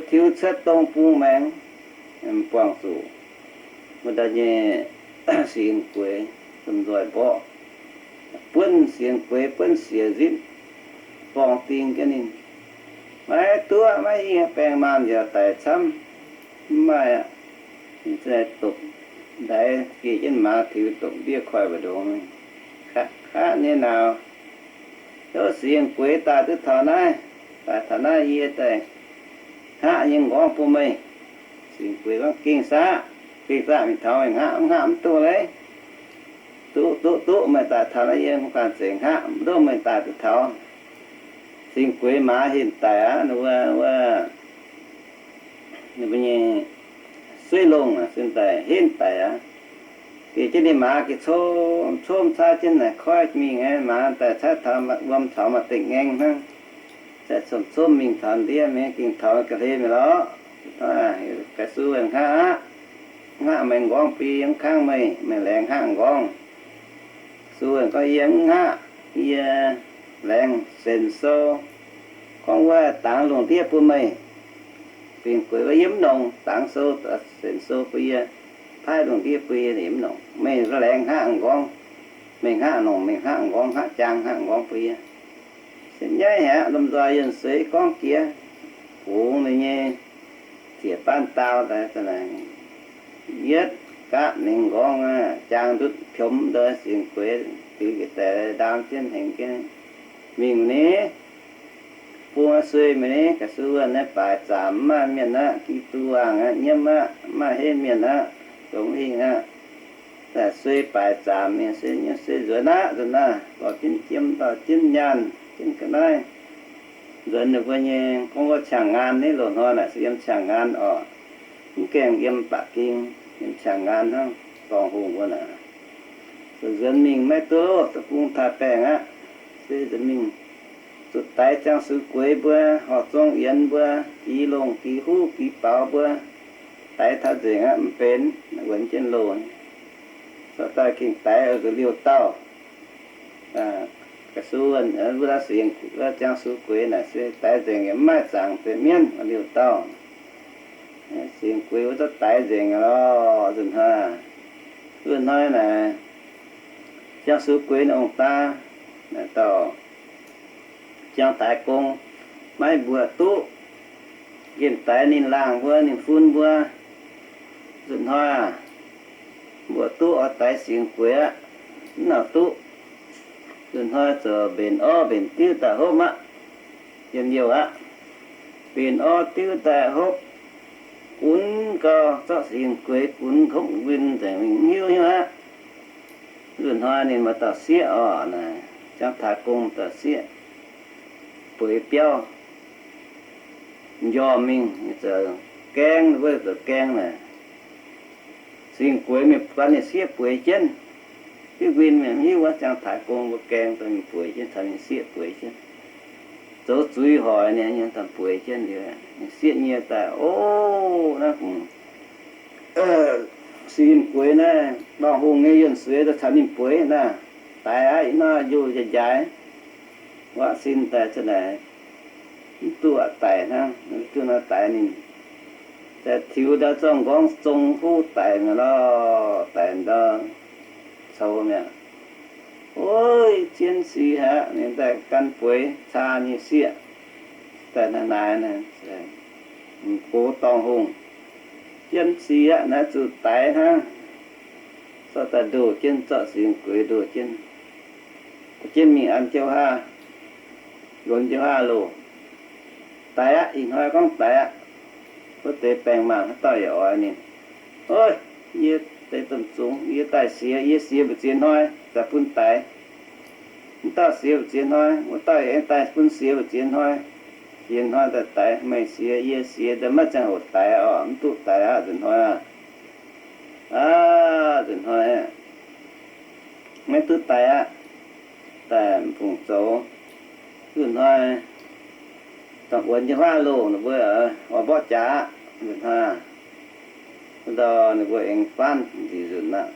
Tiux cuotv dong bung maengx, buangh zuqc wuov dauh nyei singx gueix domh nzoih mborqv, buonv singx gueix buonv siec nzipv, borngz ding jienv ninh. Maiv duqv, maiv hingh, baeng maanh yaac daic camv. Mv maaih aqv. Dopc ndaix geh jienv maaz tiux dopc ndiev koiv mbu'ndongx, kaqv nyei nauz. Yov, singx gueix daaih duqv taux naaiv, daaih taux naaiv yie daaih hngaqv nyei nqorngv bun meih. Singx gueix gorngv, Gengh saah, gengh saah mingh taux meih hngaqv, mv hngaqv mv duqv leiz. Duqv, duqv, duqv, meih daaih taux naaiv yie mv gaengh zengc hngaqv, mv duqv meih daaih duqv taux. Singx gueix maaz hinc daic aqv, wuov, wuov, ninh mbuo nyei sueiv longh sin daic henv daic aqv. Geh jienv ninh maaz geh comv comv caaiv jienv naaic koiv mingh aqv. Maaz daaih caaiv taux wuom caux maaih dengh ngaeng hnangv. Daaih comv comv mingh taux ndiev mingh, gengh taux ga'hlen mi'aqv lorqc. Ga'su hngaqv aqv. Hngaqv meih nqorngv bun yie, mv kangv meih, meih laengz hngaqv nqorngv. Ga'su gorngv, Yie mv hngaqv. Yie laengz senc sou, gorngv wuov dangx lungh ndiev bun meih. Singx gueix gorngv, Yie mv longc. Dangx sou, senc sou bun yie, paaiv lungh ndiev bun yie, yie mv longc. Meih laengz hngaqv nqorngv. Meih hngaqv longc, meih hngaqv nqorngv, hngaqv jaang, hngaqv nqorngv bun yie. Se nyaiv haic aqv, lomh nzoih yuonh sueix gorngv jiex, bungx ninh nyei ziec baanv daau daaih, yietv gapv ninh nqorngv, jaang ndutv piomx ndov, singx gueix diux ga'daic ndaam jienv hengx jienv mingh ni. Bung suei mingh ni, ga'su naaiv baaix zaamc, mv maaih mienh aqv. Giduc waangc aqv, nyiemv aqv, mv maaih henv mienh aqv, zongx hingh aqv. Daaih suei baaix zaamc mingh, suei nyiemv, suei nzuonx aqv, nzuonx aqv, dorh jienv jiem, dorh jienv nyaanh, jienv ga'naaiv. Nzuonx ninh mbuo nyei gorngv wuov Qangx Ngaan ni, loz-hnoi naaic se yiem Qangx Ngaan oc. Mv gaengh yiem Baac Ging, yiem Qangx Ngaan hnangv, dorngh hungh wuov naaic. Nzuonx mingh maiv duqv, deic-bung taaih baengh aqv. Se nzuonx mingh zuqc daix ziangh sux gueix mbuo, horqc zong yienx mbuo, gix longh gix huv gix baaux mbuo, daix taux nzengc aqv mv benx, wuonx jienv loh. Zorqv daaih gengh daix oix zuqc liouh dauh. Ga'su wuov, wuov dauh singx, wuov ziangh sux gueix naaic se daix nzengc yaac mv maaih zaangc deix mienv, liouh dauh. Singx gueix wuov dauh daix nzengc lorqc. Nzunc hnoi, nzunc hnoi naaic, ziangh sux gueix naaic ong-daa, naaic dauh Jangx Taaix Gong maiv mbuoqc duqv. Nqemh daix ninh laangh mbuo, ninh fun mbuo. Nzunc hnoi aac, mbuoqc duqv oix daix singx gueix aqv, mv nangc duqv. Nzunc hnoi ziouc mbenc orv mbenc diuv daaih hopv aqv. Yiem youh aqv. Mbenc orv diuv daaih hopv, gunv gau, zorqv singx gueix gunv hopv nquin nzengc mingh mv hiuv hiuv aqv. Nzunc hnoi ninh maaih dauh sieqv oc, naaic Jangx Taaix Gong dauh sieqv, bueix biauv njormh mingh, zoux gaeng, wuov zoux gaeng naaic, singx gueix mingh buatc ninh sieqv bueix jienv. Diuv nquin mingh mv hiuv wuov, Jangx Taaix Gong mbuo gaeng daaih mingh bueix jienv, caux ninh sieqv bueix jienv. Zoux zuiz hoic ninh nyei daaih bueix jienv liuz, ninh sieqv nyie daaih, O, naaiv singx gueix naaiv, dorngh hungh nyei yuonh sueix daaih caux ninh bueix naaiv. Daix aqv, ih hnoi njuh njaaic, wuov sin daaih za'naaic mv duqv daic hnangv, duqv nor daix ninh. Daaih tiux ndau zorqv nqorngv zong huv daic mi'aqv lorqc. Daic ndau coux mi'aqv. Ov, jienv si haic, ninh daaih gan bueix caa nyei sieqv daaih naaiv, naaiv, gox dorngh hungh. Jienv si aqv, naaiv zuqc daix hnangv. zorqv daaih ndoh jienv, zorqv Singx Gueix ndoh jienv, jienv mingh an jiouv haav, luonx jiouv haav loh. Daix aqv. Ih hnoi gorngv daix aqv. Wuov deix baengc mangc haaix dauh yaac oix ninh, Ov, yie deix domh zungx, yie daaih siex, yie siex mbu'ziex hnoi daaih bun daix. Mv dauh siex mbu'ziex hnoi, wuov dauh yaac aengx daaih bun siex mbu'ziex hnoi. Ziex hnoi daaih daix, meih siex yie siex daaih maiv ziangh hoc daix oc, mv duqv daix aqv nzunc hnoi aqv. Aav, nzunc hnoi maiv duqv daix aqv. Daaih m'fungc zoux, nzunc hnoi dangh wuonx jienv haav loh, ninh mbuo oix mborqv jaax aqv. Nzunc hnoi ndau ninh mbuo aengx faanv nzic nzunc aqv.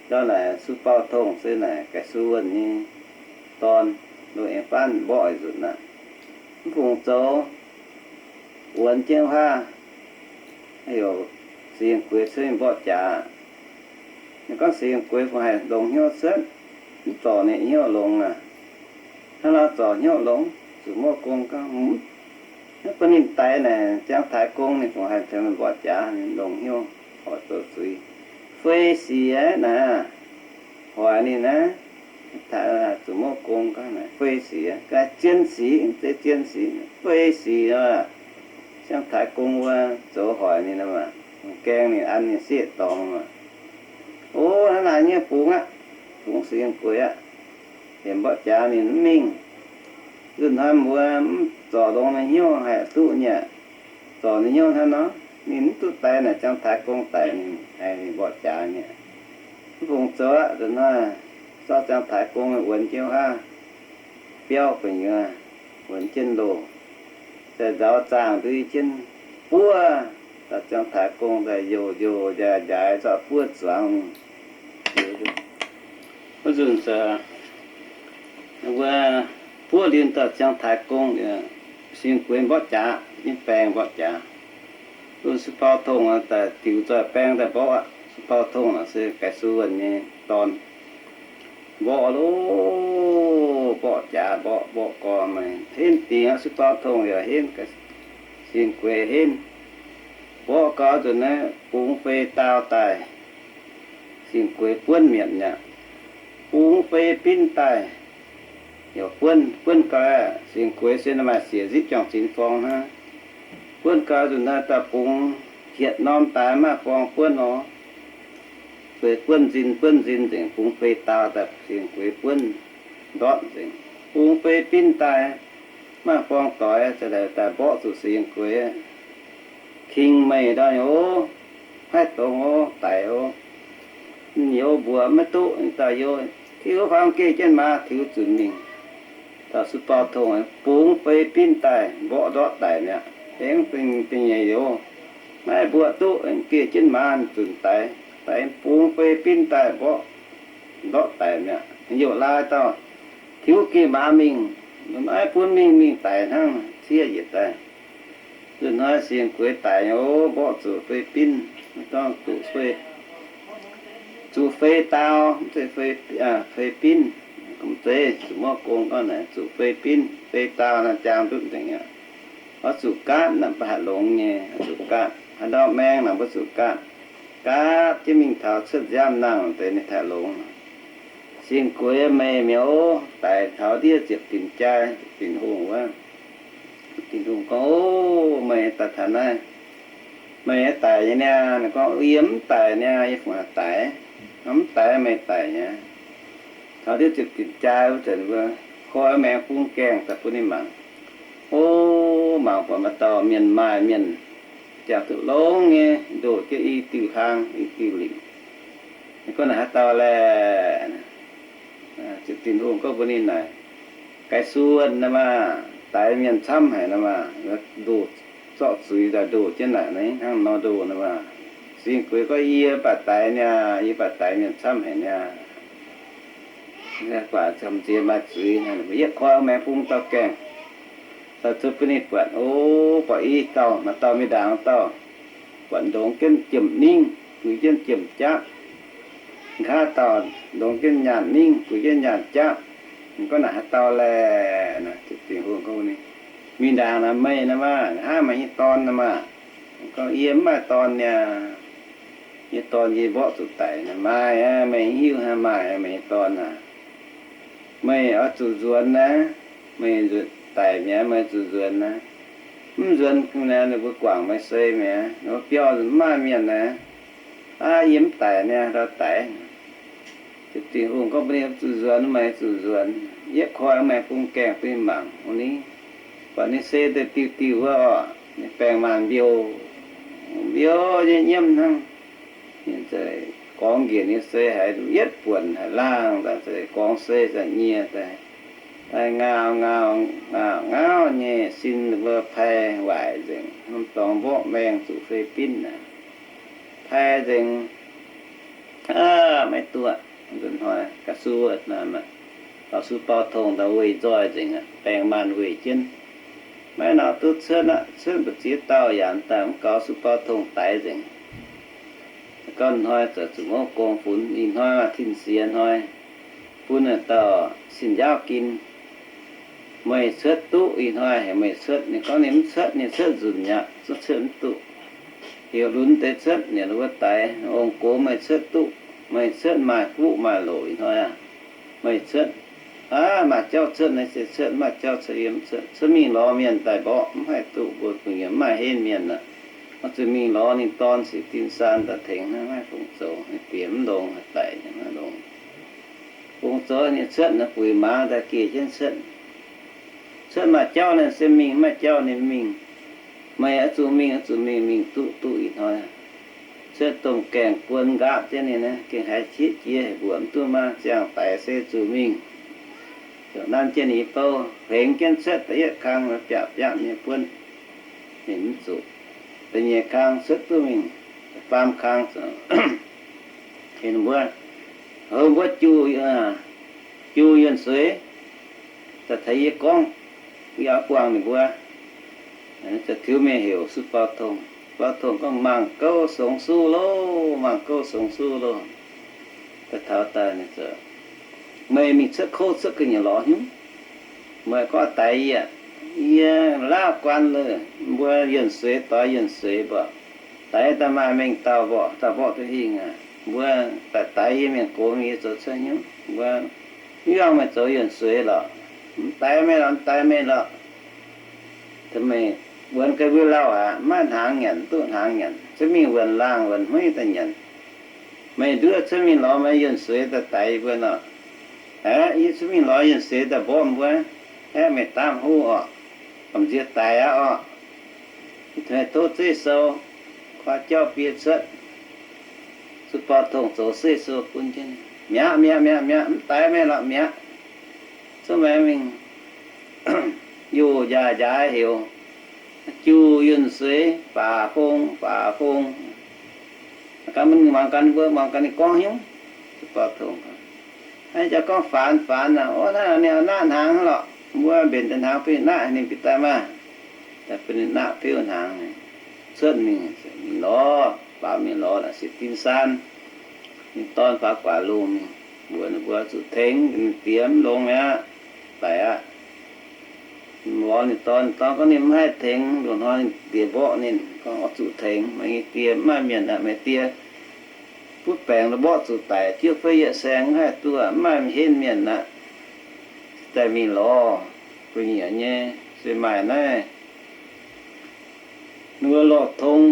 Ndau naaic Su Bau Tongh se naaic Ga'su Wuonh nyei dorn, ninh mbuo aengx faanv mborqv nzunc aqv. M'fungc zoux wuonx jienv haav, heuc Singx Gueix cuotv mingh mborqv jaax. Ninh gorngv Singx Gueix fungc haih longx hnyouv cuotv, mv zorc ninh hnyouv longx aac. Hnangv nor zorc hnyouv longx, zuqc muoqv gong gorngv, Mv bun ninh daix naaic, Ziangh Taaix Gong ninh fungc haih tengx mborqv jaax, ninh longx hnyouv, horpc zoux zuiz. Fei sic naaic, hoic ninh naaiv, zuqc muoqv gong gorngv naaic fei sic, ga'zien sic, mv zeiz zien sic, fei sic nor. Ziangh Taaix Gong wuov zoux hoic ninh, gaeng ninh, an ninh sieqv dorngx. O, hnangv naaic nyei bungx aqv, bungx Singx Gueix aqv. Heuc mborqv jaax ninh mv mingh. Nzunc hnoi mbuo mv zorc longx ninh hnyouv haih duqv nyei aqv. Zorc ninh hnyouv hnangv nor, ninh mv duqv daix naaic Ziangh Taaix Gong daic, ninh haiz ninh mborqv jaax nyei aqv. Mv fungc zoux aqv, nzunc hnoi zorqv Ziangh Taaix Gong wuonx jienv haav, biauv gu'nyuoz, wuonx jienv loh, daaih nzauz zaangh ndui jienv buov, dauh Ziangh Taaix Gong daaih youc youc njaaix njaaix zorqv buov zuangx mingh. Wuov nzunc mbuo buov liuz dauh Ziangh Taaix Gong, Singx Gueix mborqv jaax, nyei baeng mborqv jaax. Lunx Su Bau Tongh daaih diuc zoih baeng daaih mborqv aqv. Su Bau Tongh naaic se Gaix Su Wuonh nyei dorn. Mborqv loh, mborqv jaax, mborqv, mborqv gau, meih henv dingc aqv. Su Bau Tongh yaac henv, Singx Gueix henv. Mborqv gau nzunc naaiv bungx fei daauh daaih, Singx Gueix buonv mietc mi'aqv. Bungx fei binv daaih, yaac buonv, buonv gau, Singx Gueix se maaih siec nzipv juang-zinx forng hnangv. Buonv gau nzunc naaiv daaih bungx hietc norm daaih maaih forng buonv nor. Fei buonv nzin, buonv nzin nzengc, bungx fei daauh daaih Singx Gueix buonv ndortv nzengc. Bungx fei binv daaih maaih forng doix, za'naaic daaih mborqv zuqc Singx Gueix. King meih ndau nyei ov, maiv dongz ov, daic ov. Ninh youh mbuox maiv duqv, ninh daaih youh, tiux faam geh jienv maaz tiux zunc mingh. Dauh Su Bau Tongh bungx fei binv daaih mborqv ndortv daic mi'aqv. Aengx da'nyeic youh, maiv mbuoqc duqv, aengx geh jienv maaz zunc daix, daix bungx fei binv daaih mborqv ndortv daic mi'aqv. Youh laai dauh tiux geh maaz mingh, maiv bun mingh, mingh daic hnangv, ciev yietc daaih. Nzunc hnoi Singx Gueix daic nyei ov, mborqv zuqc fei binv, gorngv zuqc fei, zuqc fei daauh, mv zeiz fei, fei binv. Mv zeiz, zuqc muoqv gong gorngv naaic zuqc fei binv, fei daauh naaiv jaang ndutv nzengc aqv. Oix zuqc gaatv naaic mv baac haih longx nyei, oix zuqc gaatv. Haaix ndau maeng naaic mbuo zuqc gaatv. Gaatv jienv mingh taux cuotv nziaamv nangh deix ninh taaih longx. Singx Gueix meih mi'aqv, daic taux ndiev ziepc dinc jai, ziepc dinc hungh wuov. Ziepc dinc hungh gorngv, O, meih daaih taux naaiv, meih daic nyei niaa? Ninh gorngv, Yie mv daic niaa, yie fungc haih daic. Mv daic meih daic nyei. Taux ndiev ziepc dinc jai wuov zanc mbuo koi maengx bung gaengh daaih bun ninh mangc. O, mangc buatc maaih dauh mienh maaih mienh jangx duqv longx nyei, ndoh jienv i diuh hlaang i diuh lingc. Ninh gorngv, Naaic haaix dauh laeh? Ziepc dinc hungh gorngv mbuox ninh naaic, Gaix Suon naaic maah, daix mienh camv haic naaic maah, ndoh zorqv zuiz daaih ndoh jienv naaic, hnangv nor ndoh naaic maah. Singx Gueix gorngv, Yie mv baac daix niaa, yie mv baac daix mienh camv haic niaa. Guaax camv ziex maaih zuiz, yietv koi maengx bung dauh gaengh daaih cuotv bun ninh buatc. O, buatc i dauh, maaih dauh mingh ndaangc dauh, buatc ndongx jienv jiemh ningv, guix jienv jiemh japv. Nqa'haav dauh ndongx jienv nyaanh ningv, guix jienv nyaanh japv. Ninh gorngv, Naaic haaix dauh laeh? Ziepc dinc hungh gorngv, Mingh ndaangc naaic meih naaic maah, nqa'haav meih nyei dorn naaic maah. Gorngv, Yie mv maaih dorn niaa. nyei dorn yie mborqv zuqc daic. Maaih aqv, meih hiuv hnangv, maaih aqv, meih nyei dorn aac. Meih oix zuqc nzuonx naaiv, meih daic mi'aqv, meih zuqc nzuonx naaiv. Mv nzuonx naaiv, ninh mbuo guangc meih se mi'aqv. Ninh mbuo biauv mv maaih mienh naaiv. Aav, yie mv daic niaa, ndau daic. Ziouc Tin-Hungh gorngv bun ninh zuqc nzuonx, meih zuqc nzuonx. Yietv koi meih bung gaengh bun ninh mangc ni. Buatc ninh se deix diuh diuh wuov oc, ninh baengh maanh mbiouh, mbiouh nyei nyiemv hnangv. Ninh gorngv njiec ninh se haiz yietv buonc haic laangh daaih, gorngv se za'nyie daaih, daaih ngau ngau ngau ngau nyei sin mbuo pai waaic nzengc, hmz dorngx mborqv maeng zuqc fei binv aqv. Pai nzengc, aav, maiv duqv. Nzunc hnoi ga'su, Laauc Su Bau Tongh daaih weih nzoih nzengc aqv, baengh maanh weih jienv. Maiv nor duqv cuotv aqv, cuotv mbu'ziex dauh yaac daaih mv gaux, Su Bau Tongh daix nzengc. Gauh hnoi zoux zuqc mouv gong funx, ih hnoi maaih tin-siex hnoi, bun naaic dauh sin-njaauv gin. Meih cuotv duqv ih hnoi heuc meih cuotv, ninh gorngv ninh mv cuotv, ninh cuotv nzunc mi'aqv, cuotv cuotv mv duqv. Heuc lunx deix cuotv, ninh wuov daix, ong-gox meih cuotv duqv, meih cuotv maaih fuqv maaih loc ih hnoi aac. Meih cuotv, aav, maaih jauv cuotv naaiv se cuotv, maaih jauv cuotv yie mv cuotv. Cuotv mingh lorz mienh daaih mborqv, mv haih duqv, mbuo gu'nyuoz mv maaih henv mienh aqv. Oix zuqc mingh lorz ninh dorn siec din saan daaih tengx hnangv, maiv fungc zoux, ninh bieqc mv longx, daic maiv longx. Fungc zoux ninh cuotv naaiv buix maaz daaih geh jienv cuotv. Cuotv maaih jauv ninh se mingh, maaih jauv ninh mv mingh. Meih oix zuqc mingh, oix zuqc mingh, mingh duqv, duqv ih hnoi. Cuotv domh gaengh buon nqaapv jienv ninh naaiv, gengh haiz qiex jiez haic, mbuoqc mv duqv maah, ziangh daic se zuqc mingh. Ziouc nanv jienv ninh bou, hlengx jienv cuotv da'yietv kang, biapv biapv nyei buonv, ninh mv zuqc. Da'nyeic kang cuotv duqv mingh, faam kang, ninh mbuo, houv mbuo jiu, jiu yuonh sueix, daaih taux yie gorngv, yie oix buangh ninh mbuo. Ziouc tiuv mingh heuc Su Bau Tongh. Bau Tongh gorngv, mangc gouv songx suv loh, mangc gouv songx suv loh. Daaih taux daaih, meih mingh cuotv kouv cuotv ga'nyiec lorz hnyouv. Meih gorngv daix yie, yie laauv guaan leh mbuo yuonh sueix doix yuonh sueix mbuo, daix daaih maaih mengh dauh mborqv, dauh mborqv duqv hingh aqv. Mbuo daix daix yie mienh gox mingh, yie zoux cuotv hnyouv. Mbuo mv yangh meih zoux yuonh sueix lorqc. Mv daix meih lorqc, mv daix meih lorqc. Meih wuonx ga'mbuo lauh aqv, maiv hnaangx nyanc, duqv hnaangx nyanc, cuotv mingh wuonx laangh wuonx hmeiv daaih nyanc. Meih nduov cuotv mingh lorz meih yuonh sueix daaih daix yie mbuo nor. Aeqv, yie cuotv mingh lorz yuonh sueix daaih mborqv mbuo, aeqv, meih daamv huv orqc, gamh nziex daic aqv orqc. Yie tov zeiv sou, koi jauv biei cuotv, Su Bau Tongh zoux zeiv sou bun jienv. Mi'aqv, mi'aqv, mi'aqv, mi'aqv, mv daix meih lorqc, mi'aqv. Cuotv meih mingh, yoh njaai njaai heuc, jiu yuonh sueix, baac fong, baac fong. Gan mbuo muangx gan, ninh gorngv hnyouv. Su Bau Tongh, hnangv jaa gorngv faanx faanx aqv. Ov, naaiv ninh naqv hnaangx lorqc. Mbuo mbenc deix hnaangx bun ninh naqv, ninh bieqc daaih maah. Daaih bun ninh naqv biouv hnaangx. Cuotv mingh, mingh lorz, baaux mingh lorz naaic siec din saan. Ninh dorn faaux guaax lungh mingh, mbuox ninh mbuo zuqc tengx, ninh diex mv longx mi'aqv, daic aqv. Lorz ninh dorn, ninh dorn gorngv ninh mv haih tengx, loz-hnoi ninh diex mborqv ninh, gorngv oix zuqc tengx, meih nyei die mv maaih mienh aqv, meih die butv baengc mborqv zuqc daic, juov fei yietc saeng mv haih duqv, mv maaih henv mienh aqv. Daaih mingh lorz gu'nyuoz nyei, se maaih naaiv ninh mbuo lorh tong,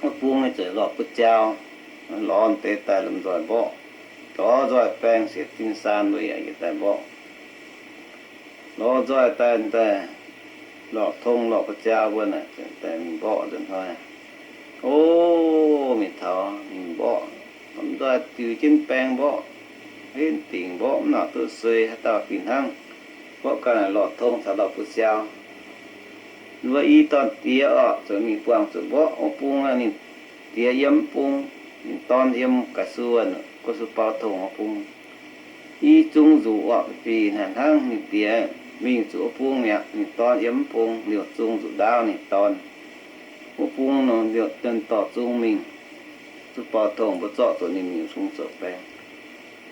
wuov bung nyei zuqc lorh buo jaa, lorz deix daaih lomh nzoih mborqv, lorz nzoih baeng siec din saan mbuo yaac daaih mborqv. Lorz nzoih daaih, daaih lorh tong lorh buo jaa mbuo naaic, daaih mingh mborqv nzunc hnoi. O, mingh taux mingh mborqv, lomh nzoih diuc jienv baeng mborqv, henv dingc mborqv mv nor duqv suei, haaix dauh fih hnangv mborqv ganh lorh tong caux lorh buo jaa. Mbuo i dorn diex orqc, zuqc mingh buangh zuqc mborqv wuov bung, ninh diex yiem wuov bung, ninh dorn yiem ga'su, gu'su bau tongh wuov bung. I zung nzuqc orqc, fih hnangv ninh diex mingh zuqc wuov bung mi'aqv, ninh dorn yiem wuov bung, liouh zung nzuqc ndaauv ninh dorn. Wuov bung nor liouh dien dorh zung mingh, zuqc bau tongh mbuo zorqv zuqc ninh mingh sung zoux baeng.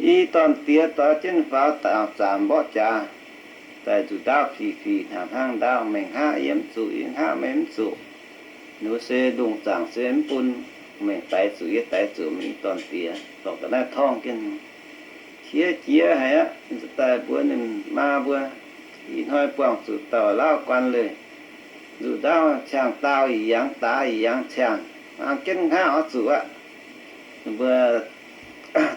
I dorn diex doix jienv faaux daaih zanc mborqv jaax, daaih nzuqc ndaauv fih fih hnangv hnangv ndaauv, meih hngaqv yie mv zuqc, yie hngaqv meih mv zuqc. Ninh mbuo se lungh zaangc se mv bun meih daix zuqc, yie daix zuqc meih nyei dorn-diex. Lorqc ga'naaiv torngv jienv, qiex jiez haic aqv. Ziouc daaih mbuox ninh maa mbuo, ih hnoi buangh zuqc dauh lauv guan leih, nzuqc ndaauv ciangh daauh ih yangh daaix ih yangh ciangh, hnaangx jienv hngaqv oix zuqc aqv. Ninh mbuo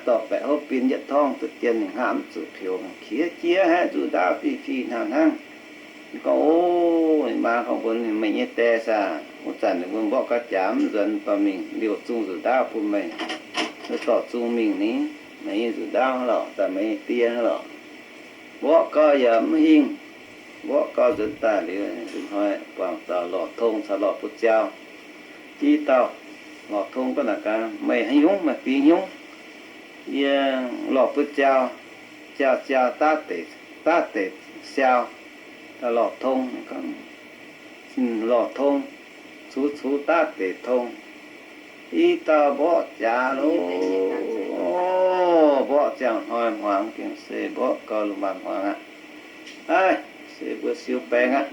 dorh baeqc hopv bin yietv torngv duqv dien, ninh hngaqv mv zuqc peux, qiex jiez haic, nzuqc ndaauv fih fih hnangv hnangv. Ninh gorngv, O, ninh maa gorngv mbuox ninh, Meih nyei die saah? Wuov zanc ninh mbuo mborqv gau jaax mv nzuonx dorh mingh liouh zung nzuqc ndaauv bun meih. Wuov dorh zung mingh ni, meih nyei nzuqc ndaauv lorqc, daaih meih nyei die lorqc. Mborqv gau yaac mv hingh. Mborqv gau nzuonx daaih liuz, ih hnoi buangh dauh lorh tong caux lorh buoz-jauv. Div dauh lorh tong gorngv naaic gaax, Meih haaix nyungc? Meih fingx nyungc? Yie lorh buoz-jauv, jauv-jauv daav deix, daav deix siau. Dauh lorh tong, lorh tong, cux cux daav deix tong. I dauh mborqv jaax loh, mborqv ziangh hnoi hmuangx gengh se mborqv gau lungh maanz hmuangx aqv. Aav, se mbuo siou baeng aqv.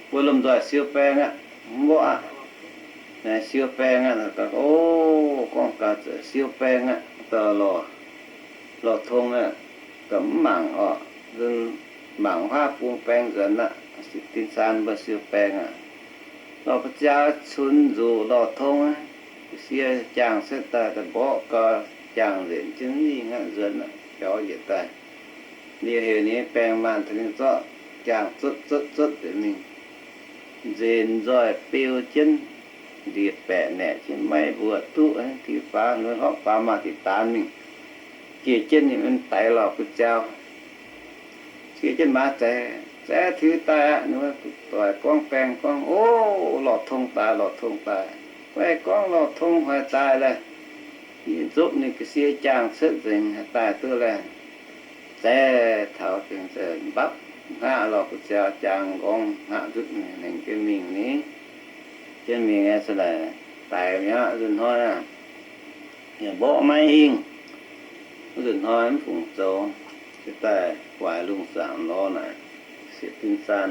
Mbuo lomh nzoih siou baeng aqv, mv mborqv aqv. Naaiv siou baeng aqv, o, gorngv gaax ziouc siou baeng aqv. Dauh lorh, lorh tong aqv, gaax mv mangc orqc, mangc huaav bung baeng nzuonx aqv. Sipv Din Saan mbuo siou baeng aqv. Lorh buoz-jauv cunx nzuqc lorh tong aqv. Ga'sie jaangh cuotv daaih, daaih mborqv gau, jaangh nzenc jienv nzingh aqv, nzuonx aqv, biaux njiec daaih. Liuz heuc ninh nyei baeng maanh taux ninh zorqv jaangh zutv zutv zutv nzengc mingh. Nzenc nzoih beu jienv, ndie-baeqc naeqc jienv, maiv mbuoqc duqv, tiux faaux, hnoi horpc faaux maaih diqc daanx mingh, jiex jienv ninh daix lorh buoz-jauv. Jiex jienv maaz zaix, zaix tiux daaih aqv. Ninh mbuo doic gorngv baeng gorngv, O, lorh tong daaih, lorh tong daaih. Guaih gorngv lorh tong hoic daaih laeh. Yie nzopv ninh ga'sie jaangh cuotv nzengc, haih daaih duqv laeh. Zaix taux gengh mbapv hngaqv lorh buoz-jauh jaang nqorngv hngaqv ndutv hengx jienv mingh ni. Jienv mingh aeqv, se naaic daic mi'aqv. Nzunc hnoi aeqv, yaac mborqv maiv hingh. Wuov nzunc hnoi mv fungc zoux, se daaih guaix lungh zaangc lorz naaic, Sieqv Din Saan.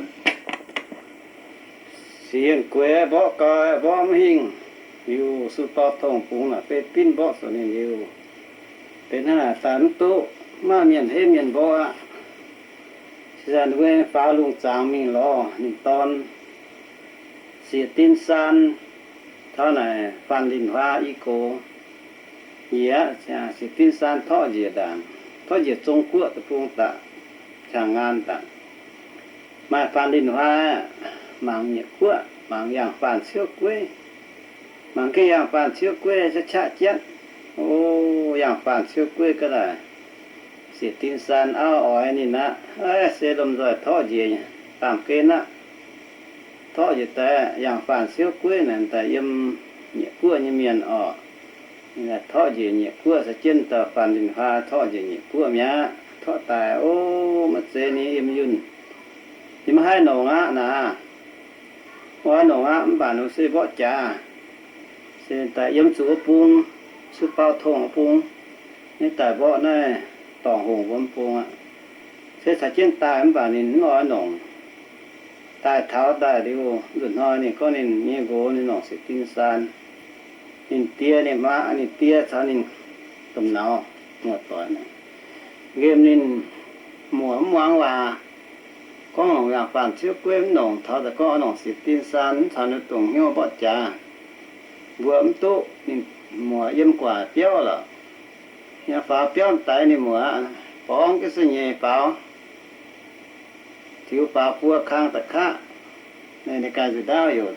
Sieqv Yienh Gueix mborqv gau, mborqv mv hingh. Liuz su dor tongh bungx naaic beiv binv mborqv zoux ninh liuz, benx hnangv naaic daaih mv duqv, maaih mienh henv mienh mborqv aqv. Se zaangc ninh mbuo faaux lungh zaangc mingh lorz ninh dorn, Sieqv Din Saan, taux naaic Faanh Linh Hoa i gox. Njiec aqv, Sieqv Din Saan torqv njiec ndaangc, torqv njiec Zong Guoqv deic-bung daaih, Chang'an daaih. Maaih Faanh Linh Hoa, mangc Nyiec Guoqv, mangc Yangh Faanh Ciouv Gueiv. Mangc gengh Yangh Faanh Ciouv Gueiv qaqv qaqv jienv. O, Yangh Faanh Ciouv Gueiv ga'naaiv, Sieqv Din Saan auv oix ninh aqv. Aav, se lomh nzoih torqv njiec baamh gen aqv. Torqv njiec daaih Yangh Faanh Ciouv Gueiv naaic daaih yiem Nyiec Guoqv nyei mienh orqc. Ninh daaih torqv njiec Nyiec Guoqv caux jienv dauh Faanh Linh Hoa torqv njiec Nyiec Guoqv mi'aqv. Torqv daaih, o, maiv zeiz ninh yiem yunh. Ninh maiv haih nongc aqv naaic. Oix nongc aqv, mv baac ninh se mborqv jaax. Se daaih yiem zuqc wuov bung, Su Bau Tongh wuov bung, ninh daaih mborqv naaiv Dorngc Hungh wuov bung aqv. Se caux jienv daaih mv baac ninh mv oix nongc. Daaih taux daaih liuz, nzunc hnoi ninh gorngv ninh nyei nqox ninh nongc Sieqv Din Saan. Ninh die, ninh maa, ninh die caux ninh domh nauz muoz-doic nqemh ninh muoc mv muangx waac, gorngv nongc Yangh Faanh Ciouv Gueiv mv nongc, taux daaih gorngv nongc Sieqv Din Saan mv caux ninh dongh hnyouv mborqv jaax. Mbuo mv duqv, ninh muoc yiem gu'nguaaic biauv lorqc. Yiem faaux biauv daix ninh muoc aqv, borngz jienv se nyeic faaux. Tiux faaux buo kang da'kaqv, ninh ganh nzuqc ndaauv youc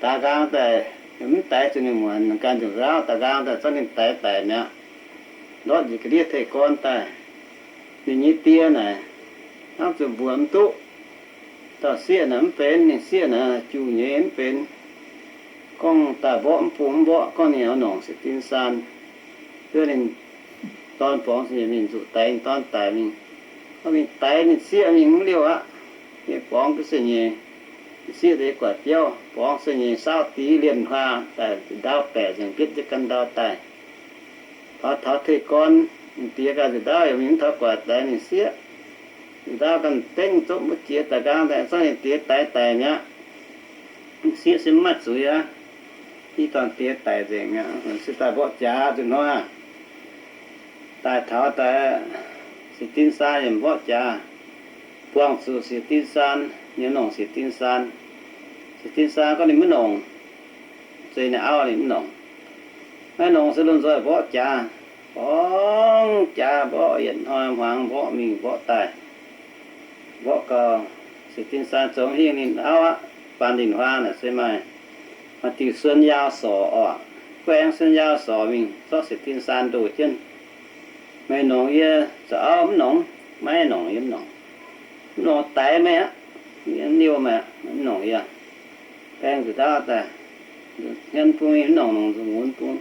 daaih nqaang daaih, mv daix zuqc ninh muoc, ninh ganh nzuqc ndaauv daaih nqaang daaih zorqv ninh daix daic mi'aqv. Ndortv njiec ga'ndiev teh gorn daaih. Ninh nyei die naaic hnamv zuqc mbuox mv duqv. Dauh sieqv naaic mv benx, ninh sieqv naaic juh nyei mv benx. Gorngv daaih mborqv mv bung mv mborqv, gorngv ninh oix nongc Sieqv Din Saan. Wuov ninh dorn borngz se nyeic mingh nzuqc daix ninh dorn daic mingh. Gorngv mingh daix ninh sieqv mingh mv liouh aqv. Yie borngz jienv se nyeic, ninh sieqv deix guaix biauv, borngz se nyeic saauv div lienh huaang daaih, nzuqc ndaauv baeqc nzengc, mbietv jienv ganh ndau daaih. Taux, taux teh gorn, ninh die ganh nzuqc ndaauv youc mingh mv taux guaix daix ninh sieqv. Nzuqc ndaauv ganh dengv zopv mbu'ziex daaih nqaang daaih, zorqv ninh die daix daic mi'aqv. Sieqv se mv maaih zuiz aqv. Ih dorn diex daic nzengc mi'aqv, se daaih mborqv jaax nzunc hnoi. Daaih taux daaih, siec din saan yaac mborqv jaax. Buangh zuqc siec din saan, ninh nongc siec din saan. Siec din saan gorngv ninh maiv nongc, zeiz ninh auv ninh mv nongc. Maiv nongc se lungh nzoih mborqv jaax, mborqv jaax, mborqv yietc hnoi hmuangx mborqv mingh mborqv daaih. Mborqv gau, siec din saan zoux hingh ninh auv aqv. Faanh Linh Huaa naaic se maaih, maaih diuh suon yaau sorc oc. Guaengx suon yaau sorc mingh zorqv siec din saan ndoh jienv. Meih nongc yie zoux auv mv nongc? Maiv nongc, yie mv nongc. Mv nongc daix meih aqv. Yie mv liouh meih aqv, mv nongc yie. Baeng nzuqc ndaauv daaih, hmien bung mingh mv nongc, nongc nzunc nqunx bung.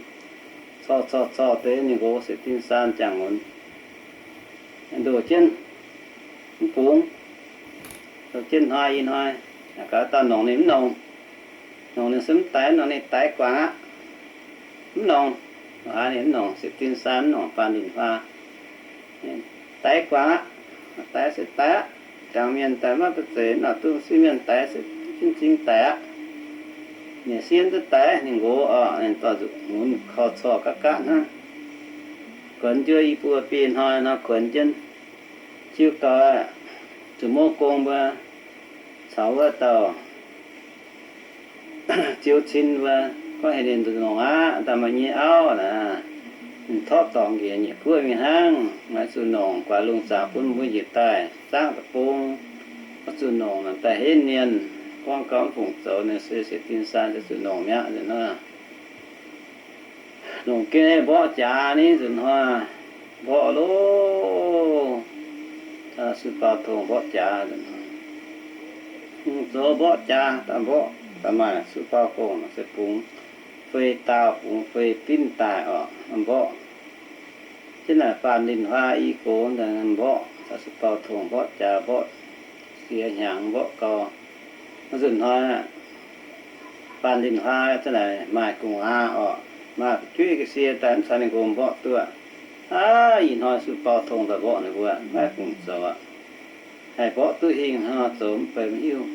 Corc corc corc deix ninh nqox siec din saan jangx nqunx. Ndoh jienv mv bungx. Ndoh jienv hnoi i hnoi, gaax dauh nongc ninh mv nongc. Nongc ninh se mv daix, nongc ninh daix guangc aqv. Mv nongc, aa, ninh mv nongc, siec din saan mv nongc, Faanh Linh Huaa daix guangc aqv. Daix se daix aqv. Jangx mienh daaih maiv ba'zeic, naaic duqv siev mienh daix se zingh zingh daix aqv. Ninh siev duqv daix, ninh nqox oc, ninh dorh nzuqc nqunx korv corc gaqv gaqv hnangv. Kuonx jienv i buo biei hnoi nor kuonx jienv. Ziux gau, zuqc mouv gong mbuo caux wuov dauh ziux cin mbuo gorngv heuc ninh zuqc nongc aqv, daaih maaih nyei auv naaic. Ninh torqv dorngc njiec nyeic guoqv mingh hnangv, maiv zuqc nongc, guaax lungh zaangc bun mbuo njiec daaih zaangv deic-bung, maiv zuqc nongc, daaih henv mienh. Gorngv gau mv fungc zoux, ninh se siec din saan se zuqc nongc mi'aqv nor. Longc ga'naaiv mborqv jaax ni nzunc hnoi, mborqv loh. Su Baaux Tongh mborqv jaax nzunc hnoi, zoux mborqv jaax daaih mborqv, daaih maaih Su Baaux Tongh se bungx fei daauh, bungx fei binv daaih oc, mborqv. Jienv naaic Faanh Linh Huaa i gox mborqv, Su Baaux Tongh mborqv jaax, mborqv siex hnyangx mborqv gau. Nzunc hnoi Faanh Linh Huaa za'naaic maaih gu'nguaaz oc, maaih fu'jueiv ga'sie daaih mv caux ninh nqox mborqv duqv. Aav, ih hnoi Su Baaux Tongh daaih mborqv ninh mbuo maiv fungc zoux aqv. Haih mborqv duqv hingh hnangv nor zoux mv benx mv hiuv.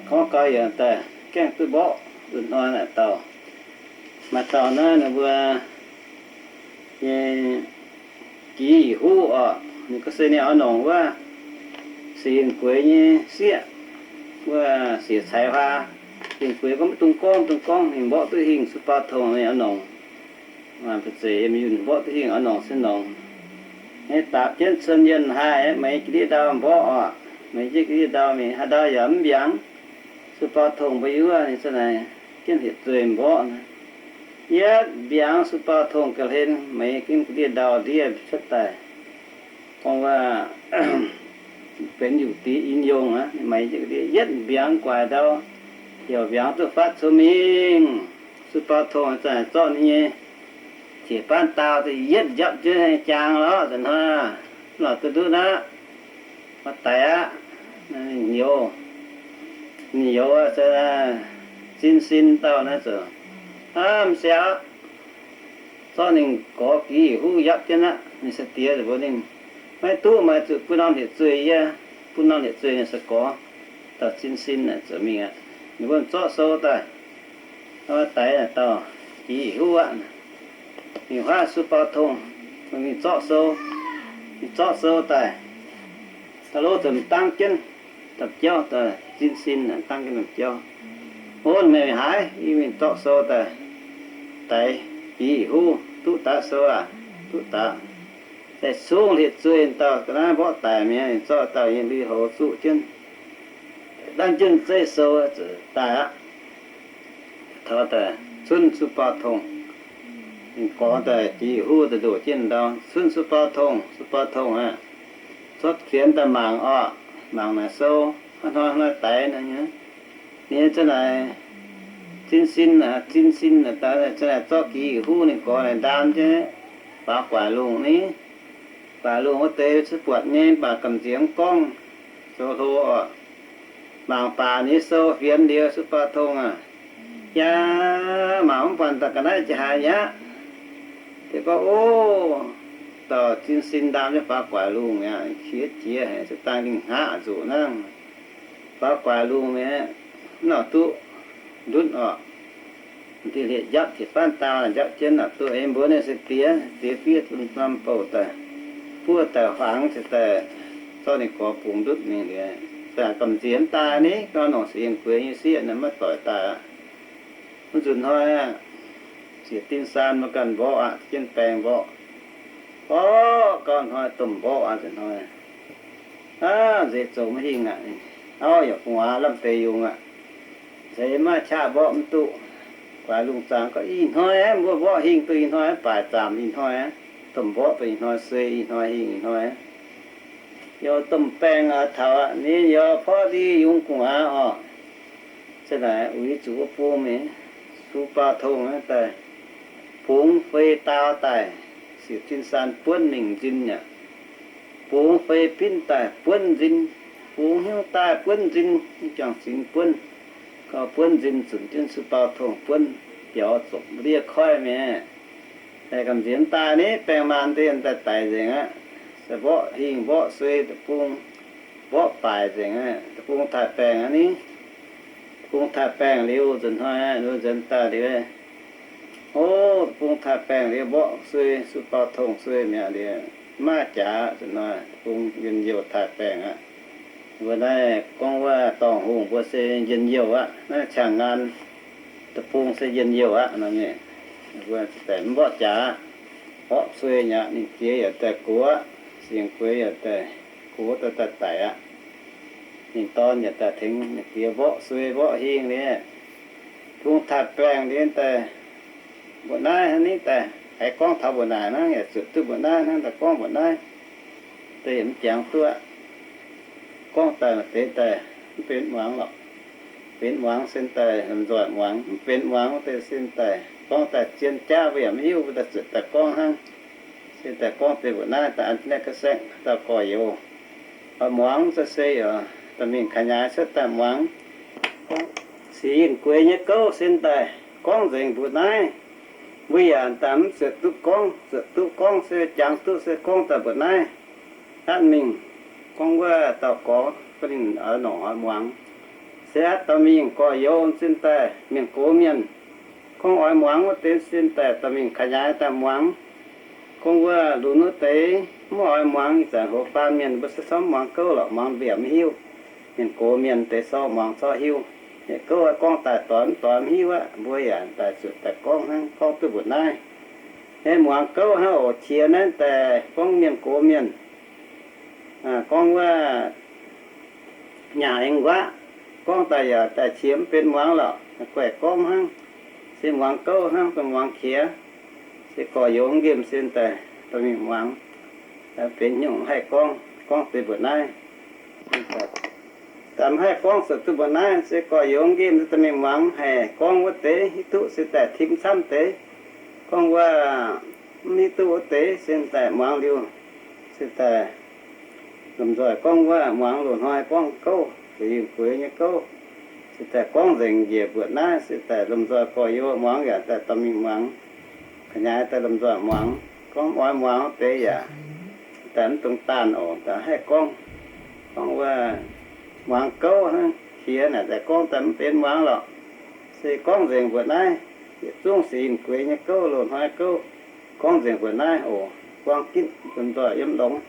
Gorngv gau yaac daaih gaengh duqv mborqv nzunc hnoi naaic dauh. Maaih dauh naaiv ninh mbuo nyei Gix Yic Huv oc, ninh gorngv se ninh oix nongc wuov sienx gueix nyei sieqv, wuov siec caiv huaa. Sienx gueix gorngv mv dungx gorngv, dungx gorngv, ninh mborqv duqv hingh Su Baaux Tongh ninh oix nongc. Maaih ba'zeic yiem yunh mborqv duqv hingh oix nongc se nongc. Nyei dapc jienv cun yienh haih, meih ga'ndiev ndau mborqv oc, meih jienv ga'ndiev ndau mingh, haaix ndau yaac mv mbiaangx. Su Baaux Tongh mbuo yuoqv ninh za'naaic jienv hlieqv-zueih mborqv. Yietv mbiaangx Su Baaux Tongh ga'hlen, meih jienv ga'ndiev ndau ndiev cuotv daaih. Gorngv wuov benx yuqc diex in yongh aqv, meih jienv ga'ndiev yietv mbiaangx guaix ndau, heuc mbiaangx duqv fatv cou mingh. Su Baaux Tongh za'naaic zorqv ninh nyei qiex baanv daauh daaih yietv njapv jienv jaang lorqc, nzunc hnoi lorqc duqv ndutv aqv. Maiv daix aqv. Ninh youz, ninh youz se Zin Sin dauh naaiv zoux, aav, m'siaauc, zorqv ninh gorx Gix Yic Huv njapv jienv aqv. Ninh sai-diex mbuox ninh, maiv duqv, meih zuqc bun norm hlieqv-zueih yie. Bun norm hlieqv-zueih ninh sai-gorx dauh Zin Sin zoux mingh aqv. Ninh mbuo zorqv sou daaih, daix naaic dauh Gix Yic Huv aqv. Ninh huaav Su Baaux Tongh, ninh zorqv sou, ninh zorqv sou daaih, daaih lov zoux m'dangv jienv domh jauv, Zin Sin m'dangv jienv domh jauv. Ov, meih haaix, yie mingh zorqv sou daaih, daix Gix Yic Huv. Duqv daaih sou aac? Duqv daaih. Daaih sung hlieqv-zueih dauh ga'naaiv mborqv daic mi'aqv. Ninh zorqv dauh nyei lui-houx zuqv jienv, dangv jienv zeiv sou zuqc daaih aqv. Taux daaih cunv Su Baaux Tongh. Ninh gorngv daaih Gix Yic Huv daaih ndoqc jienv ndau, cunv Su Baaux Tongh. Su Baaux Tongh aah, zorqv fienx daaih mangc orqc. Mangc naaic sou, hnoi-hnoi daix naaic nyei. Ninh zanc naaic, Zin Sin, Zin Sin zanc naaic zorqv Gix Yic Huv ninh gorx naaic ndaam jienv faaux guaax lungh ni. Guaax lungh wuov deix se buatc nyei, mv baac gamh nziex mv gorngv, zoux hlo orqc. Mangc baac ninh sou fienx liuz Su Baaux Tongh aah, yaac mangc mv buatc daaih ga'naaiv jiex haaix mi'aqv. Deix gorngv, ov, dauh Zin Sin ndaam jienv faaux guaax lungh mi'aqv. Qiex jiez haic, se dangh lingh hngaqv nzuqc hnangv. Faaux guaax lungh mi'aqv. Mv nor duqv ndutv orqc. Diqc liepc njapv jiepc faanv dau njapv jienv nor duqv, ei mbuo ninh se diex, diex fiev norm bouh daaih, buov daaih huangx ziouc daaih zorqv ninh gorx bungx ndutv mingh liuz, daaih gamh nziex mv daaih ni, gauh nongc sienx gueix nyei sieqv naaiv maiv doic daaih aqv. Mv nzunc hnoi aqv, ziec din saan mbuo ganh mborqv aqv, jienv baeng mborqv. Mborqv gauh hnoi domh mborqv aqv, nzunc hnoi aav, nzeix zoux maiv hingh aqv. Auv yaac gu'nguaaz lamh deix yungz aqv. Nzeix maaih qaqv mborqv mv duqv. Guaix lungh zaangc gorngv, ih hnoi aeqv, mbuo mborqv hingh duqv ih hnoi aeqv, baaic zaamc ih hnoi aeqv, domh mborqv duqv ih hnoi, suei ih hnoi, hingh ih hnoi aeqv. Youz domh baeng aqv taux aqv, ninh youz porv ndie yungz gu'nguaaz orqc. Za'naaic uix zuqc wuov bung mingh, su baaux tongh naaiv daaih, bungx fei dau daaih, siec tin saan buonv mingh nzin aqv. Bungx fei binv daaih buonv nzin, bungx hnyouv daaih buonv nzin, jangx zingx buonv, gauh buonv nzin zunc jienv su baaux tongh buonv biaux zopc ndiev koiv mi'aqv. Daaih gamh nziex daaih ni, baeng maan ndiev daaih daic nzengc aqv. Se mborqv hingh mborqv suei deic-bung, mborqv baaic nzengc aqv. Deic-bung taaih baengh aqv ni. Deic-bung taaih baengh liuz nzunc hnoi, nzunc daaih liuz, o, deic-bung taaih baengh liuz mborqv suei, su baaux tongh suei mi'aqv liuz, maaih jaax nzunc hnoi deic-bung njien-youh taaih baengh aqv. Mbuo naaiv gorngv wuov dorngh hungh mbuo se njien-youh aqv. Naaiv qangx ngaan deic-bung se njien-youh aqv nor, mbuo mv mborqv jaax, mborqv suei mi'aqv. Ninh diex yaac daaih gox aqv, sienx gueix yaac daaih gox daaih daaih daic aqv. Ninh dorn yaac daaih tengx ninh diex mborqv suei mborqv hingh liuz, bung taaih baengh liuz daaih mbuoqc naaiv hnangv, ninh daaih haiz gorngv taux mbuoqc naaic hnangv, yaac zuotc duqv mbuoqc naaiv hnangv, daaih gorngv mbuoqc naaiv, daaih yaac mv jangx duqv aqv. Gorngv daaih maaih deix daaih mv benx muangx lorqc. Benx muangx se daaih lomh nzoih muangx, mv benx muangx wuov deix se daaih gorngv daaih zien jaav mbuo yaac mv hiuv, mbuo daaih zuotc daaih gorngv hnangv. Se daaih gorngv deix mbuoqc naaiv daaih an naaiv ga'saengv dauh gorx-youz. Oix muangx se se yaac daaih mingh ga'nyaaiv cuotv daaih muangx. Gorngv sienx gueix nyei gouv se daaih gorngv nzengc mbuoqc naaiv. Mbuo yaac daaih mv zuotc duqv gorngv, zuotc duqv gorngv se jangx duqv se gorngv daaih mbuoqc naaiv. Atv mingh gorngv wuov dauh gorx bun ninh oix nongc oix muangx. Se atv dorh mingh gorx-youz sin daaih mienh gox mienh. Gorngv oix muangx wuov deix sin daaih dorh mingh ga'nyaaiv daaih muangx. Gorngv wuov lunx wuov deix mv oix muangx, ih zanc hoz baan mienh mbuo se sortv muangx gouv lorqc, muangx mbiaauc mv hiuv. Mienh gox mienh deix sortv muangx zorqv hiuv. Yietc gouv gorngv daaih doix mv doix mv hiuv aqv. Mbuo yaac daaih zuotc daaih gorngv hnangv, gorngv duqv mbuoqc naaiv. Muangx gouv hnangv oc. Qiex naaiv daaih gorngv mienh gox mienh, gorngv wuov nyaah aengx nquaqv, gorngv daaih yaac daaih qiex mv benx muangx lorqc. Guaih gorngv hnangv, se muangx gouv hnangv, dongh muangx qiex. Se gorx-youz nqemh se daaih dorh mingh muangx, benx nyungc haih gorngv, gorngv deix mbuoqc naaiv. Daaih mv haih gorngv zuotc duqv mbuoqc naaiv, se gorx-youz nqemh se dorh mingh muangx, haih gorngv wuov deix hiuv duqv se daaih tim camv deix. Gorngv wuov mv hiuv duqv wuov deix se daaih muangx liuz, se daaih lomh nzoih gorngv wuov muangx loz-hnoi gorngv gouv, sienx gueix nyei gouv. Se daaih gorngv nzengc njiec mbuoqc naaiv, se daaih lomh nzoih gorx-youz muangx yaac daaih dorh mingh muangx. Ga'nyaaiv daaih lomh nzoih muangx. Gorngv oix muangx wuov deix yaac daaih mv dungx daanh oc, daaih haih gorngv. Gorngv wuov muangx gouv hnangv, qiex naaic daaih gorngv daaih mv benx muangx lorqc. Se gorngv nzengc mbuoqc naaiv, yietc zungv sienx gueix nyei gouv, loz-hnoi gouv, gorngv nzengc mbuoqc naaiv oc. Buang gitv lomh nzoih yiem longx.